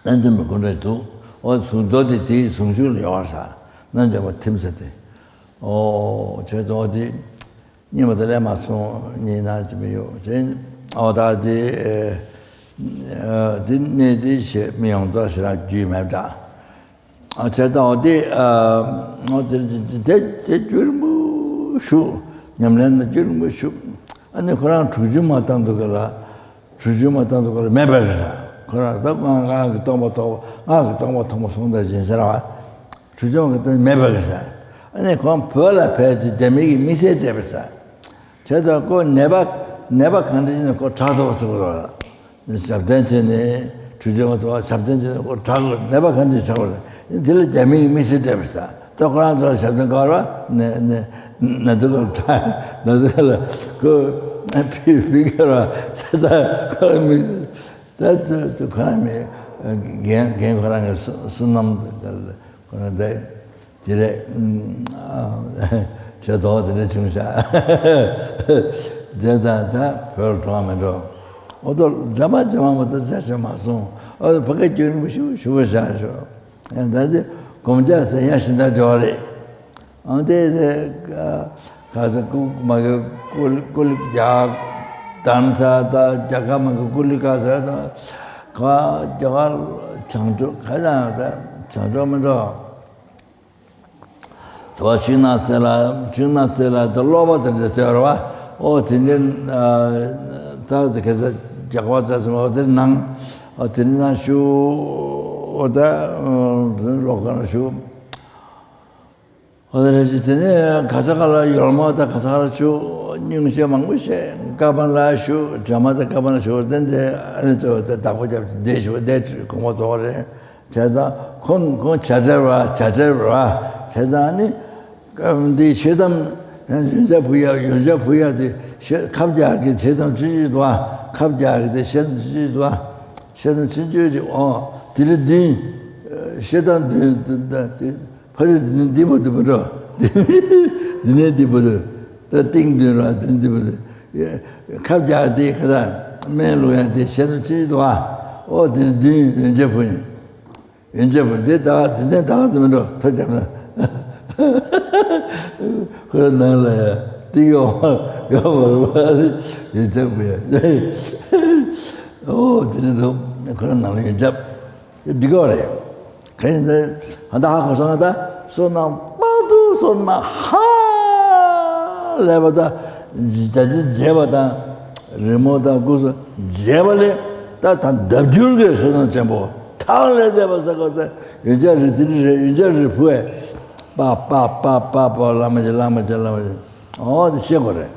རྣལ་འབྱོར་མའི་སྐུ་འདྲ་འདུག་ཨོ་གཟུངས་རྡོ་དེ་དེའི་གཟུངས་གཞུག་ལ་ཡོད་ས། རྣལ་འབྱོར་མ་ཐིམ་ས་དེ། ཨོ་བྱས་ཙང་ཨོ་དེ་རྙིང་པ་དེ་ལས་མ་སོང་། རྙིང་ན་ཅི་མི་ཡོད་ཅེས། ཨོ་ད་དེ། ཨ། དེ་གནས་དེ་ཞེས་མི་ཡོངས་རྫོགས་ཞེ་དྲག་རྒྱུས་མེད་འདྲ། ཨ། བྱས་ཙང་ཨོ་དེ། ཨ། ཨོ་དེ་དེ་དེ་རྒྱུན་རིང་པོ་བཞུགས། ཉམས་ལེན་ན་རྒྱུན་རིང་པོ་བཞུགས། ཨ་ནི་ཁོ་རང་གྲུབ་ཆུང་མ་བཏང་འདུག་ག་ལ། གྲུབ་ཆུང་མ་བཏང་འདུག་ག་ལ་མེད་པ་གི་ས། ཁོ་རང་ད་ང་ང་གི་སྟོང་པ་ཐོག་ང་གི་སྟོང་པ་ཐོག་མ་སོང་ད་བཞིན་ཟེར་བ། གྲུབ་ཆུང་གི་སྟོང་མེད་པ་གི་ས། ཨ་ནི་ཁོང་བོད་ལ་ཕེབས་ཀྱི་རྒྱ་མི་གི་མི་སེར་སྤྲད་པ་ས། བྱས་ཙང་ཁོ་ནད་པ་ནད་པ་གང་འདྲ་ཞིག་ནས་ཁོ་དྲག་ཐུབ་པ་ཚུགས་རོགས། ཞབས་བརྟན་བྱས་ནས་གྲུབ་ཆུང་མ་ཐོག་ཞབས་བརྟན་བྱས་ནས་ཁོ་དྲག་ནད་པ་གང་འདྲ་ཞིག་དྲག་པ་རེད། དེ་ལ་རྒྱ་མི་གི་མི་སེར་སྤྲད་པ་ས། ད་ཁོ་རང་ཚོ་ལ་ཞབས་བརྟན་དགོས་ར། ནས་ནས་ན་དུ་ལ་ད་ན་དུ་ལ་ཁོ་ཕི་ཕི་ག་ར་ཚ་ཚ་ཁོ་རང་མི་ད་ཚོ་ཚོ་ཁོ་རང་མི་རྒན་རྒན་ཁོ་རང་གི་བསོད་བསོད་ནམས་ཁོ་རང་ད་དེ་རེད། ཨ། བྱས་ཙང་དེ་འདྲ་བྱུང་ཤག་བྱས་ཙང་ད་བོད་ལ་འགྲོ་བ་མི་འགྲོ། ཨོ་ཏོ་རྗེས་མ་རྗེས་མ་མོ་ད་བྱས་ཤོག་མ་སོང་། ཨོ་ཏོ་ཕ་གི་རྒྱུན་རིང་པོ་ཞུ་ཞུ་བ་བཞག་ཤོག་ཡང་ད་དེ་སྒོམ་རྒྱག་ཟེར་ཡང་ཤིན་ཏུ་འགྲོ་བ་རེད། ཨང་དེ་དེ་ག་ས་ཀུ་མ་གི་ཀུ་ལི་ཀུ་ལི་རྒྱ་དམ་ས་ད་རྒྱ་ག་མ་གི་ཀུ་ལི་ཀ་ས་ད་ག་རྒྱ་ག་བྱང་ཆུབ་ག་ཡང་ད་བྱང་ཆུབ་མི་འགྲོ། དོ་ཤིང་ནགས་ཚལ་ལ་ཤིང་ནགས་ཚལ་ལ་དོ་ཀློག་པ་དེ་འདྲ་ཟེར་བ། ཨོ་དེ་འདྲའི་ད་དེ་ག་ས་རྒྱག་པ་ཙམ་སོང་། ཨོ་དེ་ནང་ཨོ་དེ་ནང་ཞུ། ཨོ་ད་རོགས་ག་ན་ཞུ། ཨོ་དེ་རེ་ཞིག་དེ་ནས་ག་ས་ག་ལ་ཡོལ་མ་ད་ག་ས་ག་ལ་ཞུ། སྙུང་གཞས་མང་པོ་བཤད། ཀ་པ་ལ་ཞུ། དྲ་མ་ད་ཀ་པ་ལ་ཞུ། དེ་འདྲའི་ཨ་ནི་ཚོ་ད་བདག་པོ་རྒྱབ་བསྡད་ཞུ་བསྡད་དུས་གོང་མ་ཚོགས་རེད། བྱས་ཙང་ཁོང་ཁོང་བྱ་བྲལ་བ་བྱ་བྲལ་བ་བྱས་ཙང་ནི་འདི་ཤེལ་དམ་ཡོན་ཆབ་ཕུལ་ཡ་ཡོན་ཆབ་ཕུལ་ཡ་དེ་ཤེལ་ཁབ་རྒྱག་གི་ཤེལ་དམ་ཆུང་ཆུང་འདུག་ཨ། ཁབ་རྒྱག་གི་དེ་ཤེལ་དམ་ཆུང་ཆུང་འདུག་ཨ། ཤེལ་དམ་ཆུང་ཆུང་ཅིག་ཨོ་དེ་ལ་བདུན། ཤེལ་དམ་བདུན་དེ་ཕ་རི་འདི་ནས་འདི་མོ་དུ་མི་འགྲོ། འདི་ནས་འདི་མོ་དུ་ད་ཏིང་བདུན་ར་འདི་འདི་མོ་དུ། ཁབ་རྒྱག་དེ་ཁ་ད་སྨན་བླུག་ཡ་དེ་ཤེལ་དམ་ཆུང་ཆུང་འདུག་ཨ། ཨོ་དེ་ལ་བདུན་ཡོན་ཆབ་ཕུལ་ཡིན། ཡོན་ཆབ་པོ་འདི་ད་འདི་ནས་ད་ག་ཚོད་མི་འགྲོ་ཐོ་རྒྱབ་ན། ཁོ་ར་ནང་ལ་ཡ་ཏི་ཡོ་ཡོ་བར་བ་ཡོན་ཆབ་པོ་ཡ། ཨོ་དེ་ནས་ཁོ་ར་ནང་ལ་ཡོན་ཆབ་འདི་གོ་རེད། ག་ཡིན་ད་ཧ་ད་ཧ་གོ་སོང་ད་བསོད་ནམས་དཔག་ཏུ་བསོད་ནམས་ཧ་ལས་པ་ད་བྱ་བྱེད་བྱས་པ་དང་། རི་མོ་དང་སྐུ་གཟུགས་མཇལ་བ་ལས་ད་ད་ལྡབ་འགྱུར་གྱི་བསོད་ནམས་ཆེན་པོ་ཐག་ལས་འདས་པ་ཟེར་གོ་ད་ཡོན་ཆབ་རི་དེ་རི་རེད། ཡོན་ཆབ་རི་ཕུ་བས་པ་པ་པ་པ་པ་བླ་མ་ཅན་བླ་མ་ཅན་བླ་མ་ཅན་ཨོ་དེ་ཤེས་དགོས་རེད།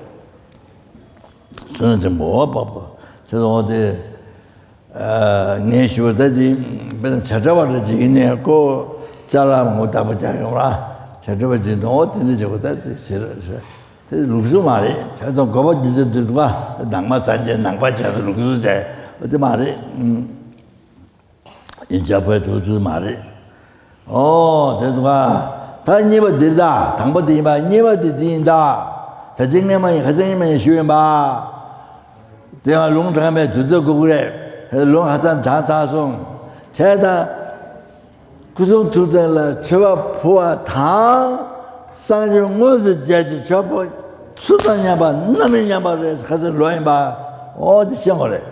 བསོད་ནམས་ཆེན་པོ་ཨོ་པ་པ་ཆེ་ཨོ་དེ། ངས་ཞུ་བ་ད་དེ་དཔེར་ན་བྱ་བྲལ་བ་འདྲ་ཅིག་ཡིན་ནས་ཁོ་ཅ་ལག་མང་པོ་བདག་པོ་རྒྱག་ཡོང་ར་བྱ་བྲལ་བ་ཅིག་འདུག་ཨོ་དེ་འདྲ་བྱེད་དགོས་ད་དེ་ཞེ་ར་ཞེ་ར། དེ་ལུགས་སྲོལ་མ་རེད། བྱས་ཙང་དགོས་པ་རྒྱུ་མཚན་དུ་འདུག་ག་ནང་པ་སངས་རྒྱས་ནང་པ་བྱས་ཙང་ལུགས་སྲོལ་བྱས་འོ་དེ་མ་རེད། ཡིན་ཅག་པའི་དུས་ཚོད་མ་རེད། ཨོ་དེ་འདུག་ག་ད་གཉིས་པ་འདིར་ད་དང་པོ་དེ་ཡིན་པ་གཉིས་པ་དེ་དེ་ཡིན་ད། ད་ཅིག་སྔས་མ་ཡིན་ཁ་སང་སྔས་མ་ཡིན་ཞུས་ཡིན་པ། དེ་ཡང་ལུང་དྲངས་པའི་དུས་ཚོད་དགོས་ཀྱི་རེད། ལུང་ཧ་ཅང་དྲངས་ཚར་སོང་། བྱས་ཙང་། སྐུ་གསུང་ཐུགས་རྟེན་ལ་མཆོད་པ་ཕུལ་བ་དང་། སངས་རྒྱས་དངོས་སུ་མཇལ་གྱི་མཆོད་པ་ཚུལ་དང་མཉམ་པ་རྣམ་པར་མཉམ་པ་རེད། ཁ་སང་ལོ་ཡིན་པ། ཨོ་དེ་ཤེས་དགོས་རེད།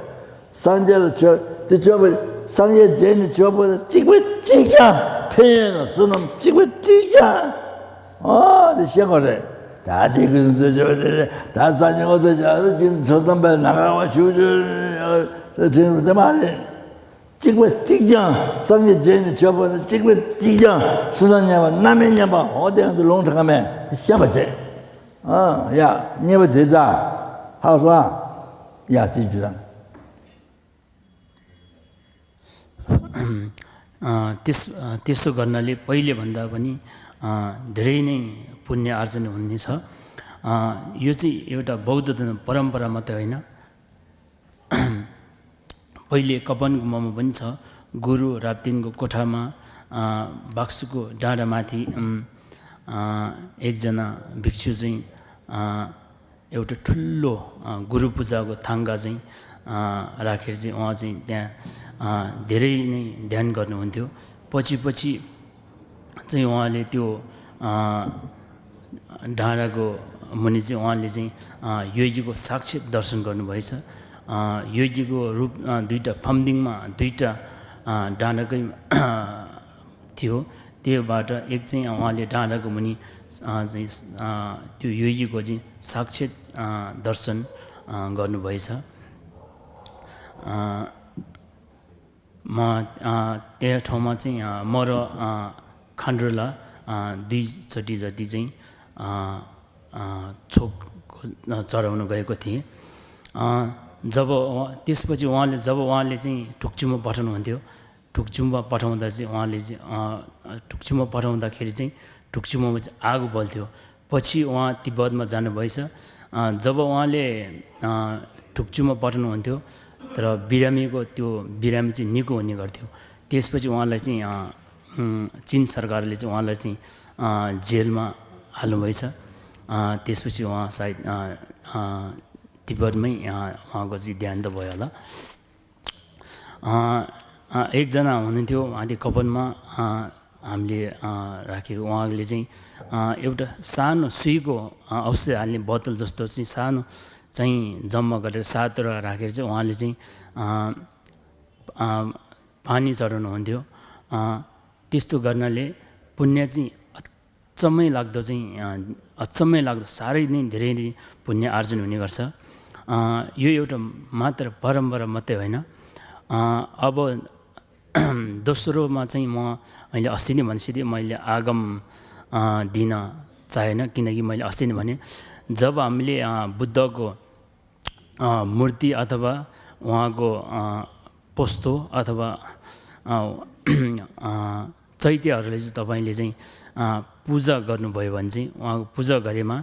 སངས་རྒྱས་ལ་མཆོད་དེ་མཆོད་པ་སངས་རྒྱས་མཇལ་ནས་མཆོད་པ་གཅིག་པ་གཅིག་ཀྱང་ཕན་ཡོན་དང་བསོད་ནམས་གཅིག་པ་གཅིག་ཀྱང་ཨོ་དེ་ཤེས་དགོས་རེད། ད་དེ་ཀུན་སུམ་ཚོད་བྱས་པ་དེ་ད་ས་ཉིན་འོ་དེ་བྱ་དེ་ཀུན་སུམ་ཚོད་དམ་པའི་ནང་ཁ་བ་ཞུ་རྒྱུ་དེ་དེ་མ་རེད། གཅིག་པ་གཅིག་ཀྱང་སངས་རྒྱས་རྗེས་ནས་ཆོས་པོ་ནི་གཅིག་པ་གཅིག་ཀྱང་སུ་དང་མཉམ་པ་རྣམ་སྨིན་མཉམ་པ་འོ་དེ་ཡང་དུ་ལུང་དྲངས་མེད་ཤེས་པ་བྱེད། ཨ་ཡ་གཉིས་པ་དེ་ད་ཧ་སོ་ཨ་ཡ་དེ་རྒྱུ་དང་། अ, त्यस अ, त्यस्तो गर्नाले पहिले भन्दा पनि अ, धेरै नै पुण्य आर्जन हुनेछ। अ, यो चाहिँ एउटा बौद्ध धर्म परम्परा मात्रै होइन। पहिले कपन गुम्बामा पनि छ। गुरु राप्तिनको कोठामा अ, बाक्सुको डाँडामाथि उम्, अ, एकजना भिक्षु चाहिँ अ, एउटा ठुलो अ, गुरु पूजाको थाङ्गा चाहिँ अ, राखेर चाहिँ उहाँ चाहिँ त्यहाँ अ, धेरै नै ध्यान गर्नुहुन्थ्यो। पछि पछि चाहिँ उहाँले त्यो अ, डाँडाको मुनि चाहिँ उहाँले चाहिँ अ, योगीको साक्षात् दर्शन गर्नुभएछ। अ, योगीको रूप अ, दुईवटा फम्दिङमा दुईवटा अ, डाँडाकै थियो। त्योबाट एक चाहिँ उहाँले डाँडाको मुनि अ, चाहिँ अ, त्यो योगीको चाहिँ साक्षात् अ, दर्शन अ, गर्नुभएछ। अ, म अ, त्यहाँ ठाउँमा चाहिँ अ, म र अ, खान्ड्रुला अ, दुईचोटि जति चाहिँ अ, अ, छोक अ, चढाउन गएको थिएँ। अ, जब उहाँ- त्यसपछि उहाँले जब उहाँले चाहिँ ढुक्चुमा पठाउनुहुन्थ्यो, ढुक्चुमा पठाउँदा चाहिँ उहाँले चाहिँ अ, ढुक्चुमा पठाउँदाखेरि चाहिँ ढुक्चुमा चाहिँ आगो बल्थ्यो। पछि उहाँ तिब्बतमा जानुभएछ। अ, जब उहाँले अ, ढुक्चुमा पठाउनुहुन्थ्यो, तर बिरामीको त्यो बिरामी चाहिँ निको हुने गर्थ्यो। त्यसपछि उहाँलाई चाहिँ अ, उम्, चिन सरकारले चाहिँ उहाँलाई चाहिँ अ, जेलमा हाल्नुभएछ। अ, त्यसपछि उहाँ सायद अ, अ, तिब्बतमै अ, उहाँको चाहिँ देहान्त भयो होला। अ, अ, एकजना हुनुहुन्थ्यो उहाँले कपनमा अ, हामीले अ, राखेको उहाँले चाहिँ अ, एउटा सानो सुईको अ, औषधि हाल्ने बोतल जस्तो चाहिँ सानो चाहिँ जम्मा गरेर सातवटा राखेर चाहिँ उहाँले चाहिँ अ, अ, पानी चढाउनुहुन्थ्यो। अ, त्यस्तो गर्नाले पुण्य चाहिँ अचम्मै लाग्दो चाहिँ अ, अचम्मै लाग्दो साह्रै नै धेरै नै पुण्य आर्जन हुने गर्छ। अ, यो एउटा मात्र परम्परा मात्रै होइन। अ, अब दोस्रोमा चाहिँ म मैले अस्ति नै भनेपछि मैले आगम अ, दिन चाहेन, किनकि मैले अस्ति नै भने जब हामीले अ, बुद्धको अ, मूर्ति अथवा उहाँको अ, पोस्तो अथवा अ, अ, चैत्यहरूलाई चाहिँ तपाईँले चाहिँ अ, पूजा गर्नुभयो भने चाहिँ उहाँको पूजा गरेमा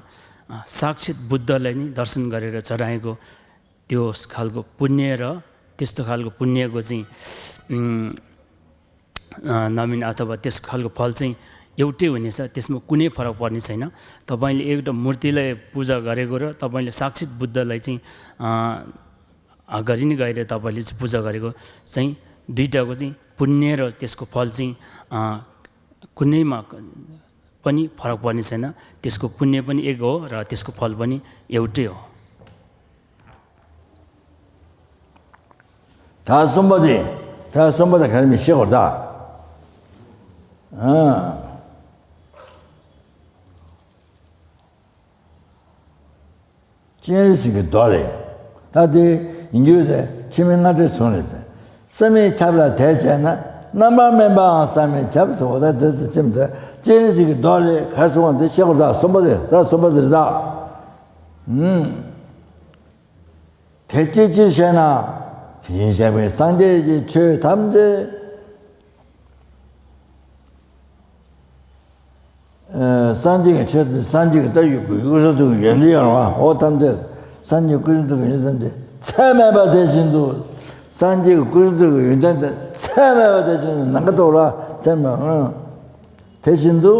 अ, साक्षात् बुद्धलाई नै दर्शन गरेर चढाएको त्यो खालको पुण्य र त्यस्तो खालको पुण्यको चाहिँ उम्, अ, नमिन अथवा त्यस खालको फल चाहिँ एउटै हुनेछ, त्यसमा कुनै फरक पर्ने छैन। तपाईँले एउटा मूर्तिलाई पूजा गरेको र तपाईँले साक्षात् बुद्धलाई चाहिँ अ, अगाडि नै गएर तपाईँले चाहिँ पूजा गरेको चाहिँ दुईटाको चाहिँ पुण्य र त्यसको फल चाहिँ अ, कुनैमा पनि फरक पर्ने छैन। त्यसको पुण्य पनि एक हो र त्यसको फल पनि एउटै हो। ད་གསུམ་པ་དེ། ད་གསུམ་པ་དེ་ག་རེ་མི་ཤེས་གོ་ད། ཨ། སྤྱན་རས་གཟིགས་ཀྱི་མདོ་ལས། ད་དེ་ཡིན་རྒྱུ་དེ་ཕྱི་མའི་སྔ་འགྲོའི་ཚོགས་ལས་དེ། བསམ་མི་ཁྱབ་ལ་དད་བྱས་ན། རྣམ་པར་སྨིན་པའང་བསམ་མི་ཁྱབ་ཟེར་བ་ད་དེ་དེ་ཅི་མི་ཚེ་སྤྱན་རས་གཟིགས་ཀྱི་མདོ་ལས་ག་རེ་གསུངས་པ་དེ་ཤེས་གོ་ད་གསུམ་པ་དེ་ད་གསུམ་པ་དེ་རེད་ད། ཨུམ། དེ་ཅི་ཕྱིར་ཞེ་ན། དེ་བཞིན་གཤེགས་པའི་སངས་རྒྱས་ཀྱི་ཆོས་ཐམས་ཅད། ཨ། སངས་རྒྱས་ཀྱི་ཆོས་དེ་སངས་རྒྱས་ཀྱི་ལྟ་བའི་སྐུ་གསུང་ཐུགས་ཀྱི་ཡོན་ཏན་ཡོད་རེད་བ། འོ་ཐམས་ཅད་སངས་རྒྱས་སྐུ་གསུང་ཐུགས་ཀྱི་ཡོན་ཏན་དེ་ཚད་མེད་པ་དེ་བཞིན་དུ། སངས་རྒྱས་ཀྱི་སྐུ་གསུང་ཐུགས་ཀྱི་ཡོན་ཏན་དེ་ཚད་མེད་པ་དེ་བཞིན་དུ་ནམ་མཁའ་དང་པོ་ལ་ཚད་མེད་པ། ཨང་། དེ་བཞིན་དུ།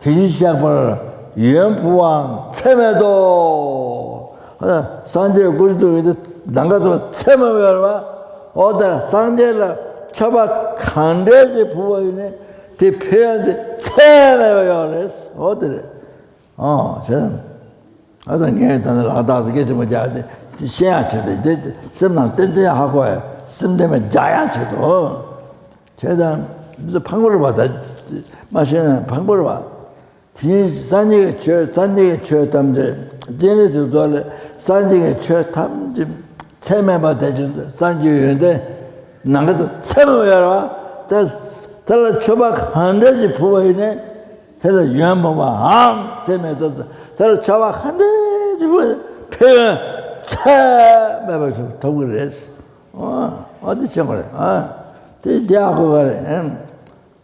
དེ་བཞིན་གཤེགས་པར་ཡོན་ཕུལ་བའང་ཚད་མེད་དོ། སངས་རྒྱས་སྐུ་གསུང་ཐུགས་ཀྱི་ནམ་མཁའ་དང་པོ་ཚད་མེད་པ་ཡོད་རེད་བ། འོ་ད་སངས་རྒྱས་ལ་མཆོད་པ་གང་འདྲ་ཞིག་ཕུལ་བ་ཡིན་ནའི་དེ་ཕན་ཡོན་དེ་ཚད་མེད་པ་ཡོད་རེད། འོ་དེ་རེད། ཨོ་བྱས། ཨ་ད་ངས་ད་ནི་ལག་རྟགས་སུ་སྐད་ཆེན་པོ་རྒྱག་དེ་ཤེས་ཡག་ཆེད་དུ་དེ་སེམས་ནང་ཏན་ཏན་ཧ་གོ་ཡ། སེམས་ལྡན་པ་རྒྱག་ཡག་ཆེད་དུ། བྱས་ཙང་ འདི་ཕངས་པོ་རེད་པ། ད་མ་ཤེས་ན་ཕངས་པོ་རེད་པ། དེ་ཉིད་སངས་རྒྱས་ཀྱི་ཆོས། སངས་རྒྱས་ཀྱི་ཆོས་ཐམས་ཅད་སྤྱན་རས་གཟིགས་མདོ་ལས། སངས་རྒྱས་ཀྱི་ཆོས་ཐམས་ཅད་ཚད་མེད་པ་དེ་བཞིན་དུ་སངས་རྒྱས་ཡོན་ཏན་ནམ་མཁའ་དང་ཚད་མེད་པ་ཡོད་རེད་པ། དེ་དེ་ལ་མཆོད་པ་གང་འདྲ་ཞིག་ཕུལ་བ་ཡིན་ནའི། དེ་ལ་ཡོན་སྦོམ་པའམ་ཚད་མེད་དོ། དེ་ལ་མཆོད་པ་གང་འདྲ་ཞིག་ཕུལ། ཕན་ཡོན་ཚད་མེད་པ་ཞིག་ཐོབ་ཀྱི་རེད། ཨ་ཨ་དེ་བྱེད་དགོས་རེད། ཨ་དེ་དེ་ཨ་ཁོ་ག་རེད། ཨེམ།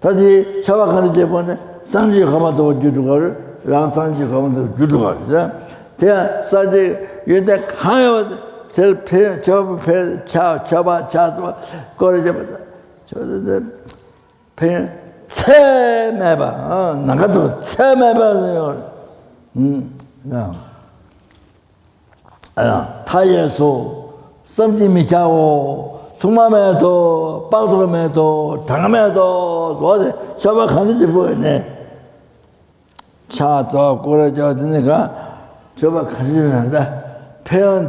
ད་དེ་མཆོད་པ་གང་འདྲ་བྱེད་དགོས་ནས། སངས་རྒྱས་གོ་འཕང་ཐོབ་པར་འགྱུར་འགྲོ་གི་རེད། རང་སངས་རྒྱས་གོ་འཕང་ཐོབ་པར་འགྱུར་འགྲོ་གི་རེད། དེ་ཡང་སངས་རྒྱས་ཡོན་ཏན་གང་ཡོད་པ་དེ་ལ་ཕན་ཡོན། མཆོད་པ་ཕན་ཡོན་ཕྱག་མཆོད་པ་ཕྱག་འཚལ་བ་སྐོར་ར་བྱེད་པ་དང་། མཆོད་པ་དེ་ཕན་ཡོན་ཚད་མེད་པ། ཨ་ནམ་མཁའ་དང་ཚད་མེད་པ་ཡོད་རེད། ཨུམ། ཡང་། མཐའ་ཡས་སོ། བསམ་གྱིས་མི་ཁྱབ་བོ། མཚུངས་པ་མེད་དོ། དཔག་ཏུ་མེད་དོ། གྲངས་མེད་དོ། ཟོ་དེ་མཆོད་པ་གང་འདྲ་ཅིག་ཕུལ་ནས། ཕྱག་འཚལ་བ་སྐོར་ར་བྱེད་པ་དེ་ནི་གང་། མཆོད་པ་གང་འདྲ་ཅིག་ཕུལ་ན་ད་ཕན་ཡོན་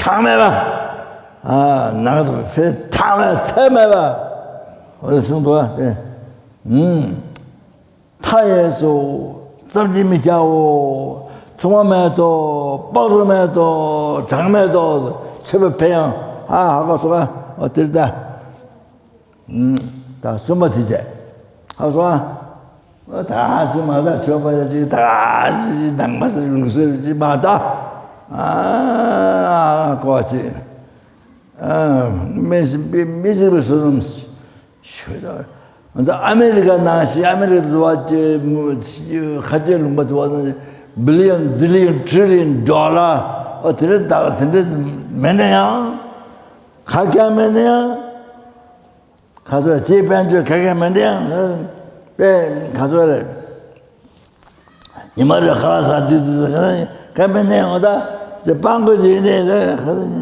གྲངས་མེད་པ། ཨ་ནང་དུ་ཕན་གྲངས་མེད་ཚད་མེད་པ། འོ་རེ་གསུངས་འདུག་ཨ། དེ། ཨུམ། མཐའ་ཡས་སོ། བསམ་གྱིས་མི་ཁྱབ་བོ། མཚུངས་པ་མེད་དོ། དཔག་ཏུ་མེད་དོ། གྲངས་མེད་དོ། མཆོད་པའི་ཕན་ཡོན། ཨ་ཧ་གོ་སོང་ཨ། འོ་དེ་རེད་ད། ཨུམ། ད་གསུམ་པ་དེ་བྱས། ཧ་གོ་སོང་ཨ། འོ་ད་གསུམ་མ་ད་མཆོད་པ་ཅིག་ད་ཅིག་ནང་པ་ཟེར་ལུགས་སྲོལ་ཅིག་མ་ད། ཨ་གོ་ཅིག་ཨ་མི་སྲིད་པའི་མི་སྲིད་པའི་བསོད་ནམས། ཞུ་དང་། ད་ཨ་མེ་རི་ཀ་ནང་བཞིན། ཨ་མེ་རི་ཀ་དུ་བ་ཅེ་ཁ་ཆེ་ལུང་པ་དུ་བ་ནང་བཞིན། བི་ལི་ཡོན་ཛི་ལི་ཡོན་ཊི་རི་ལི་ཡོན་ཌོ་ལར། ཨོ་དེ་འདྲ་ད་དེ་འདྲ་མེད་ན་ཡང་། ཁ་རྐྱང་མེད་ན་ཡང་། ཁ་ཚོད་ཅེ་དཔལ་འབྱོར་ཁ་རྐྱང་མེད་ན་ཡང་། དཔེ་ཁ་ཚོད་རེད། ཉི་མ་རེ་ཁ་ལག་ཟ་དུས་ཙི་ཙི་ཁ་ཁ་མེད་ནས་འོ་ད་ཅེ་སྤང་དགོས་ཅིག་ནས་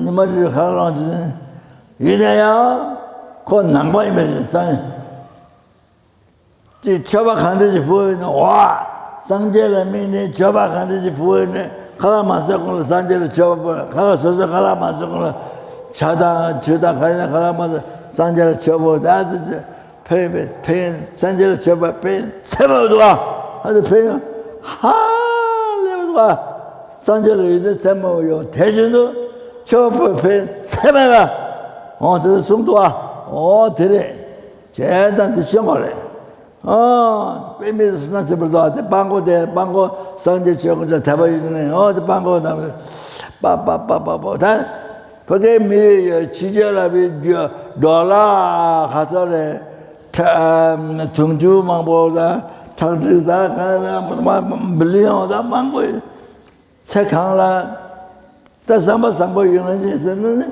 ཉི་མ་རེ་ཁ་ལག་ལོངས་ཅིག་ཡིན་ན་ཡང་ཁོ་ནང་པ་ཡིན་པའི་སང་ཅིག་མཆོད་པ་གང་འདྲ་ཞིག་ཕུལ་ཡོད་ན། འོ་སངས་རྒྱས་ལ་དམིགས་ནས་མཆོད་པ་གང་འདྲ་ཞིག་ཕུལ་ཡོད་ན། ཁ་ལག་མ་ཟ་གོང་ལ་སངས་རྒྱས་ལ་མཆོད་པ་ཕུལ། ཁ་ལག་སོ་སོ་ཁ་ལག་མ་ཟ་གོང་ལ་ཇ་དང་ཆུ་དང་ག་ཡིན་ན་ཁ་ལག་མ་ཟ། སངས་རྒྱས་ལ་མཆོད་པ་ཕུལ། ད་ཅི་ཅི། ཕན་ཡོན་ཕན་ཡོན་སངས་རྒྱས་ལ་མཆོད་པ་ཕན་ཡོན་ཚད་མེད་པ་འདུག་ཨ། ཨ་ནི་ཕན་ཡོན་ཧ་ལས་པ་འདུག་ཨ། སངས་རྒྱས་ལ་ཡོན་ཏན་ཚད་མེད་པ་ཡོད། དེ་བཞིན་དུ་མཆོད་པ་ཕན་ཡོན་ཚད་མེད་པ། འོ་དེ་གསུངས་འདུག་ཨ། འོ་དེ་རེད། བྱས་ཙང་དེ་ཤེས་དགོས་རེད། ཨ་དཔེ་མི་སྲིད་བསོད་ནམས་ཆེན་པོ་འདུག་ཨ། དེ་སྤང་དགོས། དེ་སྤང་དགོས། སངས་རྒྱས་ཆོས་སྐུ་ཚེ་ཐར་པ་ཡོད་ནས། འོ་དེ་སྤང་དགོས་དང་། པ་པ་པ་པ་པ་ད། ཕ་གིའི་མི་ཕྱི་རྒྱལ་ལ་བའི་ཌོ་ལར་ག་ཚོད་རེད། དུང་ཕྱུར་མང་པོ་དང་ཁྲག་ཁྲིག་དང་གང་དང་བི་ལི་ཡོན་དང་མང་པོ་ཚེ་གང་ལ་ད་བསམ་པ་བཟང་པོ་ཡོད་ན་ཅི་ཟེར་ན་ནི་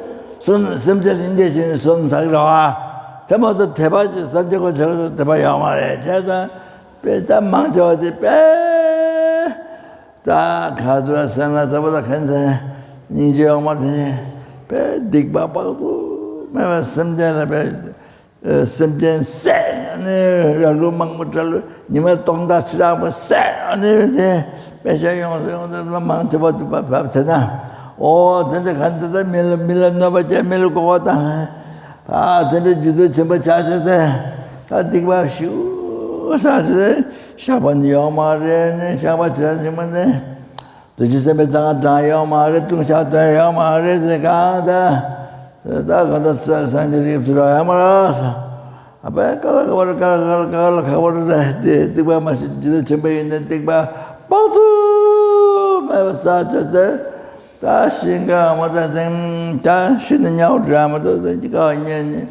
སེམས་ཅན་ལ་འདི་བྱས་ནས་བསོད་ནམས་བསགས་རོགས་ཨ། དེ་མ་གཏོགས་དད་པ་ཅིག་སངས་རྒྱས་ཁོ་ཆ་དད་པ་ཡོད་མ་རེད། བྱས་ཙང་དཔེ་ད་མང་ཆེ་བ་དེ་དཔེ། ད་ག་ཚོད་སེམས་ལ་ཚ་པོ་ད་ཁན་ཚན་སྙིང་རྗེ་ཡོང་མ་དེ་དཔེ་སྡིག་པ་དཔག་ཏུ་མེད་པ་སེམས་ཅན་ལ་དཔེ་སེམས་ཅན་བསད་ནས་ར་ལུག་མང་པོ་བྲ་ལུག་ཉི་མ་སྟོང་ཕྲག་ཁྲི་ཕྲག་པོ་བསད་ནས་དེ་དཔེ་ཤ་ཡོང་སོ་ཡོང་སོ་མང་ཆེ་བ་དུ་བབ་བབ་དེ་ན། ཨོ་དེ་འདྲ་ག་འདི་ད་མི་ལ་མི་ལ་གནོད་པ་བྱས། མི་ལ་མགོ་སྐོར་བཏང་། ཨ་དེ་འདྲ་རྒྱུ་མཚན་ཆེན་པོ་ཆགས་བྱས་ཏེ། ད་སྡིག་པ་ཞེ་པོ་བསགས་བྱས་ཏེ་བཤགས་པ་ནི་ཡོང་མ་རེད། ནི་བཤགས་པ་བྱས་ཞིག་མ་ནི་རྡོ་རྗེ་སེམས་དཔའི་གཙང་ཁ་བགྲང་ཡོང་མ་རེད། ལྟུང་བཤགས་འདོན་ཡོང་མ་རེད་ཟེར་གང་ད། ད་གང་ད་སངས་རྒྱས་རིགས་ཚུར་ཡོང་མ་རེད། ཨ་པའི་ཀ་ལ་ཀ་བར་ཀ་ལ་ཀ་ལ་ཀ་ལ་ཀ་བར་ཟེར་ཏེ་སྡིག་པ་མ་ཤེས་རྒྱུ་ཆེན་པོ་ཡིན་ནི་སྡིག་པ་དཔག་ཏུ་མེད་པ་བསགས་བྱས་ཏེ། ད་ཤིང་ཀ་མ་ད་དེང་ད་ཤི་ན་ཉལ་བ་འདྲ་མ་ད་དེང་གི་ཀ་བ་ཉལ་ཉལ་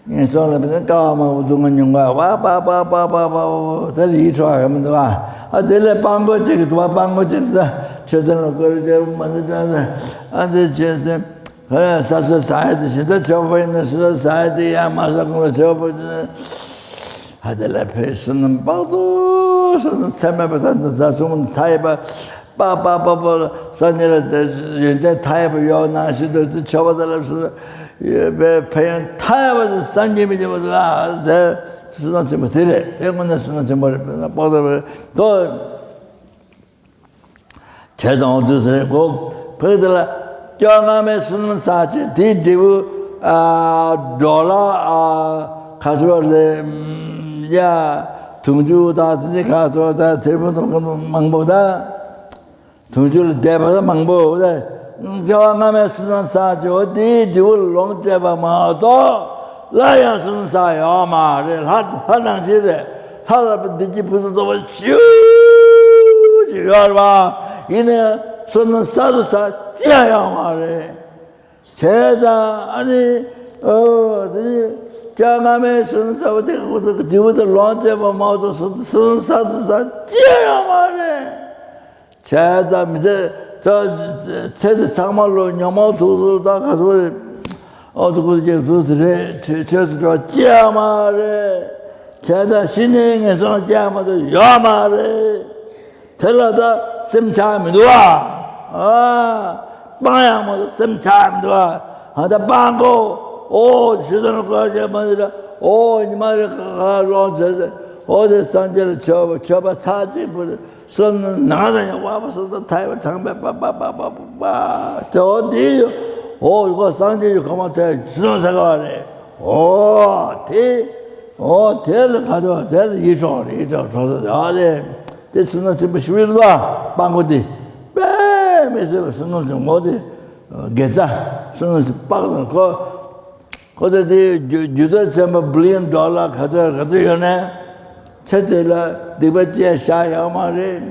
ངན་སོང་ལ་བརྟེན་ཀ་བ་མ་བུ་སྡུག་བསྔལ་མྱོང་ག་བ་པ་པ་པ་པ་པ་པ་དེ་ལ་ཡིད་འཕྲོག་ག་མི་འདུག་ཨ། ཨ་དེ་ལས་སྤང་དགོས་ཅིག་གི་འདུག་བ། སྤང་དགོས་ཅིག་ད་ཆོས་ཚན་ལ་བཀོད་རེ་བྱས་མ་འདི་ད་ཨ་འདི་ཆོས་ཚན་ས་སོ་ས་ཡ་དེ་ཞིག་ད་ཆོས་པ་ཡིན་ན་སོ་སོ་ས་ཡ་དེ་ཡང་མ་ས་ཁོང་ལ་ཆོས་པ་ཡིན་ན། ཧ་དེ་ལས་ཕེ་བསོད་ནམས་དཔག་ཏུ་བསོད་ནམས་ཚད་མེད་པ་ད་ད་གསུངས་མཐའ་ཡས་པ། པ་པ་པ་པ་སངས་རྒྱས་ལ་དེ་ཡོན་ཏན་མཐའ་ཡས་པ་ཡོད་ནང་བཞིན་དུ་དེ་མཆོད་པ་དང་ལ་སོགས་ཡོད་པའི་ཕན་ཡོན་མཐའ་ཡས་པ་དེ་བསམ་གྱིས་མི་ཁྱབ་པ་དེ་ལ་དེ་བསོད་ནམས་ཆེན་པོ་དེ་རེད། དེ་དངོས་གནས་བསོད་ནམས་ཆེན་པོ་རེད། དཔག་ཏུ་མེད་དོ། བྱས་ཙང་འོ་དུས་ཟེར་གོ་ཕུག་དེ་ལ་སྐྱོ་ང་མའི་བསོད་ནམས་བསགས་ཀྱི་དེའི་འབྲས་བུ་ཨ་ཌོ་ལར་ཨ་ ཁ་སོ་རེ་ཡ། དུང་ཕྱུར་དང་དེ་ནི་ཁ་སོ་ད་ཐེར་འབུམ་དང་མང་པོ་ད། དུང་ཕྱུར་ལ་བསྡད་པ་ད་མང་པོ་ད། སྐྱེ་བ་སྔ་མའི་བསོད་ནམས་བསགས་ཀྱི་འོ་དེའི་འབྲས་བུ་ལ་ལོངས་སྤྱད་པ་མ་གཏོགས་སླར་ཡང་བསོད་ནམས་བསགས་ཡོད་མ་རེད། ལྷ་ལྷ་ནང་བཞིན་རེད། ལྷ་ལ་བདེ་སྐྱིད་ཕུན་སུམ་ཚོགས་པ་ཞེ་པོ་ཅིག་ཡོད་རེད་པ། ཡིན་ནའི་བསོད་ནམས་བསགས་དང་བསགས་ཅི་ཡང་ཡོད་མ་རེད། བྱས་ཙང་ཨ་ནི། ཨོ་དེ་སྐྱེ་བ་སྔ་མའི་བསོད་ནམས་བསགས་པ་དེ་འབྲས་བུ་དེ་ལོངས་སྤྱད་པ་མ་གཏོགས་བསོད་ནམས་བསགས་དང་བསགས་ཅི་ཡང་ཡོད་མ་རེད། བྱས་ཙང་མི་ཚེ་ཚེ་འདི་ཚང་མ་ལོ་ཉོན་མོངས་དུག་གསུམ་དང་ག་ཚོད་རེད། ཨོ་དུ་ཀུ་ཅེ་དུ་ཟི་རེད། ཆོས་ཆོས་སུ་འགྲོ་ཅི་ཡང་མ་རེད། བྱས་ཙང་ཤི་ནས་ངན་སོང་ཅི་ཡང་མ་གཏོགས་ཡོད་མ་རེད། དེ་ལ་ད་སེམས་ཆགས་མི་འདུག་ཨ། ཨ། སྤང་ཡང་མ་གཏོགས་སེམས་ཆགས་མི་འདུག་ཨ། ཨ་ད་སྤང་དགོས། ཨོ་ཤི་སོང་ན་བཀའ་བྱས་མ་ཟེར། ཨོ་ཉི་མ་རེ་ཁ་ཁ་ལོངས་ཟེར་ཟེར། ཨོ་དེ་སངས་རྒྱས་ལ་མཆོད་པ་མཆོད་པ་ཚར་གཅིག་པུ་རེད། བསོད་ནམས་ནང་དང་ཡང་བ་བ་སོ་སོ་ཐའི་བ་དྲངས་པའི་པ་པ་པ་པ་པ་པ་དེ་འོ་དེ་ཡོད། འོ་ཡོད་སངས་རྒྱས་ཡོད་གོ་མ་ཐལ་ཚུལ་ཟེར་ག་བ་རེད། འོ་དེ་འོ་དེ་ལ་ག་དོ་དེ་ལ་ཡིད་འཕྲོག་རེད། ཡིད་འཕྲོག་འཕྲོག་ས་ཡོད་རེད། དེ་བསོད་ནམས་ཆེན་པོ་ཞིག་ཡིན་པ་སྤང་དགོས་དེ་དཔེ་མི་སྲིད་པ་བསོད་ནམས་ཆེན་པོ་དེ་དགེ་རྩ་བསོད་ནམས་ཆེན་པོ་སྤང་དགོས་ཁོ། ཁོ་ཚོ་དེ་རྒྱུ་རྒྱུ་ཚོགས་ཚན་པ་བི་ལི་ཡོན་ཌོ་ལར་ག་ཚོད་ག་ཚོད་ཡོད་ནའི་ཚེ་དེ་ལ་སྡིག་པ་ཅི་ཡང་བཤགས་ཡོད་མ་རེད།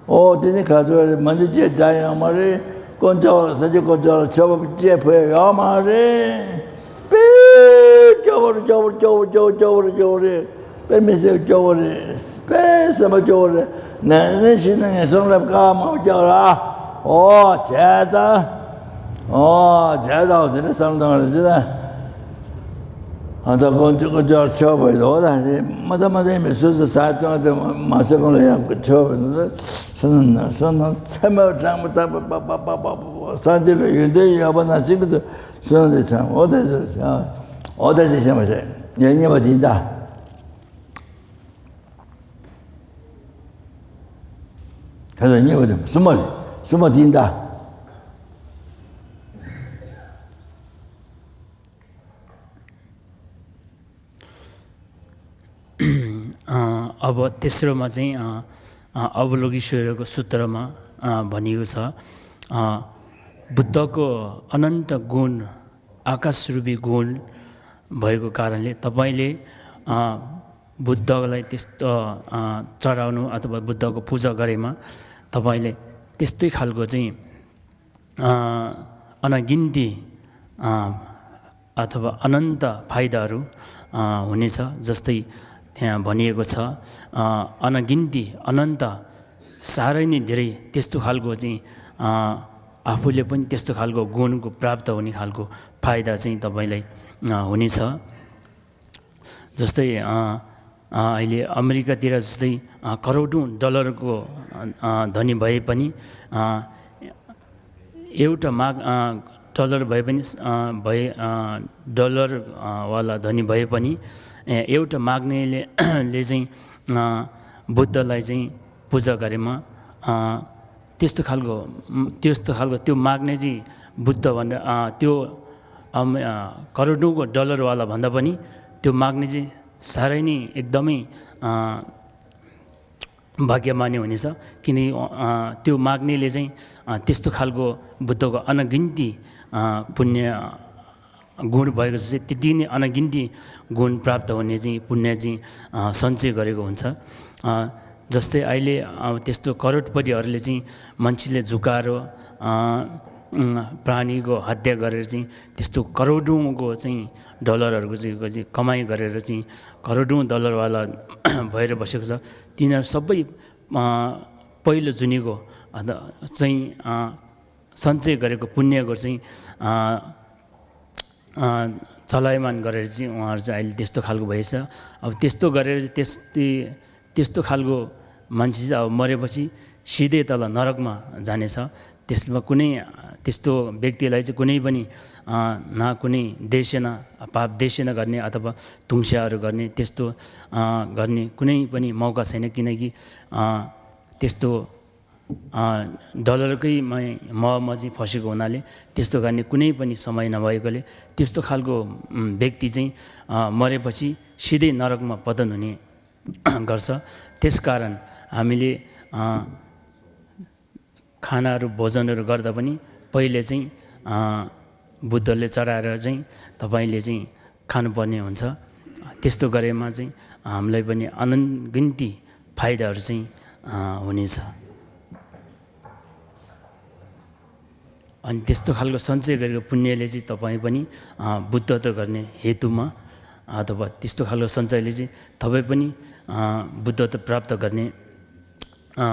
ཨོ་དེ་ནི་ག་ཚོད་རེད། མ་ཎི་ཅི་ཡང་བགྲང་ཡོད་མ་རེད། དཀོན་མཆོག་ལ་སངས་རྒྱས་དཀོན་མཆོག་ལ་མཆོད་པ་ཅི་ཡང་ཕུལ་ཡོད་མ་རེད། དཔེ་སྐྱོ་བོ་རེད། སྐྱོ་བོ་རེད། སྐྱོ་བོ་རེད། སྐྱོ་བོ་རེད། སྐྱོ་བོ་རེད། དཔེ་མི་སྲིད་སྐྱོ་བོ་རེད། དཔེ་སེམས་པ་སྐྱོ་བོ་རེད། ནས་ནས་ཤི་ན་ངན་སོང་ལ་དཀའ་མང་པོ་སྐྱོ་ར། ཨོ་བྱས་ཙང་། ཨོ་བྱས་ཙང་དེ་འདྲ་བསམ་བཏང་རེད་ཟེར་ན། ཨ་ད་དཀོན་མཆོག་དཀོན་མཆོག་ཆོག་པའི་རོ་ད་མ་ད་མ་ད་ཡིན་པའི་སོ་སོ་ས་སྟོན་དེ་མ་ཚད་ཁོང་ལ་ཡང་ཆོག་པའི་རོ། སོ་ན་སོ་ན་ཚད་མ་དྲང་པོ་ད་པ་པ་པ་པ་པ་སངས་རྒྱས་ལ་ཡོན་ཏན་ཡོད་པ་ན་ཅིག་གི་སོ་ན་དེ་དྲང་ཨོ་ད་ཨོ་ད་ཅི་བྱས་མ་བྱས་ཉེ་ཉེ་བ་དེ་ཡིན་ད། ཁ་སང་གཉིས་པ་དེ་གསུམ་པ་རེད། གསུམ་པ་དེ་ཡིན་ད། अ, अब तेस्रोमा चाहिँ, अ, अ, अवलोकितेश्वरको सूत्रमा, अ, भनिएको छ, अ, बुद्धको अनन्त गुण, आकाशरूपी गुण भएको कारणले तपाईँले, अ, बुद्धलाई त्यस्तो, अ, चढाउनु अथवा बुद्धको पूजा गरेमा तपाईँले त्यस्तै खालको चाहिँ, अ, अनगिन्ती, अ, अथवा अनन्त फाइदाहरू, अ, हुनेछ। जस्तै त्यहाँ भनिएको छ, अ, अनगिन्ती, अनन्त, साह्रै नै धेरै त्यस्तो खालको चाहिँ, अ, आफूले पनि त्यस्तो खालको गुणको प्राप्त हुने खालको फाइदा चाहिँ तपाईँलाई, अ, हुनेछ। जस्तै, अ, अ, अहिले अमेरिकातिर जस्तै, अ, करोडौँ डलरको, अ, अ, धनी भए पनि, अ, एउटा माग, अ, डलर भए पनि, अ, भए, अ, डलर, अ, वाला धनी भए पनि, ए, एउटा माग्नेले ले चाहिँ, अ, बुद्धलाई चाहिँ पूजा गरेमा, अ, त्यस्तो खालको, उम्, त्यस्तो खालको त्यो माग्ने चाहिँ बुद्ध भनेर, अ, त्यो, अम, अ, करोडौँको डलरवाला भन्दा पनि त्यो माग्ने चाहिँ साह्रै नै एकदमै, अ, भाग्यमानी हुनेछ। किनकि, अ, त्यो माग्नेले चाहिँ, अ, त्यस्तो खालको बुद्धको अनगिन्ती, अ, पुण्य, अ, गुण भएको जस्तै त्यति नै अनगिन्ती गुण प्राप्त हुने चाहिँ पुण्य चाहिँ, अ, सञ्चय गरेको हुन्छ। अ, जस्तै अहिले, अ, त्यस्तो करोडपतिहरूले चाहिँ मान्छेले झुकाएर, अ, उम्, प्राणीको हत्या गरेर चाहिँ त्यस्तो करोडौँको चाहिँ डलरहरूको चाहिँ, चाहिँ कमाइ गरेर चाहिँ करोडौँ डलरवाला भएर बसेको छ। तिनीहरू सबै, अ, पहिलो जुनीको, अ, चाहिँ, अ, सञ्चय गरेको पुण्यको चाहिँ, अ, अ, चलायमान गरेर चाहिँ उहाँहरू चाहिँ अहिले त्यस्तो खालको भएछ। अब त्यस्तो गरेर त्यस्तै, त्यस्तो खालको मान्छे चाहिँ अब मरेपछि सिधै तल नरकमा जानेछ। त्यसमा कुनै, त्यस्तो व्यक्तिलाई चाहिँ कुनै पनि, अ, न कुनै देशना, पाप देशना गर्ने अथवा धुङ्स्याहरू गर्ने, त्यस्तो, अ, गर्ने कुनै पनि मौका छैन, किनकि, अ, त्यस्तो अ, डलरकै मै-, महमा चाहिँ फँसेको हुनाले त्यस्तो गर्ने कुनै पनि समय नभएकोले त्यस्तो खालको, उम्, व्यक्ति चाहिँ, अ, मरेपछि सिधै नरकमा पतन हुने गर्छ। त्यसकारण हामीले, अ, खानाहरू, भोजनहरू गर्दा पनि पहिले चाहिँ, अ, बुद्धले चढाएर चाहिँ तपाईँले चाहिँ खानुपर्ने हुन्छ। त्यस्तो गरेमा चाहिँ हामीलाई पनि अनगिन्ती फाइदाहरू चाहिँ, अ, हुनेछ। अनि त्यस्तो खालको सञ्चय गरेको पुण्यले चाहिँ तपाईँ पनि, अ, बुद्धत्व गर्ने हेतुमा अथवा त्यस्तो खालको सञ्चयले चाहिँ तपाईँ पनि, अ, बुद्धत्व प्राप्त गर्ने, अ,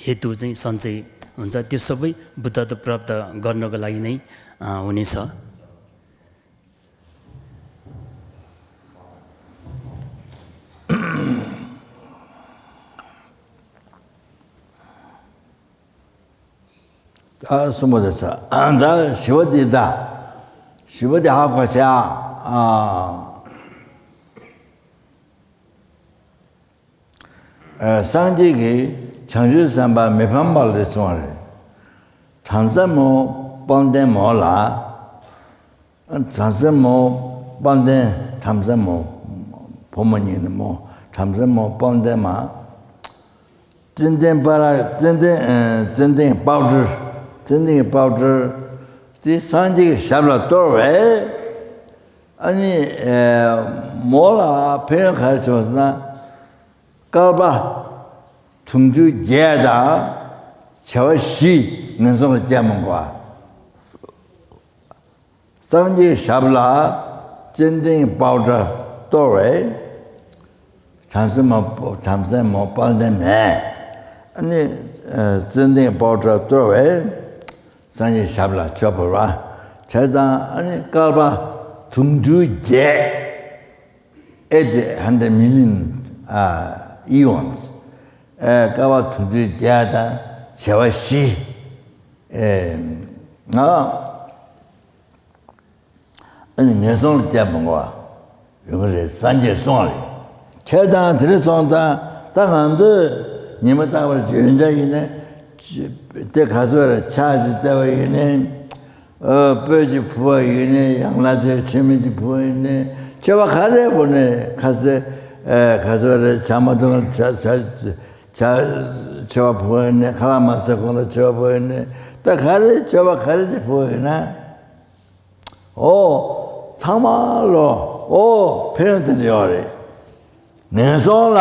हेतु चाहिँ सञ्चय हुन्छ। त्यो सबै बुद्धत्व प्राप्त गर्नको लागि नै, अ, हुनेछ। ད་གསུམ་པ་དེ་ཚ། ད་བཞི་པ་འདི་ད། བཞི་པ་འདི་ཧ་གོ་བྱ། ཨ། ཨ། སངས་རྒྱས་ཀྱིས་བྱང་ཆུབ་སེམས་དཔའ་མི་ཕམ་པ་ལ་གསུངས་པ་རེད། བྲམ་ཟེ་མོ་དཔལ་ལྡན་མོ་ལ། བྲམ་ཟེ་མོ་དཔལ་ལྡན། བྲམ་ཟེ་མོ། བུ་མོ་ཉིད་ནི་མོ། བྲམ་ཟེ་མོ་དཔལ་ལྡན་མ། ཙན་དན་པ་ར། ཙན་དན། ཨ། ཙན་དན་པའུ་ཌར། ཙན་དན་པའུ་ཌར་དེ་སངས་རྒྱས་ཀྱི་ཞབས་ལ་གཏོར་བས། ཨ་ནི། ཨ། མོ་ལ་ཕན་ཡོན་ག་རེ་བྱུང་ཟེར་ན། བསྐལ་པ་དུང་ཕྱུར་བརྒྱད་དང་བྱེ་བ་བཞི་ངན་སོང་ལ་སྐྱེ་མི་དགོས། སངས་རྒྱས་ཞབས་ལ་ཙན་དན་པའུ་ཌར་གཏོར་བས། བྲམ་ཟེ་མོ། བྲམ་ཟེ་མོ་དཔལ་ལྡན་མས། ཨ་ནི། ཨ། ཙན་དན་པའུ་ཌར་གཏོར་བས། སངས་རྒྱས་ཞབས་ལ་མཆོད་པར་བྱས་ཙང་། ཨ་ནི་བསྐལ་པ་དུང་ཕྱུར་བརྒྱད། eight hundred million, ཨ། eons། ཨ། བསྐལ་པ་དུང་ཕྱུར་བརྒྱད་དང་བྱེ་བ་བཞི། ཨེ། ང་ཨ་ནི་ངན་སོང་ལ་སྐྱེ་མི་དགོས་པ་ཡོང་གི་རེད། སངས་རྒྱས་གསུངས་པ་རེད། བྱས་ཙང་དེ་རིང་སོང་ཙང་ད་ང་ཚོས་ཉི་མ་རྟག་པར་འཇོན་ཆ་ཡིན་ནའི། དེ་ག་ཚོད་རེད། ཕྱག་ཅིག་བཙལ་བ་ཡིན་ནའི། ཨ། སྤོས་ཅིག་ཕུལ་བ་ཡིན་ནའི། ཡང་ན་ཆེ་ཆེ་མི་ཅིག་ཕུལ་བ་ཡིན་ནའི། མཆོད་པ་ག་རེ་ཕུལ་ནའི། ཁ་ཟས། ཨ། ག་ཚོད་རེད། ཇ་མ་འཐུང་ལ་ཇ། ཇ། ཇ། མཆོད་པ་ཕུལ་བ་ཡིན་ནའི། ཁ་ལག་མ་ཟས་གོང་ལ་མཆོད་པ་ཕུལ་བ་ཡིན་ནའི། ད་ག་རེ་མཆོད་པ་ག་རེ་ཅིག་ཕུལ་བ་ཡིན་ན། ཨོ། ཚང་མ་ལོ། ཨོ། ཕན་ཡོན་དེ་འདྲ་ཡོད་རེད། ངན་སོང་ལ་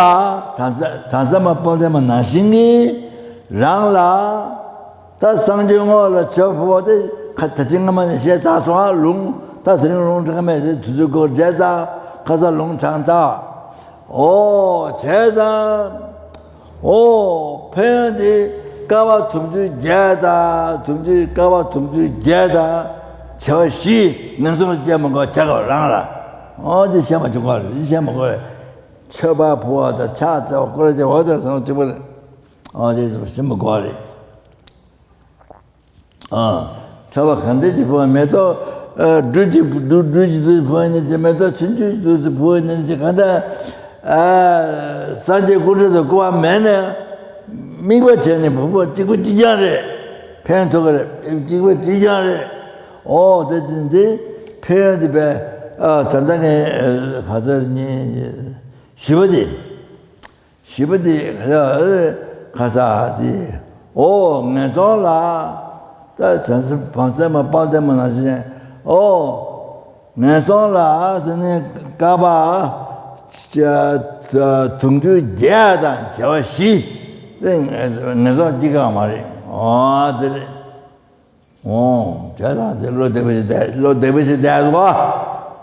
བྲམ་ཟེ། བྲམ་ཟེ་མོ་དཔལ་ལྡན་མ་ནང་བཞིན་གྱིས་རང་ལ། ད་སངས་རྒྱས་ངོ་ལ་མཆོད་པ་ཕུལ་བ་དེ་ཁ། ད་ཅི་སྔ་མ་ནས་བཤད་ཚར་སོང་། ཨ། ལུང་། ད་དེ་རིང་ལུང་དྲངས་མེད་དེ། དུས་ཚོད་འགོར་བྱས་ཙང་ཁ་སང་ལུང་དྲངས་ཚར། ཨོ། བྱས་ཙང་། ཨོ། ཕན་ཡོན་དེ་བསྐལ་པ་དུང་ཕྱུར་བརྒྱད་དང་། དུང་ཕྱུར། བསྐལ་པ་དུང་ཕྱུར་བརྒྱད་དང་བྱེ་བ་བཞི་ངན་སོང་ལ་སྐྱེ་མི་དགོས་པ་བྱེད་དགོས་རང་ལ། ཨོ། དེ་ཤེས་པ་ཅིག་དགོས་རེད། དེ་ཤེས་པ་དགོས་རེད། མཆོད་པ་ཕུལ་བ་དང་ཕྱག་འཚལ་བ། སྐོར་ར་རྒྱག་པ་དང་ཚང་མ་གཅིག་པ་རེད། ཨོ། དེ་ཤེས་པ་དགོས་རེད། ཨ། མཆོད་པ་ག་འདྲ་ཅིག་ཕུལ་བ་མེ་ཏོག་ཨ། འབྲུ་གཅིག་འབྲུ། འབྲུ་གཅིག་ཙམ་ཕུལ་ནས་ཅི། མེ་ཏོག་ཆུང་ཆུང་ཙམ་ཕུལ་ནས་ཅི། གང་ལྟར། ཨ། སངས་རྒྱས་སྐུ་ཕྲེང་དུ་བསྐོར་བ་མེད་ནས། དམིགས་པ་བྱས་ནས་ཕུལ་བ་གཅིག་པ་གཅིག་རྐྱང་རེད། ཕན་ཐོགས་ཀྱི་རེད། གཅིག་པ་གཅིག་རྐྱང་རེད། ཨོ། དེ་དེ་དེ་ཕན་ཡོན་དེ་བས། ཨ། ད་ལྟ་ངས། ཨ། ག་ཚོད་ནི། བཞི་པ་དེ། བཞི་པ་དེ་ཁ་ས་དེ། ཨོ། ངན་སོང་ལ། ད་བྲམ་ཟེ། བྲམ་ཟེ་མ་དཔལ་ལྡན་མ་ནང་བཞིན། ཨོ། ངན་སོང་ལ་དེ་ནི་བསྐལ་པ་དུང་ཕྱུར་བརྒྱད་དང་བྱེ་བ་བཞི། དེ་ངན་སོང་སྐྱེ་གི་མ་རེད། ཨོ། དེ་རེད། ཨོ། བྱས་ཙང་དེ་བློ་བདེ་པོ་ཞིག་བསྡད། བློ་བདེ་པོ་ཞིག་བསྡད་འདུག་ག།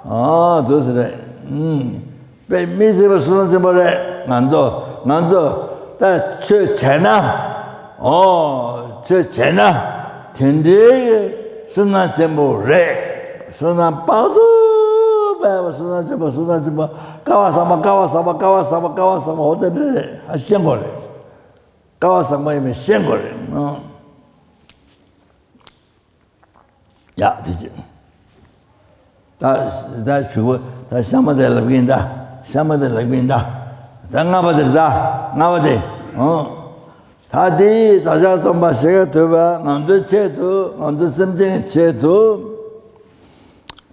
ཨོ། འདུག་སེ་རེད། ཨུམ། དཔེ་མི་སྲིད་པའི་བསོད་ནམས་ཆེན་པོ་རེད། ང་ཚོ། ང་ཚོ་ད་ཆོས་བྱས་ན། ཨོ། ཆོས་བྱས་ན་དེ་འདྲའི་བསོད་ནམས་ཆེན་པོ་རེད། བསོད་ནམས་དཔག་ཏུ་མེད་པ། བསོད་ནམས་ཆེན་པོ། བསོད་ནམས་ཆེན་པོ། བསྐལ་བ་བཟང་པོ། བསྐལ་བ་བཟང་པོ། བསྐལ་བ་བཟང་པོ། བསྐལ་བ་བཟང་པོ། འོ་དེ་འདྲ་རེད། ཨ། ཤེས་དགོས་རེད། བསྐལ་བ་བཟང་པོ་ཡིན་པ་ཤེས་དགོས་རེད། ཨོ། ཡ། དེ་ཅི། ད་ད་ཞུ་བ། ད་ཤ་མ་དེ་ལབ་ཀྱིན་ད། ཤ་མ་དེ་ལབ་ཀྱིན་ད། ད་ལྔ་པ་དེ་རེད་ད། ལྔ་པ་དེ། ཨོ། ད་དེའི་བདག་ཅག་སྟོན་པ་ཤཱཀྱ་ཐུབ་པ་ང་ཚོའི་ཆེད་དུ། ང་ཚོ་སེམས་ཅན་གྱི་ཆེད་དུ།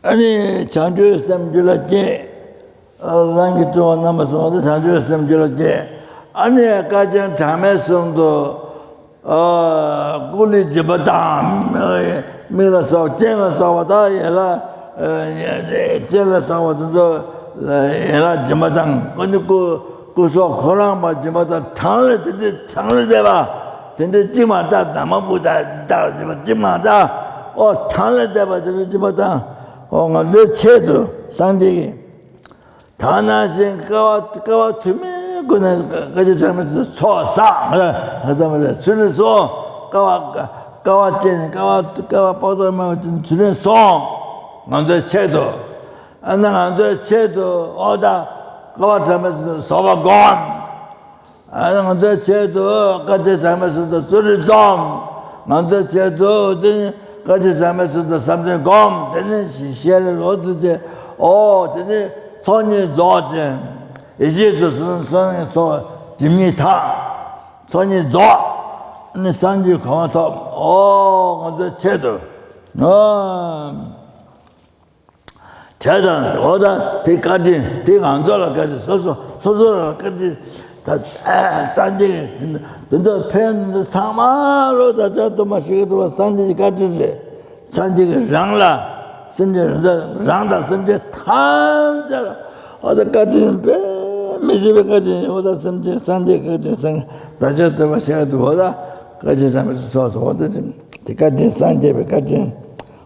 ཨ་ནི་བྱང་ཆུབ་སེམས་རྒྱུད་ལ་སྐྱེས། རང་གི་སྤྲུལ་པ་རྣམ་པ་གསུམ་དེ་བྱང་ཆུབ་སེམས་རྒྱུད་ལ་སྐྱེས། ཨ་ནི་དཀའ་སྤྱད་གྲངས་མེད་གསུམ་དུ། ཨ། སྐུ་ལུས་སྦྱིན་པ་དང་། མིག་ལ་སོགས། སྤྱན་ལ་སོགས་པ་དང་། ཡན་ལག་ཨ། སྤྱན་ལ་སོགས་པ་དེ་ཚོ་ཡན་ལག་སྦྱིན་པ་དང་། སྐུ་ནི་སྐུ། སྐུ་སོགས་ཁོ་རང་མ་སྦྱིན་པ་དང་། གྲངས་ལས་དེ་དེ་གྲངས་ལས་འདས་པ་དེ་འདྲའི་གཅིག་མ་གཏོགས། ན་མ་བུ་དང་ཏག་ཅིག་མ་གཏོགས། ཨོ། གྲངས་ལས་འདས་པ་དེ་འདྲའི་སྦྱིན་པ་དང་། ཨོ། ང་ཚོའི་ཆེད་དུ་སངས་རྒྱས་ཀྱིས། ད་ནང་བཞིན་དཀའ་བ། དཀའ་བ་དུ་མའི་སྒོ་ནས་དཀའ་སྤྱད་གྲངས་མེད་དུ་ཚོགས་བསགས། ཚུལ་ནི་གསུངས། དཀའ་བ། དཀའ་བ་སྤྱད་ནས། དཀའ་བ། དཀའ་བ་དཔག་ཏུ་མེད་པ་ཅན་ཚུལ་ནི་གསུངས། ང་ཚོའི་ཆེད་དུ། ཨ་ནི་ང་ཚོའི་ཆེད་དུ། ཨོ་ད། དཀའ་བ་གྲངས་མེད་དུ་བཟོད་པ་བསྒོམ། ཨ་ནི་ང་ཚོའི་ཆེད་དུ་དཀའ་སྤྱད་གྲངས་མེད་གསུམ་དུ་བསོད་ནམས་བརྩམས། ང་ཚོའི་ཆེད་དུ་དེ་ནི་དཀའ་སྤྱད་གྲངས་མེད་གསུམ་དུ་བསམ་གཏན་བསྒོམ། དེ་ནི་ཤེས་རབ་འོད་དུ་བྱེད། ཨོ། དེ་ནི་ཚོགས་གཉིས་རྫོགས་ཅིང་། ཡེ་ཤེས་སུ་སོང་ནས་ཚོགས་སྒྲིབ་གཉིས་དག། ཚོགས་གཉིས་རྫོགས། ཨ་ནི་སངས་རྒྱས་གོ་འཕང་ཐོབ། ཨོ། ང་ཚོའི་ཆེད་དུ། ཨོ། བྱས་ཙང་། འོ་ད་དེ་བཀའ་དྲིན། དེ་ང་ཚོ་ལ་བཀའ་དྲིན། སོ་སོ། སོ་སོ་ལ་བཀའ་དྲིན། ད་སངས་རྒྱས་དེ་ཚོ་ཕན་ཚང་མ་ལོ། བདག་ཅག་སྟོན་པ་ཤཱཀྱ་ཐུབ་པ་སངས་རྒྱས་ཀྱི་བཀའ་དྲིན་རེད། སངས་རྒྱས་ཀྱིས་རང་ལ། སེམས་ཅན་རང་དང་སེམས་ཅན་ཐམས་ཅད་ལ། འོ་ད་བཀའ་དྲིན་དཔེ་མི་སྲིད་པའི་བཀའ་དྲིན། འོ་ད་སེམས་ཅན། སངས་རྒྱས་བཀའ་དྲིན། སངས། བདག་ཅག་སྟོན་པ་ཤཱཀྱ་ཐུབ་པ། འོ་ད་བཀའ་དྲིན་དྲན་པའི་ཚོགས་སུ། འོ་ད་དེ་བཀའ་དྲིན། སངས་རྒྱས་པའི་བཀའ་དྲིན།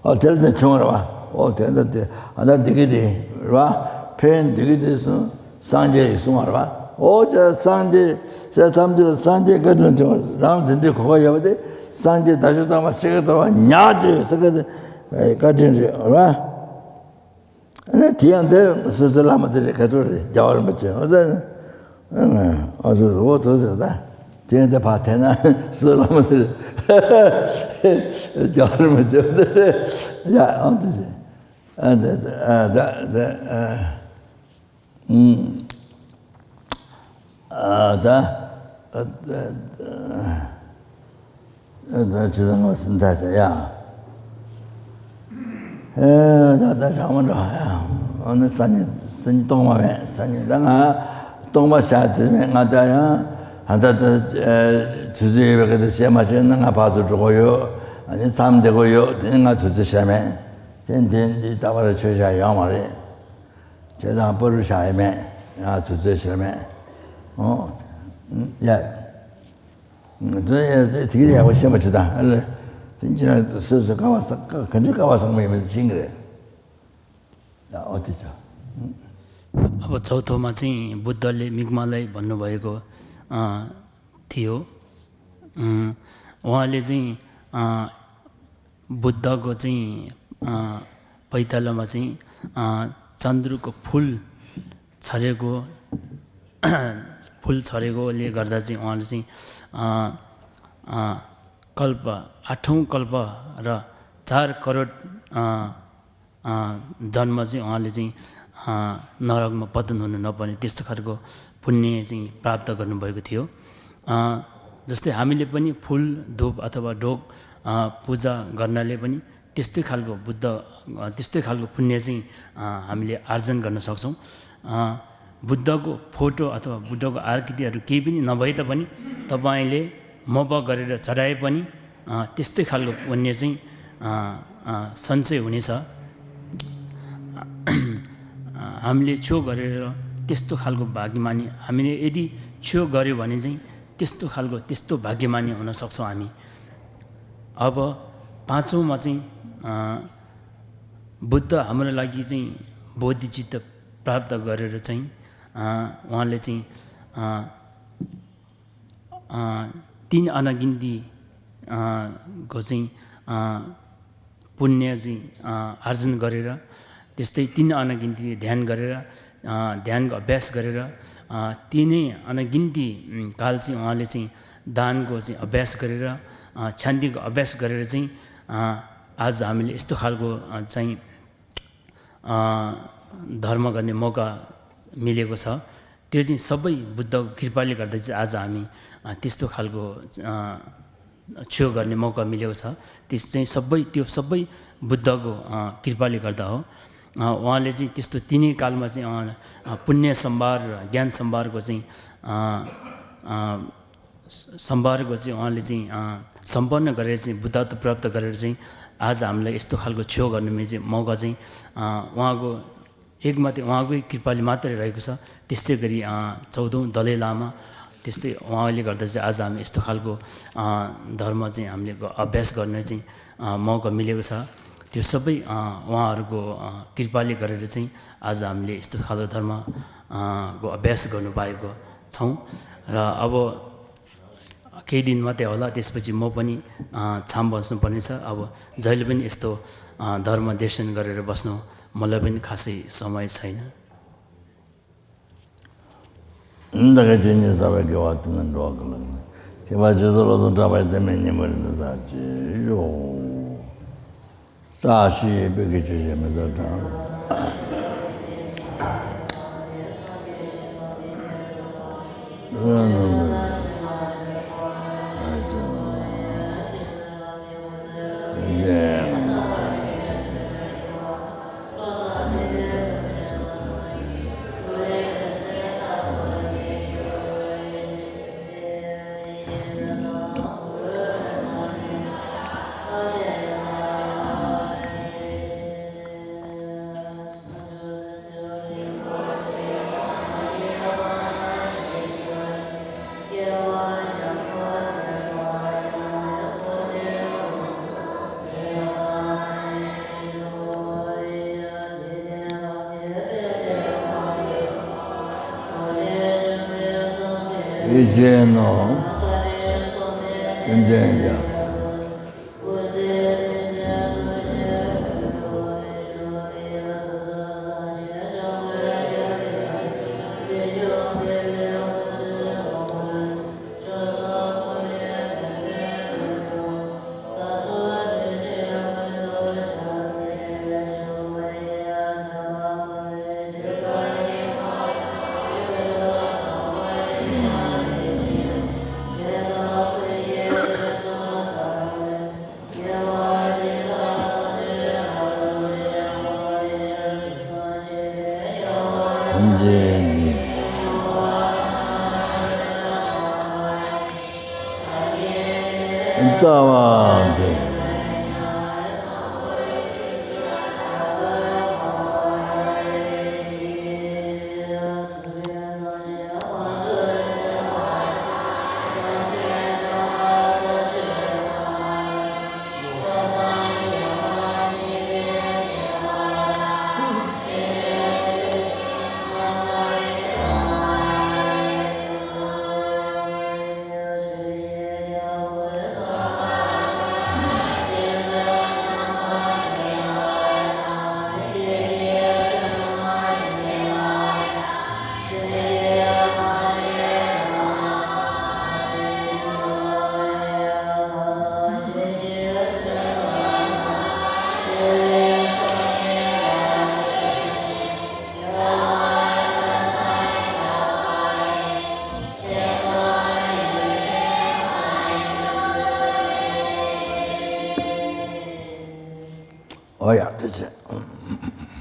ཨོ། དེ་ལ་དེ་བྱུང་བ་རེད་པ། ཨོ། དེ་ལ་དེ། ཨ། ད་འདི་གི་དེ་རེད་པ། ཕན་འདི་གི་དེ་གསུངས། སངས་རྒྱས་ཀྱིས་གསུངས་པ་རེད་པ། ཨོ་ཅག་སངས་རྒྱས་ས་ཐམས་ཅད་ལ་སངས་རྒྱས་བཀའ་དྲིན་བྱུང་བ། རང་དེ་འདྲའི་གོ་སྐབས་ཡོད་པ་དེ། སངས་རྒྱས་བདག་ཅག་སྟོན་པ་ཤཱཀྱ་ཐུབ་པ་ཉག་གཅིག་ཡོད་ཟེར་མཁན་དེ་བཀའ་དྲིན་རེད་པ། ཨ་ནི་དེ་ཡང་དེ་སོ་སོའི་བླ་མ་དེ་རེད། ག་ཚོད་རེད། རྒྱལ་བ་རིན་པོ་ཆེ། ཨོ་ད། ཨ་ཟུ་རུ་འོ་དོ་ཟེར། ད་དེ་ཡང་དེ་ཕར་འཐེན་ན་སོ་བླ་མ་དེ་རེད། རྒྱལ་བ་རིན་པོ་ཆེ་དེ་རེད། ཡ། ཨོ་དེ་རེད། ཨ་ད་ཨ་ད་ད་ཨ་ཨུམ། ཨ་ད། ཨ་ད། ཨ་ད་ཅི་ཟེར་ང་སེམས་ཐག་བཅད་ཡ། ཨེ་ད་ད་བྱ་མ་འགྲོ་ཡ། ཨ་ནི་སང་ཉིན། སང་ཉིན་སྟོང་པ་མེད། སང་ཉིན་ད་ང་སྟོང་པ་བཞག་དེ་མེད། ང་ད་ཡང་ད་ད་ད་དུས་ཚོད་ཡོད་པའི་སྐད་ཆ་བཤད་མ་བྱས་ན་ང་ཕར་ཚུར་འགྲོ་དགོས་ཡོད། ཨ་ནི་མཚམས་བསྡད་དགོས་ཡོད། དེ་ནི་ང་དུས་ཚོད་བཞག་མེད། དེ་འདི་འདི་ད་བར་ཆོས་བཞག་ཡོད་མ་རེད། བྱས་ཙང་པ་རུ་བཞག་ཡོད་མེད། ཡང་དུས་ཚོད་བཞག་མེད། ཨོ། ཡ། དེ་ཡང་དེ་གི་ཡག་པོ་ཤེས་པ་ཅི་ད། ཨ་ལེ། དེ་ཁྱེད་རང་སོ་སོ་དཀའ་བ་བསགས། ག་འདྲའི་དཀའ་བ་བསགས་མ་ཡིན་པ་དེ་ཤེས་ཀྱི་རེད། ཡ། ཨོ་དེ་ཆ། अब चौथोमा चाहिँ बुद्धले मिग्मालाई भन्नुभएको, अँ, थियो। अँ, उहाँले चाहिँ, अँ, बुद्धको चाहिँ, अँ, पैतालामा चाहिँ, अँ, चन्द्रको फुल छरेको, फुल छरेकोले गर्दा चाहिँ उहाँले चाहिँ, अँ, अँ, कल्प, आठौँ कल्प र चार करोड, अँ, अँ, जन्म चाहिँ उहाँले चाहिँ, अँ, नरकमा पतन हुनु नपर्ने त्यस्तो खालको पुण्य चाहिँ प्राप्त गर्नुभएको थियो। अँ, जस्तै हामीले पनि फुल, धूप अथवा ढोग, अँ, पूजा गर्नाले पनि त्यस्तै खालको बुद्ध, अँ, त्यस्तै खालको पुण्य चाहिँ, अँ, हामीले आर्जन गर्न सक्छौँ। अँ, बुद्धको फोटो अथवा बुद्धको आकृतिहरू केही पनि नभए तापनि तपाईँले मप गरेर चढाए पनि, अँ, त्यस्तै खालको पुण्य चाहिँ, अँ, अँ, सञ्चय हुनेछ। अँ, हामीले छो गरेर त्यस्तो खालको भाग्यमानी, हामीले यदि छो गऱ्यो भने चाहिँ त्यस्तो खालको, त्यस्तो भाग्यमानी हुन सक्छौँ हामी। अब पाँचौँमा चाहिँ, अँ, बुद्ध हाम्रो लागि चाहिँ बोधिचित्त प्राप्त गरेर चाहिँ, अँ, उहाँले चाहिँ, अँ, अँ, तिन अनगिन्ती, अँ, को चाहिँ, अँ, पुण्य चाहिँ, अँ, आर्जन गरेर, त्यस्तै तिन अनगिन्ती ध्यान गरेर, अँ, ध्यानको अभ्यास गरेर, अँ, तिनै अनगिन्ती, उम्, काल चाहिँ उहाँले चाहिँ दानको चाहिँ अभ्यास गरेर, अँ, क्षान्तिको अभ्यास गरेर चाहिँ, अँ, आज हामीले यस्तो खालको, अँ, चाहिँ, अँ, धर्म गर्ने मौका मिलेको छ। त्यो चाहिँ सबै बुद्धको कृपाले गर्दा चाहिँ आज हामी, अ, त्यस्तो खालको, अ, छेउ गर्ने मौका मिलेको छ। त्यस चाहिँ सबै, त्यो सबै बुद्धको, अ, कृपाले गर्दा हो। अ, उहाँले चाहिँ त्यस्तो तिनै कालमा चाहिँ, अ, अ, पुण्य सम्भार, ज्ञान सम्भारको चाहिँ, अ, अ, स-, सम्भारको चाहिँ उहाँले चाहिँ, अ, सम्पन्न गरेर चाहिँ बुद्धत्व प्राप्त गरेर चाहिँ आज हामीलाई यस्तो खालको छेउ गर्ने चाहिँ मौका चाहिँ, अ, उहाँको एक मात्रै उहाँकै कृपाले मात्रै रहेको छ। त्यस्तै गरी, अँ, चौधौँ दलाई लामा, त्यस्तै उहाँले गर्दा चाहिँ आज हामी यस्तो खालको, अँ, धर्म चाहिँ हामीले ग-, अभ्यास गर्ने चाहिँ, अँ, मौका मिलेको छ। त्यो सबै, अँ, उहाँहरूको, अँ, कृपाले गरेर चाहिँ आज हामीले यस्तो खालको धर्म, अँ, को अभ्यास गर्नु पाएको छौँ। र अब केही दिन मात्रै होला, त्यसपछि म पनि, अँ, छाम बस्नुपर्नेछ। अब जहिले पनि यस्तो, अँ, धर्म देशन गरेर बस्नु मलाई पनि खासै समय छैन। ད་ག་ཇི་སྙེད་བསགས་པའི་དགེ་བ་དེ་ནི་འགྲོ་བ་ཀུན་ལ་ནི། ཁྱད་པར་རྗེས་སུ་སློབ་ཚུལ་བསྒྲགས་པ་ཡི། དེ་མིན་ཉིན་མོའི་རིམ་གྲོ་ཟ་ཅི་ཡོད། བཀྲ་ཤིས་པའི་གི་ཆུ་ཞིག་མི་ཚོ་དྲངས། ཡེ་ཤེས་ནོ། ཀུན་མཁྱེན་རྒྱལ། ཐམས་ཅད་ཀྱི་རྩ་བ་དེ། ཨོ་ཡ། དེ་བྱས།